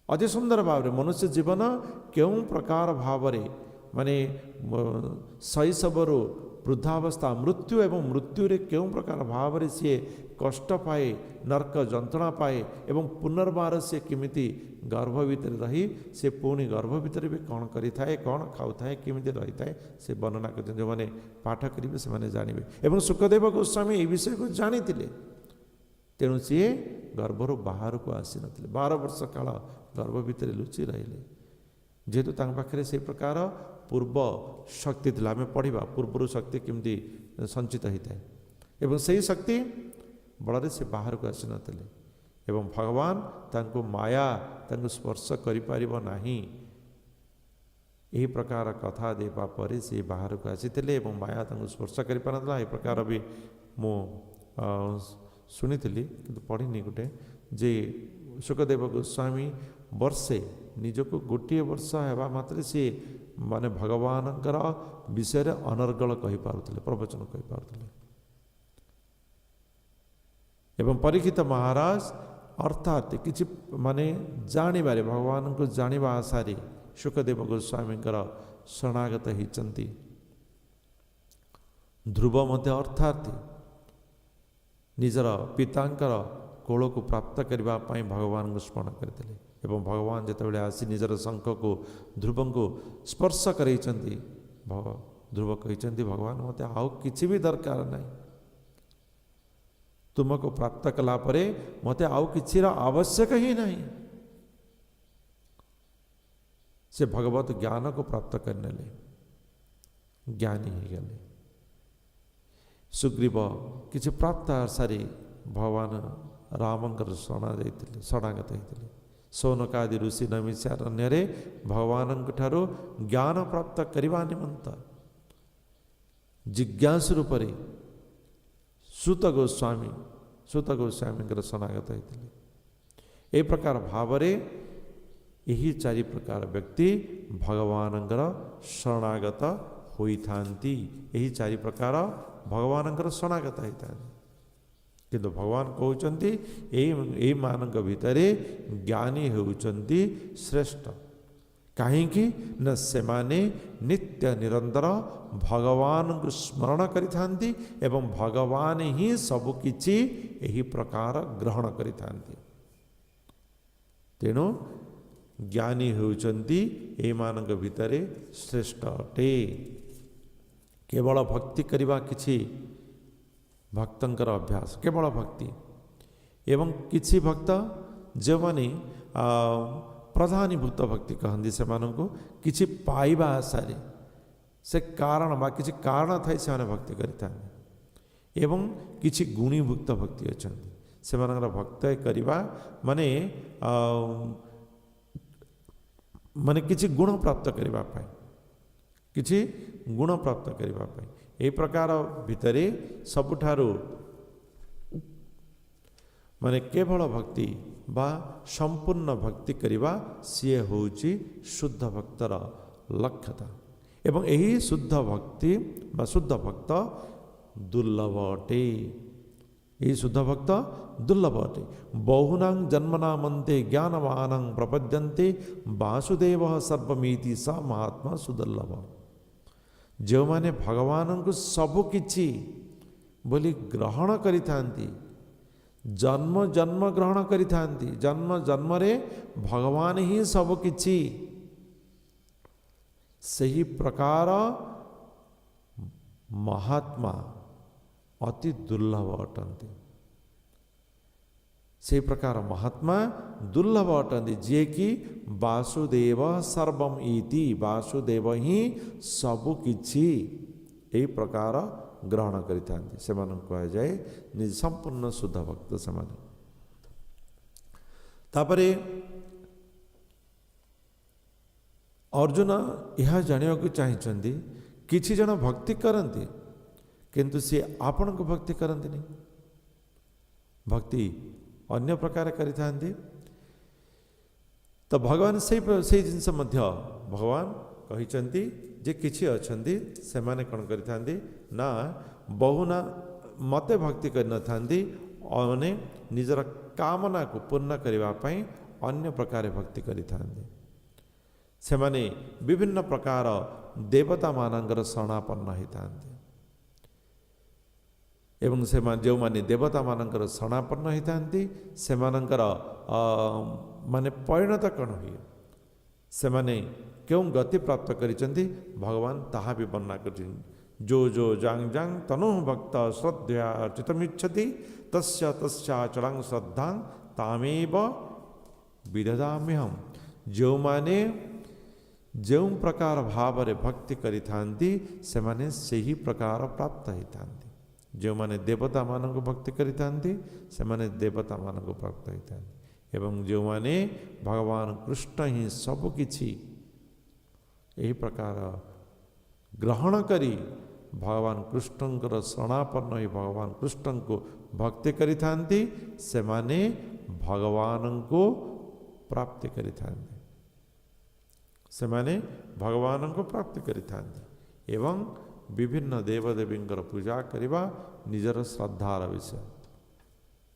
ଅତି ସୁନ୍ଦର ଭାବରେ ମନୁଷ୍ୟ ଜୀବନ କେଉଁ ପ୍ରକାର ଭାବରେ ମାନେ ଶୈଶବରୁ ବୃଦ୍ଧାବସ୍ଥା, ମୃତ୍ୟୁ ଏବଂ ମୃତ୍ୟୁରେ କେଉଁ ପ୍ରକାର ଭାବରେ ସିଏ କଷ୍ଟ ପାଏ, ନର୍କ ଯନ୍ତ୍ରଣା ପାଏ ଏବଂ ପୁନର୍ବାର ସିଏ କେମିତି ଗର୍ଭ ଭିତରେ ରହି ସେ ପୁଣି ଗର୍ଭ ଭିତରେ ବି କ'ଣ କରିଥାଏ, କ'ଣ ଖାଉଥାଏ, କେମିତି ରହିଥାଏ, ସେ ବର୍ଣ୍ଣନା କରିଛନ୍ତି। ଯେଉଁମାନେ ପାଠ କରିବେ ସେମାନେ ଜାଣିବେ। ଏବଂ ଶୁକଦେବ ଗୋସ୍ୱାମୀ ଏହି ବିଷୟକୁ ଜାଣିଥିଲେ, ତେଣୁ ସିଏ ଗର୍ଭରୁ ବାହାରକୁ ଆସିନଥିଲେ। 12 ବର୍ଷ କାଳ ଗର୍ଭ ଭିତରେ ଲୁଚି ରହିଲେ। ଯେହେତୁ ତାଙ୍କ ପାଖରେ ସେଇ ପ୍ରକାର ପୂର୍ବ ଶକ୍ତି ଥିଲା, ଆମେ ପଢ଼ିବା ପୂର୍ବରୁ ଶକ୍ତି କେମିତି ସଞ୍ଚିତ ହୋଇଥାଏ, ଏବଂ ସେହି ଶକ୍ତି ବଳରେ ସେ ବାହାରକୁ ଆସିନଥିଲେ ଏବଂ ଭଗବାନ ତାଙ୍କୁ ମାୟା ତାଙ୍କୁ ସ୍ପର୍ଶ କରିପାରିବ ନାହିଁ ଏହି ପ୍ରକାର କଥା ଦେବା ପରେ ସେ ବାହାରକୁ ଆସିଥିଲେ ଏବଂ ମାୟା ତାଙ୍କୁ ସ୍ପର୍ଶ କରିପାରିନଥିଲା। ଏହି ପ୍ରକାର ବି ମୁଁ ଶୁଣିଥିଲି କିନ୍ତୁ ପଢ଼ିନି ଗୋଟେ, ଯେ ଶୁକଦେବ ଗୋସ୍ୱାମୀ ବର୍ଷେ ନିଜକୁ 1 ବର୍ଷ ହେବା ମାତ୍ରେ ସିଏ ମାନେ ଭଗବାନଙ୍କର ବିଷୟରେ ଅନର୍ଗଳ କହିପାରୁଥିଲେ, ପ୍ରବଚନ କହିପାରୁଥିଲେ। ଏବଂ ପରୀକ୍ଷିତ ମହାରାଜ ଅର୍ଥାତ୍ କିଛି ମାନେ ଜାଣିବାରେ, ଭଗବାନଙ୍କୁ ଜାଣିବା ଆଶାରେ ଶୁକଦେବ ଗୋସ୍ୱାମୀଙ୍କର ଶରଣାଗତ ହେଇଛନ୍ତି। ଧ୍ରୁବ ମଧ୍ୟ ଅର୍ଥାତ୍ ନିଜର ପିତାଙ୍କର କୋଳକୁ ପ୍ରାପ୍ତ କରିବା ପାଇଁ ଭଗବାନଙ୍କୁ ସ୍ମରଣ କରିଥିଲେ ଏବଂ ଭଗବାନ ଯେତେବେଳେ ଆସି ନିଜର ଶଙ୍ଖକୁ ଧ୍ରୁବଙ୍କୁ ସ୍ପର୍ଶ କରାଇଛନ୍ତି, ଧ୍ରୁବ କହିଛନ୍ତି, ଭଗବାନ ମୋତେ ଆଉ କିଛି ବି ଦରକାର ନାହିଁ, ତୁମକୁ ପ୍ରାପ୍ତ କଲା ପରେ ମୋତେ ଆଉ କିଛିର ଆବଶ୍ୟକ ହିଁ ନାହିଁ। ସେ ଭଗବତ ଜ୍ଞାନକୁ ପ୍ରାପ୍ତ କରିନେଲେ, ଜ୍ଞାନୀ ହେଇଗଲେ। ସୁଗ୍ରୀବ କିଛି ପ୍ରାପ୍ତ ଆଶାରେ ଭଗବାନ ରାମଙ୍କର ଶରଣ ଯାଇଥିଲେ, ଶରଣାଗତ ହେଇଥିଲେ। ସୌନକାଦି ଋଷି ନୈମିଷାରଣ୍ୟରେ ଭଗବାନଙ୍କ ଠାରୁ ଜ୍ଞାନ ପ୍ରାପ୍ତ କରିବା ନିମନ୍ତେ ଜିଜ୍ଞାସୁ ରୂପରେ ସୂତ ଗୋସ୍ୱାମୀଙ୍କର ଶରଣାଗତ ହେଇଥିଲେ। ଏହି ପ୍ରକାର ଭାବରେ ଏହି 4 ପ୍ରକାର ବ୍ୟକ୍ତି ଭଗବାନଙ୍କର ଶରଣାଗତ ହୋଇଥାନ୍ତି। ଏହି 4 ପ୍ରକାର ଭଗବାନଙ୍କର ଶରଣାଗତ ହୋଇଥାନ୍ତି। କିନ୍ତୁ ଭଗବାନ କହୁଛନ୍ତି ଏଇମାନଙ୍କ ଭିତରେ ଜ୍ଞାନୀ ହେଉଛନ୍ତି ଶ୍ରେଷ୍ଠ। କାହିଁକି ନା ସେମାନେ ନିତ୍ୟ ନିରନ୍ତର ଭଗବାନଙ୍କୁ ସ୍ମରଣ କରିଥାନ୍ତି ଏବଂ ଭଗବାନ ହିଁ ସବୁକିଛି ଏହି ପ୍ରକାର ଗ୍ରହଣ କରିଥାନ୍ତି। ତେଣୁ ଜ୍ଞାନୀ ହେଉଛନ୍ତି ଏଇମାନଙ୍କ ଭିତରେ ଶ୍ରେଷ୍ଠ ଅଟେ। କେବଳ ଭକ୍ତି କରିବା କିଛି ଭକ୍ତଙ୍କର ଅଭ୍ୟାସ, କେବଳ ଭକ୍ତି। ଏବଂ କିଛି ଭକ୍ତ ଯେଉଁମାନେ ପ୍ରଧାନୀଭୂତ ଭକ୍ତି କହନ୍ତି, ସେମାନଙ୍କୁ କିଛି ପାଇବା ଆଶାରେ ସେ କାରଣ ବା କିଛି କାରଣ ଥାଇ ସେମାନେ ଭକ୍ତି କରିଥାନ୍ତି। ଏବଂ କିଛି ଗୁଣୀଭୁକ୍ତ ଭକ୍ତି ଅଛନ୍ତି, ସେମାନଙ୍କର ଭକ୍ତ କରିବା ମାନେ କିଛି ଗୁଣ ପ୍ରାପ୍ତ କରିବା ପାଇଁ, କିଛି ଗୁଣ ପ୍ରାପ୍ତ କରିବା ପାଇଁ। ଏହି ପ୍ରକାର ଭିତରେ ସବୁଠାରୁ ମାନେ କେବଳ ଭକ୍ତି ବା ସମ୍ପୂର୍ଣ୍ଣ ଭକ୍ତି କରିବା ସିଏ ହେଉଛି ଶୁଦ୍ଧ ଭକ୍ତର ଲକ୍ଷ୍ୟତା। ଏବଂ ଏହି ଶୁଦ୍ଧ ଭକ୍ତି ବା ଶୁଦ୍ଧ ଭକ୍ତ ଦୁର୍ଲଭ ଅଟେ। ଏହି ଶୁଦ୍ଧ ଭକ୍ତ ଦୁର୍ଲଭ ଅଟେ। ବହୁନାଂ ଜନ୍ମନାମନ୍ତେ ଜ୍ଞାନବାନଂ ପ୍ରପଦ୍ୟନ୍ତେ ବାସୁଦେବ ସର୍ବମିତି ସ ମହାତ୍ମା ସୁଦୁର୍ଲଭ। ଯେଉଁମାନେ ଭଗବାନଙ୍କୁ ସବୁକିଛି ବୋଲି ଗ୍ରହଣ କରିଥାନ୍ତି, ଜନ୍ମ ଜନ୍ମ ଗ୍ରହଣ କରିଥାନ୍ତି, ଜନ୍ମ ଜନ୍ମରେ ଭଗବାନ ହିଁ ସବୁକିଛି, ସେହି ପ୍ରକାର ମହାତ୍ମା ଅତି ଦୁର୍ଲଭ ଅଟନ୍ତି। ସେହି ପ୍ରକାର ମହାତ୍ମା ଦୁର୍ଲଭ ଅଟନ୍ତି, ଯିଏକି ବାସୁଦେବ ସର୍ବମ ଇତି, ବାସୁଦେବ ହିଁ ସବୁକିଛି ଏହି ପ୍ରକାର ଗ୍ରହଣ କରିଥାନ୍ତି। ସେମାନଙ୍କୁ କୁହାଯାଏ ନିଜ ସମ୍ପୂର୍ଣ୍ଣ ଶୁଦ୍ଧ ଭକ୍ତ ସେମାନେ। ତାପରେ ଅର୍ଜୁନ ଏହା ଜାଣିବାକୁ ଚାହିଁଛନ୍ତି, କିଛି ଜଣ ଭକ୍ତି କରନ୍ତି କିନ୍ତୁ ସିଏ ଆପଣଙ୍କୁ ଭକ୍ତି କରନ୍ତିନି, ଭକ୍ତି ଅନ୍ୟ ପ୍ରକାର କରିଥାନ୍ତି। ତ ଭଗବାନ ସେଇ ଜିନିଷ ମଧ୍ୟ ଭଗବାନ କହିଛନ୍ତି ଯେ କିଛି ଅଛନ୍ତି ସେମାନେ କ'ଣ କରିଥାନ୍ତି ନା ବହୁନା ମୋତେ ଭକ୍ତି କରିନଥାନ୍ତି, ମାନେ ନିଜର କାମନାକୁ ପୂର୍ଣ୍ଣ କରିବା ପାଇଁ ଅନ୍ୟ ପ୍ରକାର ଭକ୍ତି କରିଥାନ୍ତି। ସେମାନେ ବିଭିନ୍ନ ପ୍ରକାର ଦେବତାମାନଙ୍କର ଶରଣାପନ୍ନ ହୋଇଥାନ୍ତି ଏବଂ ସେମାନେ ଯେଉଁମାନେ ଦେବତାମାନଙ୍କର ଶରଣାପନ୍ନ ହୋଇଥାନ୍ତି ସେମାନଙ୍କର ମାନେ ପରିଣତ କ'ଣ ହୁଏ, ସେମାନେ କେଉଁ ଗତି ପ୍ରାପ୍ତ କରିଛନ୍ତି ଭଗବାନ ତାହା ବି ବର୍ଣ୍ଣନା କରିଛନ୍ତି। ଯୋ ଯୋ ଯାଂ ଯାଂ ତନୁ ଭକ୍ତ ଶ୍ରଦ୍ଧୟା ଅର୍ଚିତମିଚ୍ଛତି ତସ୍ୟ ତସ୍ୟାଚଳାଂ ଶ୍ରଦ୍ଧାଂ ତାମେବ ବିଦଧାମ୍ୟହಂ। ଯେଉଁମାନେ ଯେଉଁ ପ୍ରକାର ଭାବରେ ଭକ୍ତି କରିଥାନ୍ତି ସେମାନେ ସେହି ପ୍ରକାର ପ୍ରାପ୍ତ ହୋଇଥାନ୍ତି। ଯେଉଁମାନେ ଦେବତାମାନଙ୍କୁ ଭକ୍ତି କରିଥାନ୍ତି ସେମାନେ ଦେବତାମାନଙ୍କୁ ପ୍ରାପ୍ତ ହୋଇଥାନ୍ତି ଏବଂ ଯେଉଁମାନେ ଭଗବାନ କୃଷ୍ଣ ହିଁ ସବୁକିଛି ଏହି ପ୍ରକାର ଗ୍ରହଣ କରି ଭଗବାନ କୃଷ୍ଣଙ୍କର ଶରଣାପନ୍ନ ହୋଇ ଭଗବାନ କୃଷ୍ଣଙ୍କୁ ଭକ୍ତି କରିଥାନ୍ତି ସେମାନେ ଭଗବାନଙ୍କୁ ପ୍ରାପ୍ତି କରିଥାନ୍ତି। ସେମାନେ ଭଗବାନଙ୍କୁ ପ୍ରାପ୍ତି କରିଥାନ୍ତି ଏବଂ ବିଭିନ୍ନ ଦେବଦେବୀଙ୍କର ପୂଜା କରିବା ନିଜର ଶ୍ରଦ୍ଧାର ବିଷୟ।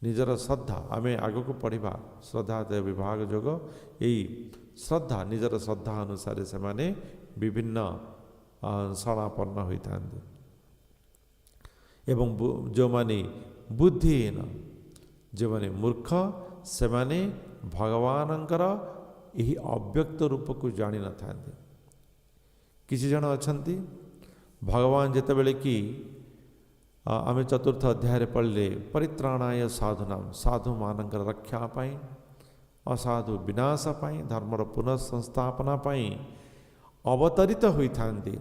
ନିଜର ଶ୍ରଦ୍ଧା ଆମେ ଆଗକୁ ପଢ଼ିବା, ଶ୍ରଦ୍ଧା ବିଭାଗ ଯୋଗ। ଏଇ ଶ୍ରଦ୍ଧା ନିଜର ଶ୍ରଦ୍ଧା ଅନୁସାରେ ସେମାନେ ବିଭିନ୍ନ ଶରଣାପନ୍ନ ହୋଇଥାନ୍ତି। ଏବଂ ଯେଉଁମାନେ ବୁଦ୍ଧିହୀନ, ଯେଉଁମାନେ ମୂର୍ଖ, ସେମାନେ ଭଗବାନଙ୍କର ଏହି ଅବ୍ୟକ୍ତ ରୂପକୁ ଜାଣିନଥାନ୍ତି। କିଛି ଜଣ ଅଛନ୍ତି ଭଗବାନ ଯେତେବେଳେ କି ଆମେ ଚତୁର୍ଥ ଅଧ୍ୟାୟରେ ପଢ଼ିଲେ ପରିତ୍ରାଣାୟ ସାଧୁନାମ, ସାଧୁମାନଙ୍କର ରକ୍ଷା ପାଇଁ, ଅସାଧୁ ବିନାଶ ପାଇଁ, ଧର୍ମର ପୁନଃସଂସ୍ଥାପନା ପାଇଁ ଅବତରିତ ହୋଇଥାନ୍ତି।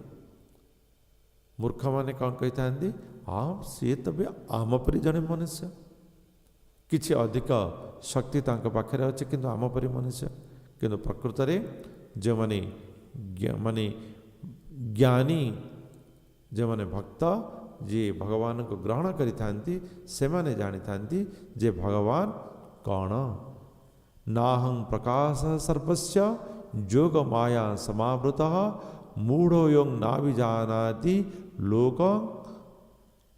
ମୂର୍ଖମାନେ କ'ଣ କହିଥାନ୍ତି, ହଁ ସିଏ ତ ବି ଆମ ପରି ଜଣେ ମନୁଷ୍ୟ, କିଛି ଅଧିକ ଶକ୍ତି ତାଙ୍କ ପାଖରେ ଅଛି କିନ୍ତୁ ଆମ ପରି ମନୁଷ୍ୟ। କିନ୍ତୁ ପ୍ରକୃତରେ ଯେଉଁମାନେ ମାନେ ଜ୍ଞାନୀ, ଯେଉଁମାନେ ଭକ୍ତ, ଯିଏ ଭଗବାନଙ୍କୁ ଗ୍ରହଣ କରିଥାନ୍ତି ସେମାନେ ଜାଣିଥାନ୍ତି ଯେ ଭଗବାନ କ'ଣ। ନାହଂ ପ୍ରକାଶ ସର୍ବସ୍ୟ ଯୋଗ ମାୟା ସମାବୃତ ମୂଢ଼ୋୟଂ ନାବିଜାନାତି ଲୋକ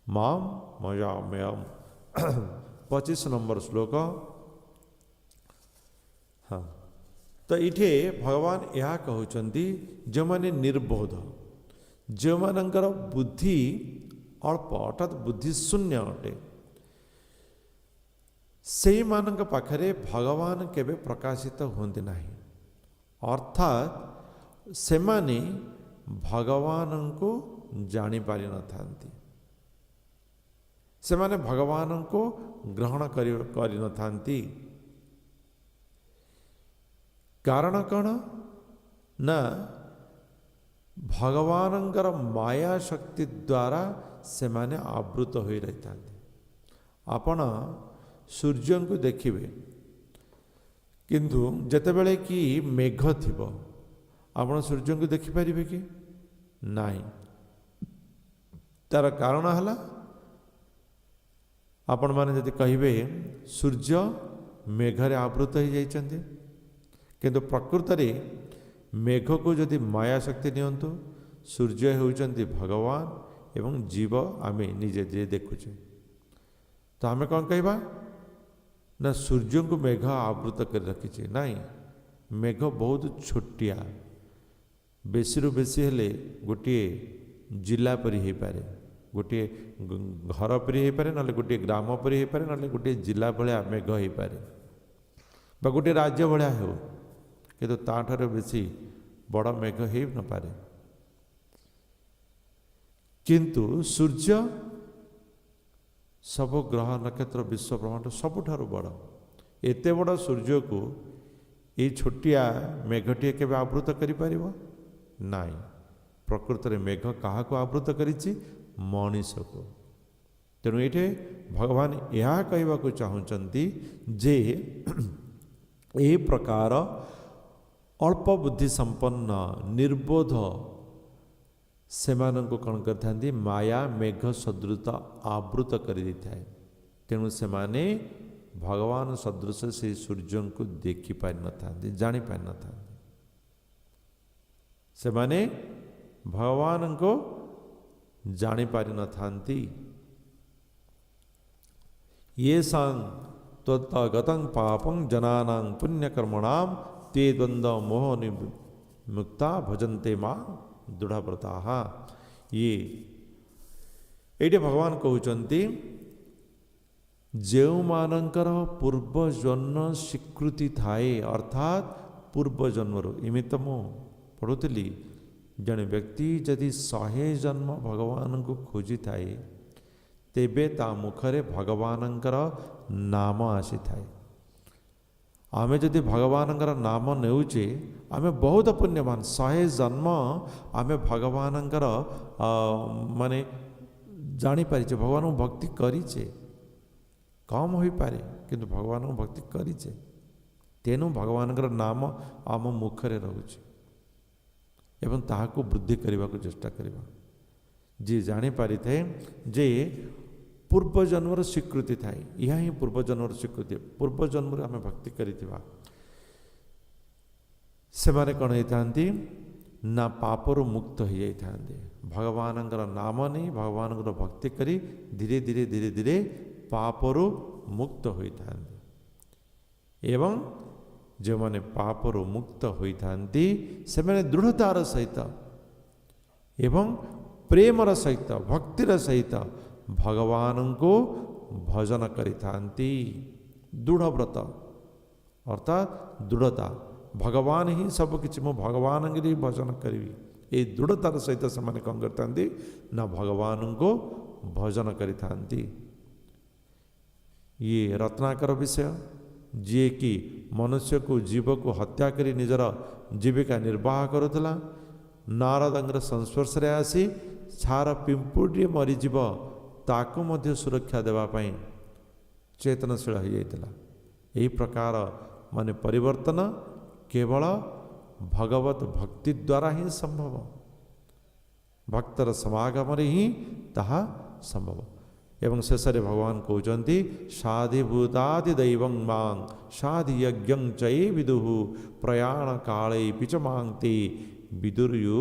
ମାମ ମୟାମୟମ। 25 ନମ୍ବର ଶ୍ଲୋକ। ହଁ, ତ ଏଇଠି ଭଗବାନ ଏହା କହୁଛନ୍ତି ଯେଉଁମାନେ ନିର୍ବୋଧ, ଯେଉଁମାନଙ୍କର ବୁଦ୍ଧି ଅଳ୍ପ ଅର୍ଥାତ୍ ବୁଦ୍ଧି ଶୂନ୍ୟ ଅଟେ, ସେଇମାନଙ୍କ ପାଖରେ ଭଗବାନ କେବେ ପ୍ରକାଶିତ ହୁଅନ୍ତି ନାହିଁ। ଅର୍ଥାତ୍ ସେମାନେ ଭଗବାନଙ୍କୁ ଜାଣିପାରିନଥାନ୍ତି, ସେମାନେ ଭଗବାନଙ୍କୁ ଗ୍ରହଣ କରିନଥାନ୍ତି। କାରଣ କ'ଣ ନା ଭଗବାନଙ୍କର ମାୟା ଶକ୍ତି ଦ୍ୱାରା ସେମାନେ ଆବୃତ ହୋଇ ରହିଥାନ୍ତି। ଆପଣ ସୂର୍ଯ୍ୟଙ୍କୁ ଦେଖିବେ, କିନ୍ତୁ ଯେତେବେଳେ କି ମେଘ ଥିବ ଆପଣ ସୂର୍ଯ୍ୟଙ୍କୁ ଦେଖିପାରିବେ କି ନାହିଁ? ତାର କାରଣ ହେଲା ଆପଣମାନେ ଯଦି କହିବେ ସୂର୍ଯ୍ୟ ମେଘରେ ଆବୃତ ହୋଇଯାଇଛନ୍ତି, କିନ୍ତୁ ପ୍ରକୃତରେ ମେଘକୁ ଯଦି ମାୟା ଶକ୍ତି ନିଅନ୍ତୁ, ସୂର୍ଯ୍ୟ ହେଉଛନ୍ତି ଭଗବାନ ଏବଂ ଜୀବ ଆମେ ନିଜେ ଯିଏ ଦେଖୁଛେ, ତ ଆମେ କ'ଣ କହିବା ନା ସୂର୍ଯ୍ୟଙ୍କୁ ମେଘ ଆବୃତ କରି ରଖିଛି। ନାଇଁ, ମେଘ ବହୁତ ଛୋଟିଆ, ବେଶୀରୁ ବେଶୀ ହେଲେ ଗୋଟିଏ ଜିଲ୍ଲା ପରି ହେଇପାରେ, ଗୋଟିଏ ଘର ପରି ହେଇପାରେ, ନହେଲେ ଗୋଟିଏ ଗ୍ରାମ ପରି ହେଇପାରେ, ନହେଲେ ଗୋଟିଏ ଜିଲ୍ଲା ଭଳିଆ ମେଘ ହେଇପାରେ ବା ଗୋଟିଏ ରାଜ୍ୟ ଭଳିଆ ହେଉ, କିନ୍ତୁ ତା'ଠାରୁ ବେଶୀ ବଡ଼ ମେଘ ହେଇ ନପାରେ। କିନ୍ତୁ ସୂର୍ଯ୍ୟ ସବୁ ଗ୍ରହ ନକ୍ଷତ୍ର ବିଶ୍ୱ ବ୍ରହ୍ମାଣ୍ଡ ସବୁଠାରୁ ବଡ଼। ଏତେ ବଡ଼ ସୂର୍ଯ୍ୟକୁ ଏଇ ଛୋଟିଆ ମେଘଟିଏ କେବେ ଆବୃତ କରିପାରିବ ନାହିଁ। ପ୍ରକୃତରେ ମେଘ କାହାକୁ ଆବୃତ କରିଛି? ମଣିଷକୁ। ତେଣୁ ଏଇଠି ଭଗବାନ ଏହା କହିବାକୁ ଚାହୁଁଛନ୍ତି ଯେ ଏହି ପ୍ରକାର ଅଳ୍ପ ବୁଦ୍ଧି ସମ୍ପନ୍ନ ନିର୍ବୋଧ ସେମାନଙ୍କୁ କ'ଣ କରିଥାନ୍ତି? ମାୟା ମେଘ ସଦୃତ ଆବୃତ କରିଦେଇଥାଏ। ତେଣୁ ସେମାନେ ଭଗବାନ ସଦୃଶ ସେଇ ସୂର୍ଯ୍ୟଙ୍କୁ ଦେଖିପାରିନଥାନ୍ତି, ଜାଣିପାରିନଥାନ୍ତି। ସେମାନେ ଭଗବାନଙ୍କୁ ଜାଣିପାରିନଥାନ୍ତି। ୟେଷାଂ ତ୍ୱଦଗତଂ ପାପଂ ଜନାନାଂ ପୁଣ୍ୟକର୍ମଣାಂ ତେ ଦ୍ୱନ୍ଦ୍ୱ ମୋହ ମୁକ୍ତା ଭଜନ୍ତେ ମା ଦୃଢ଼ବ୍ରତାଃ। ଇଏ ଏଇଠି ଭଗବାନ କହୁଛନ୍ତି, ଯେଉଁମାନଙ୍କର ପୂର୍ବଜନ୍ମ ସ୍ୱୀକୃତି ଥାଏ, ଅର୍ଥାତ୍ ପୂର୍ବଜନ୍ମରୁ, ଏମିତି ତ ମୁଁ ପଢ଼ୁଥିଲି, ଜଣେ ବ୍ୟକ୍ତି ଯଦି 100 ଜନ୍ମ ଭଗବାନଙ୍କୁ ଖୋଜିଥାଏ ତେବେ ତା ମୁଖରେ ଭଗବାନଙ୍କର ନାମ ଆସିଥାଏ। ଆମେ ଯଦି ଭଗବାନଙ୍କର ନାମ ନେଉଛେ, ଆମେ ବହୁତ ପୁଣ୍ୟବାନ। 100 ଜନ୍ମ ଆମେ ଭଗବାନଙ୍କର ମାନେ ଜାଣିପାରିଛେ, ଭଗବାନଙ୍କୁ ଭକ୍ତି କରିଛେ। କମ୍ ହୋଇପାରେ, କିନ୍ତୁ ଭଗବାନଙ୍କୁ ଭକ୍ତି କରିଛେ, ତେଣୁ ଭଗବାନଙ୍କର ନାମ ଆମ ମୁଖରେ ରହୁଛି ଏବଂ ତାହାକୁ ବୃଦ୍ଧି କରିବାକୁ ଚେଷ୍ଟା କରିବା। ଯିଏ ଜାଣିପାରିଥାଏ ଯେ ପୂର୍ବଜନ୍ମର ସ୍ୱୀକୃତି ଥାଏ, ଏହା ହିଁ ପୂର୍ବଜନ୍ମର ସ୍ୱୀକୃତି। ପୂର୍ବଜନ୍ମରୁ ଆମେ ଭକ୍ତି କରିଥିବା, ସେମାନେ କ'ଣ ହେଇଥାନ୍ତି ନା ପାପରୁ ମୁକ୍ତ ହୋଇଯାଇଥାନ୍ତି। ଭଗବାନଙ୍କର ନାମ ନେଇ ଭଗବାନଙ୍କର ଭକ୍ତି କରି ଧୀରେ ଧୀରେ ଧୀରେ ଧୀରେ ପାପରୁ ମୁକ୍ତ ହୋଇଥାନ୍ତି। ଏବଂ ଯେଉଁମାନେ ପାପରୁ ମୁକ୍ତ ହୋଇଥାନ୍ତି ସେମାନେ ଦୃଢ଼ତାର ସହିତ ଏବଂ ପ୍ରେମର ସହିତ ଭକ୍ତିର ସହିତ ଭଗବାନଙ୍କୁ ଭଜନ କରିଥାନ୍ତି। ଦୃଢ଼ବ୍ରତ ଅର୍ଥାତ୍ ଦୃଢ଼ତା, ଭଗବାନ ହିଁ ସବୁକିଛି, ମୁଁ ଭଗବାନଙ୍କର ହିଁ ଭଜନ କରିବି। ଏଇ ଦୃଢ଼ତାର ସହିତ ସେମାନେ କ'ଣ କରିଥାନ୍ତି ନା ଭଗବାନଙ୍କୁ ଭଜନ କରିଥାନ୍ତି। ଇଏ ରତ୍ନାକର ବିଷୟ, ଯିଏକି ମନୁଷ୍ୟକୁ ଜୀବକୁ ହତ୍ୟା କରି ନିଜର ଜୀବିକା ନିର୍ବାହ କରୁଥିଲା, ନାରଦଙ୍କର ସଂସ୍ପର୍ଶରେ ଆସି ଛାର ପିମ୍ପୁଡ଼ିଏ ମରିଯିବ ତାକୁ ମଧ୍ୟ ସୁରକ୍ଷା ଦେବା ପାଇଁ ଚେତନଶୀଳ ହୋଇଯାଇଥିଲା। ଏହି ପ୍ରକାର ମାନେ ପରିବର୍ତ୍ତନ କେବଳ ଭଗବତ ଭକ୍ତି ଦ୍ୱାରା ହିଁ ସମ୍ଭବ, ଭକ୍ତର ସମାଗମରେ ହିଁ ତାହା ସମ୍ଭବ। ଏବଂ ଶେଷରେ ଭଗବାନ କହୁଛନ୍ତି, ସାଧିଭୂତାଦି ଦୈବଂ ମାଂ ସାଧି ଯଜ୍ଞଂ ଚୈ ବିଦୁଃ ପ୍ରୟାଣ କାଳେ ପିଚ ମାଂ ତେ ବିଦୁର୍ୟୁ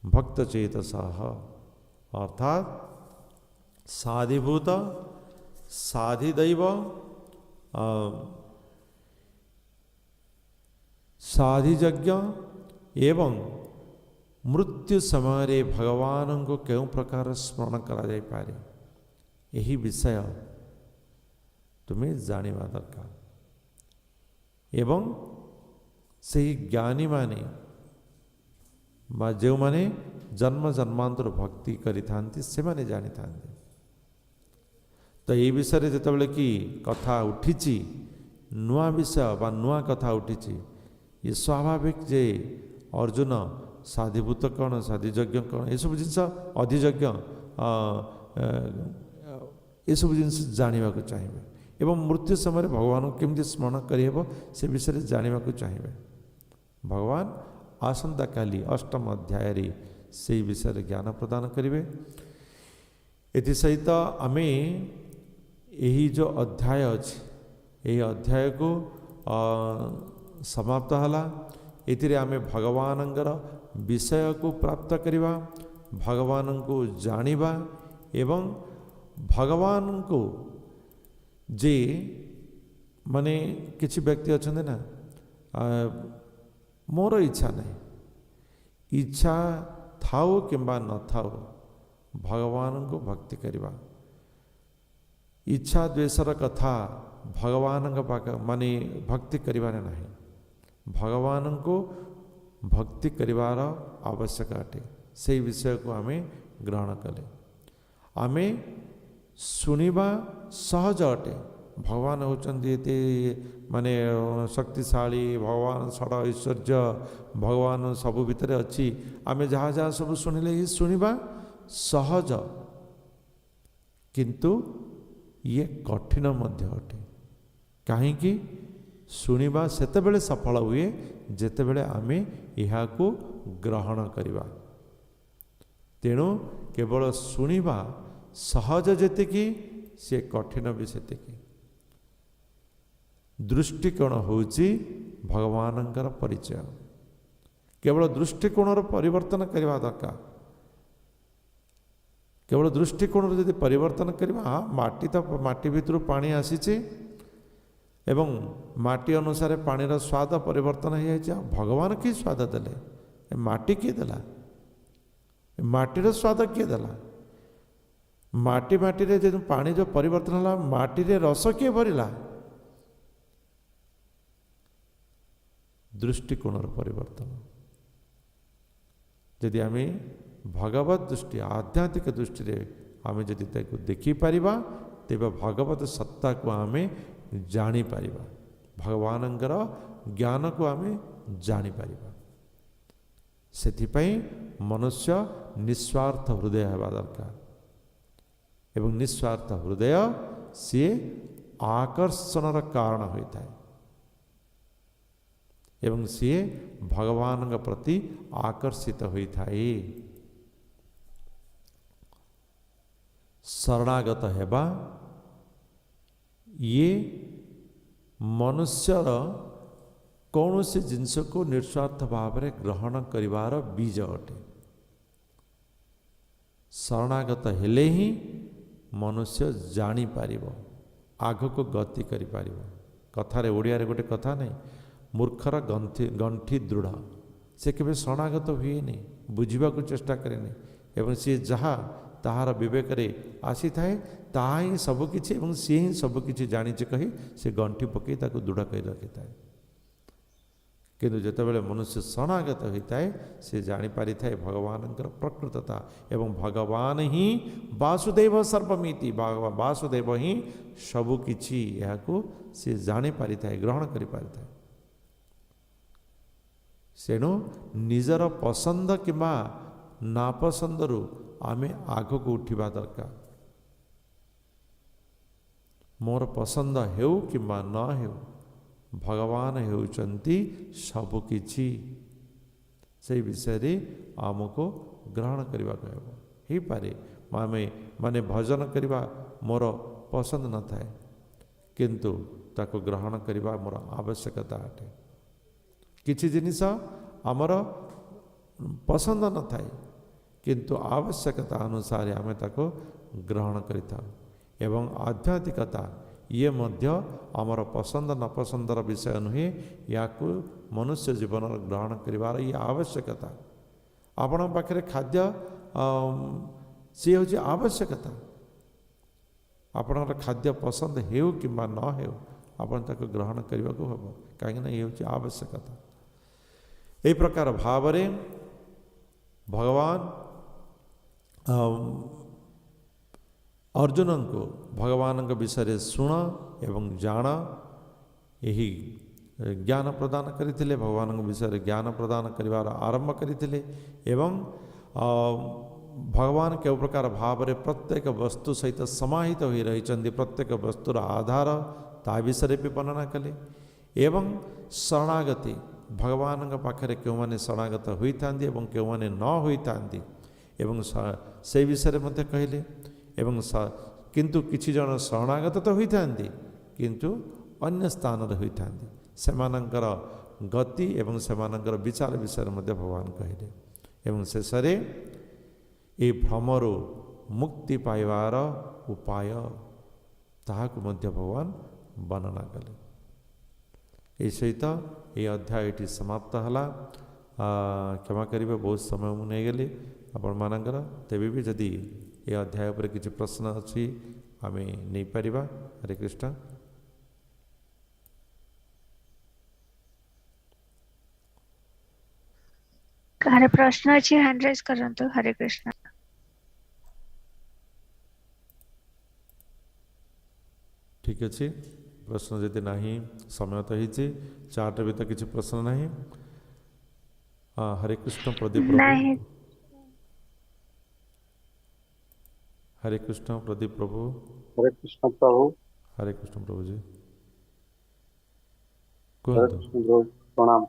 ଭକ୍ତ ଚେତସଃ। ଅର୍ଥାତ୍ ସାଧିଭୂତ, ସାଧିଦୈବ, ସାଧିଯଜ୍ଞ ଏବଂ ମୃତ୍ୟୁ ସମୟରେ ଭଗବାନଙ୍କୁ କେଉଁ ପ୍ରକାର ସ୍ମରଣ କରାଯାଇପାରେ, ଏହି ବିଷୟ ତୁମେ ଜାଣିବା ଦରକାର। ଏବଂ ସେହି ଜ୍ଞାନୀମାନେ ବା ଯେଉଁମାନେ ଜନ୍ମ ଜନ୍ମାନ୍ତର ଭକ୍ତି କରିଥାନ୍ତି ସେମାନେ ଜାଣିଥାନ୍ତି। ତ ଏଇ ବିଷୟରେ ଯେତେବେଳେ କି କଥା ଉଠିଛି, ନୂଆ ବିଷୟ ବା ନୂଆ କଥା ଉଠିଛି, ଇଏ ସ୍ୱାଭାବିକ ଯେ ଅର୍ଜୁନ ସାଧିଭୂତ କ'ଣ, ସାଧିଯଜ୍ଞ କ'ଣ, ଏସବୁ ଜିନିଷ, ଅଧିଯଜ୍ଞ, ଏସବୁ ଜିନିଷ ଜାଣିବାକୁ ଚାହିଁବେ ଏବଂ ମୃତ୍ୟୁ ସମୟରେ ଭଗବାନଙ୍କୁ କେମିତି ସ୍ମରଣ କରିହେବ ସେ ବିଷୟରେ ଜାଣିବାକୁ ଚାହିଁବେ। ଭଗବାନ ଆସନ୍ତାକାଲି ଅଷ୍ଟମ ଅଧ୍ୟାୟରେ ସେଇ ବିଷୟରେ ଜ୍ଞାନ ପ୍ରଦାନ କରିବେ। ଏଥିସହିତ ଆମେ ଏହି ଯେଉଁ ଅଧ୍ୟାୟ ଅଛି, ଏହି ଅଧ୍ୟାୟକୁ ସମାପ୍ତ ହେଲା। ଏଥିରେ ଆମେ ଭଗବାନଙ୍କର ବିଷୟକୁ ପ୍ରାପ୍ତ କରିବା, ଭଗବାନଙ୍କୁ ଜାଣିବା ଏବଂ ଭଗବାନଙ୍କୁ ଯେ ମାନେ କିଛି ବ୍ୟକ୍ତି ଅଛନ୍ତି ନା, ମୋର ଇଚ୍ଛା ନାହିଁ, ଇଚ୍ଛା ଥାଉ କିମ୍ବା ନଥାଉ ଭଗବାନଙ୍କୁ ଭକ୍ତି କରିବା। ଇଚ୍ଛା ଦ୍ୱେଷର କଥା ଭଗବାନଙ୍କ ପାଖ ମାନେ ଭକ୍ତି କରିବାର ନାହିଁ, ଭଗବାନଙ୍କୁ ଭକ୍ତି କରିବାର ଆବଶ୍ୟକ ଅଟେ। ସେଇ ବିଷୟକୁ ଆମେ ଗ୍ରହଣ କଲେ ଆମେ ଶୁଣିବା ସହଜ ଅଟେ। ଭଗବାନ ହେଉଛନ୍ତି ଏତେ ମାନେ ଶକ୍ତିଶାଳୀ, ଭଗବାନ ଷଡ଼ ଐଶ୍ୱର୍ଯ୍ୟ, ଭଗବାନ ସବୁ ଭିତରେ ଅଛି। ଆମେ ଯାହା ଯାହା ସବୁ ଶୁଣିଲେ ହିଁ ଶୁଣିବା ସହଜ, କିନ୍ତୁ ଇଏ କଠିନ ମଧ୍ୟ ଅଟେ। କାହିଁକି? ଶୁଣିବା ସେତେବେଳେ ସଫଳ ହୁଏ ଯେତେବେଳେ ଆମେ ଏହାକୁ ଗ୍ରହଣ କରିବା। ତେଣୁ କେବଳ ଶୁଣିବା ସହଜ ଯେତିକି, ସେ କଠିନ ବି ସେତିକି। ଦୃଷ୍ଟିକୋଣ ହେଉଛି ଭଗବାନଙ୍କର ପରିଚୟ। କେବଳ ଦୃଷ୍ଟିକୋଣର ପରିବର୍ତ୍ତନ କରିବା ଦରକାର। କେବଳ ଦୃଷ୍ଟିକୋଣରୁ ଯଦି ପରିବର୍ତ୍ତନ କରିବା, ମାଟି ତ ମାଟି ଭିତରୁ ପାଣି ଆସିଛି ଏବଂ ମାଟି ଅନୁସାରେ ପାଣିର ସ୍ୱାଦ ପରିବର୍ତ୍ତନ ହୋଇଯାଇଛି। ଆଉ ଭଗବାନ କି ସ୍ୱାଦ ଦେଲେ? ଏ ମାଟି କିଏ ଦେଲା? ଏ ମାଟିର ସ୍ୱାଦ କିଏ ଦେଲା? ମାଟିରେ ଯେଉଁ ପାଣି ଯେଉଁ ପରିବର୍ତ୍ତନ ହେଲା, ମାଟିରେ ରସ କିଏ ଭରିଲା? ଦୃଷ୍ଟିକୋଣର ପରିବର୍ତ୍ତନ। ଯଦି ଆମେ ଭଗବତ ଦୃଷ୍ଟି, ଆଧ୍ୟାତ୍ମିକ ଦୃଷ୍ଟିରେ ଆମେ ଯଦି ତାକୁ ଦେଖିପାରିବା, ତେବେ ଭଗବତ ସତ୍ତାକୁ ଆମେ ଜାଣିପାରିବା, ଭଗବାନଙ୍କର ଜ୍ଞାନକୁ ଆମେ ଜାଣିପାରିବା। ସେଥିପାଇଁ ମନୁଷ୍ୟ ନିସ୍ୱାର୍ଥ ହୃଦୟ ହେବା ଦରକାର ଏବଂ ନିସ୍ୱାର୍ଥ ହୃଦୟ ସିଏ ଆକର୍ଷଣର କାରଣ ହୋଇଥାଏ ଏବଂ ସିଏ ଭଗବାନଙ୍କ ପ୍ରତି ଆକର୍ଷିତ ହୋଇଥାଏ। ଶରଣାଗତ ହେବା ଇଏ ମନୁଷ୍ୟର କୌଣସି ଜିନିଷକୁ ନିଃସ୍ୱାର୍ଥ ଭାବରେ ଗ୍ରହଣ କରିବାର ବୀଜ ଅଟେ। ଶରଣାଗତ ହେଲେ ହିଁ ମନୁଷ୍ୟ ଜାଣିପାରିବ, ଆଗକୁ ଗତି କରିପାରିବ। କଥାରେ ଓଡ଼ିଆରେ ଗୋଟେ କଥା ନାହିଁ, ମୂର୍ଖର ଗଣ୍ଠି ଦୃଢ଼। ସେ କେବେ ଶରଣାଗତ ହୁଏନି, ବୁଝିବାକୁ ଚେଷ୍ଟା କରେନି ଏବଂ ସିଏ ଯାହା ତାହାର ବିବେକରେ ଆସିଥାଏ ତାହା ହିଁ ସବୁକିଛି ଏବଂ ସିଏ ହିଁ ସବୁକିଛି ଜାଣିଛି କହି ସେ ଗଣ୍ଠି ପକାଇ ତାକୁ ଦୃଢ଼ କରି ରଖିଥାଏ। କିନ୍ତୁ ଯେତେବେଳେ ମନୁଷ୍ୟ ଶରଣାଗତ ହୋଇଥାଏ, ସେ ଜାଣିପାରିଥାଏ ଭଗବାନଙ୍କର ପ୍ରକୃତତା ଏବଂ ଭଗବାନ ହିଁ ବାସୁଦେବ ସର୍ବମିତି, ବାସୁଦେବ ହିଁ ସବୁକିଛି, ଏହାକୁ ସେ ଜାଣିପାରିଥାଏ, ଗ୍ରହଣ କରିପାରିଥାଏ। ତେଣୁ ନିଜର ପସନ୍ଦ କିମ୍ବା ନାପସନ୍ଦରୁ ଆମେ ଆଗକୁ ଉଠିବା ଦରକାର। ମୋର ପସନ୍ଦ ହେଉ କିମ୍ବା ନ ହେଉ, ଭଗବାନ ହେଉଛନ୍ତି ସବୁକିଛି, ସେଇ ବିଷୟରେ ଆମକୁ ଗ୍ରହଣ କରିବାକୁ ହେବ। ହେଇପାରେ ଆମେ ମାନେ ଭଜନ କରିବା ମୋର ପସନ୍ଦ ନଥାଏ, କିନ୍ତୁ ତାକୁ ଗ୍ରହଣ କରିବା ମୋର ଆବଶ୍ୟକତା ଅଟେ। କିଛି ଜିନିଷ ଆମର ପସନ୍ଦ ନଥାଏ, କିନ୍ତୁ ଆବଶ୍ୟକତା ଅନୁସାରେ ଆମେ ତାକୁ ଗ୍ରହଣ କରିଥାଉ। ଏବଂ ଆଧ୍ୟାତ୍ମିକତା ଇଏ ମଧ୍ୟ ଆମର ପସନ୍ଦ ନାପସନ୍ଦର ବିଷୟ ନୁହେଁ, ୟାକୁ ମନୁଷ୍ୟ ଜୀବନର ଗ୍ରହଣ କରିବାର ଇଏ ଆବଶ୍ୟକତା। ଆପଣଙ୍କ ପାଖରେ ଖାଦ୍ୟ ସିଏ ହେଉଛି ଆବଶ୍ୟକତା। ଆପଣଙ୍କର ଖାଦ୍ୟ ପସନ୍ଦ ହେଉ କିମ୍ବା ନ ହେଉ, ଆପଣ ତାକୁ ଗ୍ରହଣ କରିବାକୁ ହେବ, କାହିଁକିନା ଇଏ ହେଉଛି ଆବଶ୍ୟକତା। ଏହି ପ୍ରକାର ଭାବରେ ଭଗବାନ ଅର୍ଜୁନଙ୍କୁ ଭଗବାନଙ୍କ ବିଷୟରେ ଶୁଣ ଏବଂ ଜାଣ ଏହି ଜ୍ଞାନ ପ୍ରଦାନ କରିଥିଲେ। ଭଗବାନଙ୍କ ବିଷୟରେ ଜ୍ଞାନ ପ୍ରଦାନ କରିବାର ଆରମ୍ଭ କରିଥିଲେ ଏବଂ ଭଗବାନ କେଉଁ ପ୍ରକାର ଭାବରେ ପ୍ରତ୍ୟେକ ବସ୍ତୁ ସହିତ ସମାହିତ ହୋଇ ରହିଛନ୍ତି, ପ୍ରତ୍ୟେକ ବସ୍ତୁର ଆଧାର, ତା ବିଷୟରେ ବି ବର୍ଣ୍ଣନା କଲେ। ଏବଂ ଶରଣାଗତି, ଭଗବାନଙ୍କ ପାଖରେ କେଉଁମାନେ ଶରଣାଗତ ହୋଇଥାନ୍ତି ଏବଂ କେଉଁମାନେ ନ ହୋଇଥାନ୍ତି ଏବଂ ସେଇ ବିଷୟରେ ମଧ୍ୟ କହିଲେ। ଏବଂ କିନ୍ତୁ କିଛି ଜଣ ଶରଣାଗତ ତ ହୋଇଥାନ୍ତି, କିନ୍ତୁ ଅନ୍ୟ ସ୍ଥାନରେ ହୋଇଥାନ୍ତି, ସେମାନଙ୍କର ଗତି ଏବଂ ସେମାନଙ୍କର ବିଚାର ବିଷୟରେ ମଧ୍ୟ ଭଗବାନ କହିଲେ। ଏବଂ ଶେଷରେ ଏ ଭ୍ରମରୁ ମୁକ୍ତି ପାଇବାର ଉପାୟ ତାହାକୁ ମଧ୍ୟ ଭଗବାନ ବର୍ଣ୍ଣନା କଲେ। ଏହି ସହିତ ଏହି ଅଧ୍ୟାୟଟି ସମାପ୍ତ ହେଲା। କ୍ଷମା କରିବେ, ବହୁତ ସମୟ ମୁଁ ନେଇଗଲି ଆପଣମାନଙ୍କର। ତେବେ ବି ଯଦି ଏ ଅଧ୍ୟାୟ ଉପରେ କିଛି ପ୍ରଶ୍ନ ଅଛି ଆମେ ନେଇପାରିବା। ହରେ କୃଷ୍ଣ। କାହାର ପ୍ରଶ୍ନ ଅଛି ହ୍ୟାଣ୍ଡ ରାଇଜ କରନ୍ତୁ। ହରେ କୃଷ୍ଣ। ଠିକ୍ ଅଛି, ପ୍ରଶ୍ନ ଯଦି ନାହିଁ, ସମୟ ତ ହେଇଛି, ଚାର୍ଟରେ ବି ତ କିଛି ପ୍ରଶ୍ନ ନାହିଁ। ହରେ କୃଷ୍ଣ ପ୍ରଦୀପ ପ୍ରଭୁ। ନାହିଁ। ହରେ କୃଷ୍ଣ ପ୍ରଦୀପ ପ୍ରଭୁ। ହରେ କୃଷ୍ଣ ପ୍ରଭୁ। ହରେ କୃଷ୍ଣ ପ୍ରଭୁଜୀ, ହରେ କୁହନ୍ତୁ। କୃଷ୍ଣ ପ୍ରଭୁ, ପ୍ରଣାମ।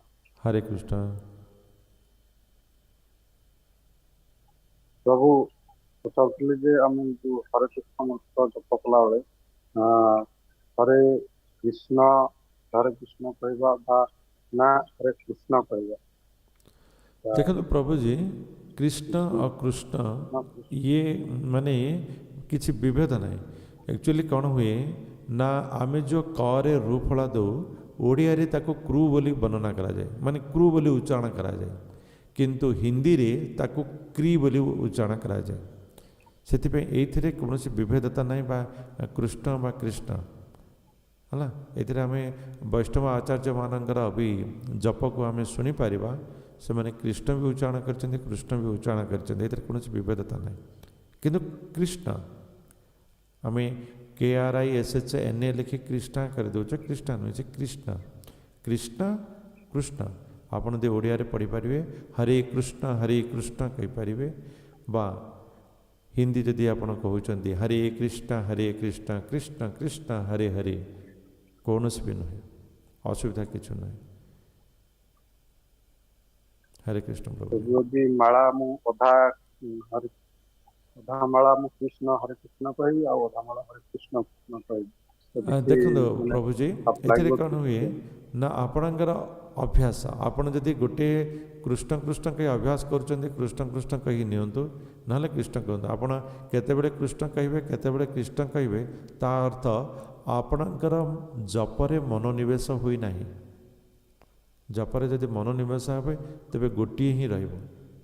ହରେ କୃଷ୍ଣ। ପ୍ରଭୁ, ପଚାରୁଥିଲି ଯେ ଆମେ ଯୋଉ ହରେ କୃଷ୍ଣ ମନ୍ତ୍ର ଜପ କଲାବେଳେ ହରେ କୃଷ୍ଣ ହରେ କୃଷ୍ଣ କହିବା ବା ନା ହରେ କୃଷ୍ଣ କହିବା? ଦେଖନ୍ତୁ ପ୍ରଭୁଜୀ, କୃଷ୍ଣ ଆଉ କୃଷ୍ଣ ଇଏ ମାନେ କିଛି ବିଭେଦ ନାହିଁ। ଆକ୍ଚୁଆଲି କ'ଣ ହୁଏ ନା, ଆମେ ଯେଉଁ କରେ ରୁ ଫଳା ଦେଉ, ଓଡ଼ିଆରେ ତାକୁ କ୍ରୁ ବୋଲି ବର୍ଣ୍ଣନା କରାଯାଏ, ମାନେ କ୍ରୁ ବୋଲି ଉଚ୍ଚାରଣ କରାଯାଏ, କିନ୍ତୁ ହିନ୍ଦୀରେ ତାକୁ କ୍ରି ବୋଲି ଉଚ୍ଚାରଣ କରାଯାଏ। ସେଥିପାଇଁ ଏଇଥିରେ କୌଣସି ବିଭେଦତା ନାହିଁ, ବା କୃଷ୍ଣ ବା କୃଷ୍ଣ ହେଲା। ଏଥିରେ ଆମେ ବୈଷ୍ଣବ ଆଚାର୍ଯ୍ୟମାନଙ୍କର ବି ଜପକୁ ଆମେ ଶୁଣିପାରିବା, ସେମାନେ କୃଷ୍ଣ ବି ଉଚ୍ଚାରଣ କରିଛନ୍ତି, କୃଷ୍ଣ ବି ଉଚ୍ଚାରଣ କରିଛନ୍ତି, ଏଥିରେ କୌଣସି ବିଭେଦତା ନାହିଁ। କିନ୍ତୁ କୃଷ୍ଣ ଆମେ KRISHNA ଲେଖି କୃଷ୍ଣା କରିଦେଉଛେ, କୃଷ୍ଣା ନୁହେଁ, ସେ କୃଷ୍ଣ, କୃଷ୍ଣ କୃଷ୍ଣ। ଆପଣ ଯଦି ଓଡ଼ିଆରେ ପଢ଼ିପାରିବେ ହରେ କୃଷ୍ଣ ହରେ କୃଷ୍ଣ କହିପାରିବେ, ବା ହିନ୍ଦୀ ଯଦି ଆପଣ କହୁଛନ୍ତି ହରେ କୃଷ୍ଣ ହରେ କୃଷ୍ଣ କୃଷ୍ଣ କୃଷ୍ଣ ହରେ ହରେ, କୌଣସି ବି ନୁହେଁ, ଅସୁବିଧା କିଛି ନୁହେଁ। ହରେ କୃଷ୍ଣ ପ୍ରଭୁ। ଯଦି ମାଳା ମୁଁ ଅଧା ହରେ, ଅଧା ମାଳା ମୁଁ କୃଷ୍ଣ ହରେ କୃଷ୍ଣ କହିବି ଆଉ ଅଧା ମାଳା ହରେ କୃଷ୍ଣ କୃଷ୍ଣ କହିବି। ଦେଖନ୍ତୁ ପ୍ରଭୁଜୀ, ଏଥିରେ କ'ଣ ହୁଏ ନା, ଆପଣଙ୍କର ଅଭ୍ୟାସ, ଆପଣ ଯଦି ଗୋଟିଏ କୃଷ୍ଣ କୃଷ୍ଣ କହି ଅଭ୍ୟାସ କରୁଛନ୍ତି, କୃଷ୍ଣ କୃଷ୍ଣ କହି ନିଅନ୍ତୁ, ନହେଲେ କୃଷ୍ଣ କୁହନ୍ତୁ। ଆପଣ କେତେବେଳେ କୃଷ୍ଣ କହିବେ, କେତେବେଳେ କୃଷ୍ଣ କହିବେ, ତା ଅର୍ଥ ଆପଣଙ୍କର ଜପରେ ମନୋନିବେଶ ହୋଇନାହିଁ। ଜପରେ ଯଦି ମନୋନିବେଶ ହେବ ତେବେ ଗୋଟିଏ ହିଁ ରହିବ,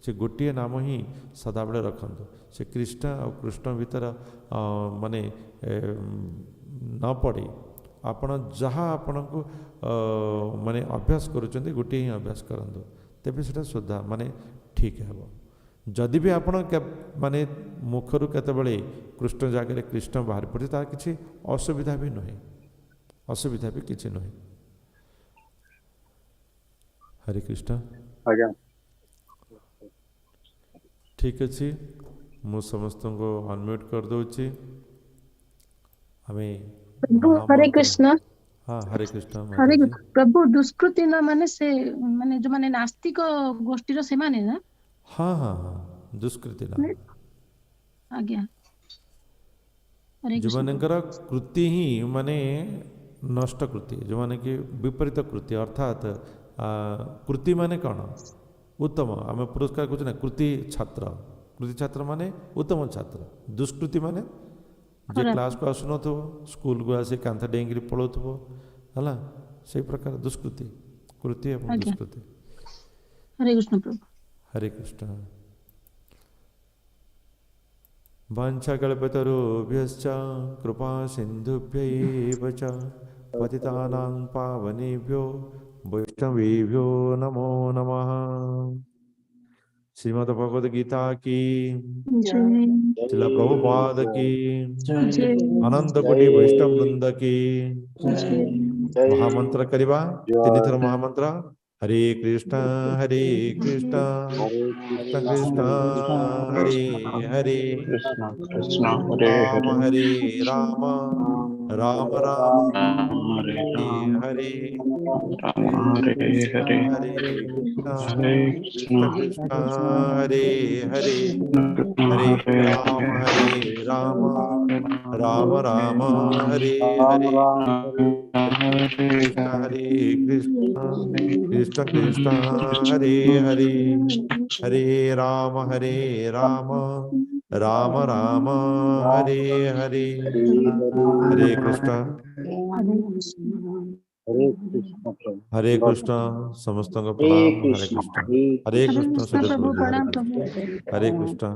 ସେ ଗୋଟିଏ ନାମ ହିଁ ସଦାବେଳେ ରଖନ୍ତୁ। ସେ କୃଷ୍ଣ ଆଉ କୃଷ୍ଣ ଭିତରେ ମାନେ ନ ପଡ଼ି ଆପଣ ଯାହା ଆପଣଙ୍କୁ ମାନେ ଅଭ୍ୟାସ କରୁଛନ୍ତି ଗୋଟିଏ ହିଁ ଅଭ୍ୟାସ କରନ୍ତୁ, ତେବେ ସେଇଟା ସୁଦ୍ଧା ମାନେ ଠିକ୍ ହେବ। ଯଦି ବି ଆପଣ ମାନେ ମୁଖରୁ କେତେବେଳେ କୃଷ୍ଣ ଜାଗାରେ କୃଷ୍ଣ ବାହାରି ପଡ଼ୁଛି, ତାର କିଛି ଅସୁବିଧା ବି ନୁହେଁ, ଅସୁବିଧା ବି କିଛି ନୁହେଁ। ହରେ କୃଷ୍ଣ। ଆଜ୍ଞା। ଠିକ୍ ଅଛି, ମୁଁ ସମସ୍ତଙ୍କୁ ଅନମ୍ୟୁଟ୍ କରିଦେଉଛି। ଆମେ ହରେ କୃଷ୍ଣ। ହଁ, ହରେ କୃଷ୍ଣ। ହରେ ପ୍ରଭୁ, ଦୁଷ୍କୃତି ନା ମାନେ ସେ ମାନେ ଯୋଉମାନେ ନାସ୍ତିକ ଗୋଷ୍ଠୀର ସେମାନେ ନା? ହଁ ହଁ ହଁ, ଦୁଷ୍କୃତି ନା। ଆଜ୍ଞା। ଯେଉଁମାନଙ୍କର କୃତି ହିଁ ମାନେ ନଷ୍ଟ କୃତି, ଯେଉଁମାନେ କି ବିପରୀତ କୃତି, ଅର୍ଥାତ୍ କୃତି ମାନେ କ'ଣ ଉତ୍ତମ, ଆମେ ପୁରସ୍କାର କହୁଛୁ ନା, କୃତି ଛାତ୍ର, କୃତି ଛାତ୍ର ମାନେ ଉତ୍ତମ ଛାତ୍ର। ଦୁଷ୍କୃତି ମାନେ ଯେ କ୍ଲାସ୍କୁ ଆସୁନଥିବ, ସ୍କୁଲକୁ ଆସି କାନ୍ଥ ଡେଇଁକିରି ପଳାଉଥିବ, ହେଲା, ସେଇ ପ୍ରକାର ଦୁଷ୍କୃତି, କୃତି ଏବଂ ଦୁଷ୍କୃତି। ହରେ କୃଷ୍ଣ ପ୍ରଭୁ। ହରେ କୃଷ୍ଣ। वाञ्छाकल्पतरुभ्यश्च कृपा सिन्धुभ्यैव च पतितानां पावनेभ्यो वैष्णवेभ्यो नमो नमः। श्रीमद् भगवद गीता की, श्रील प्रभुपाद की, अनंत कोटि वैष्णव वृंद की। महामंत्र करिवा तीन थर महामंत्र। हरे कृष्ण हरे कृष्ण कृष्ण कृष्ण हरे हरे, कृष्ण हरे राम हरे राम राम राम हरे हरे, हरे हरे, हरे कृष्ण हरे कृष्ण कृष्ण हरे हरे, हरे राम हरे राम राम राम हरे हरे, हरे कृष्ण कृष्ण कृष्ण हरे हरे, हरे राम हरे राम राम राम हरे हरे। हरे कृष्ण हरे कृष्ण। समस्त प्रणाम। हरे कृष्ण हरे कृष्ण। हरे कृष्ण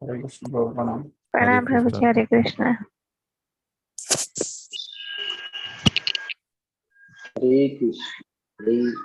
हरे कृष्ण प्रणाम। प्रणाम प्रभु जी। हरे कृष्ण हरे कृष्ण।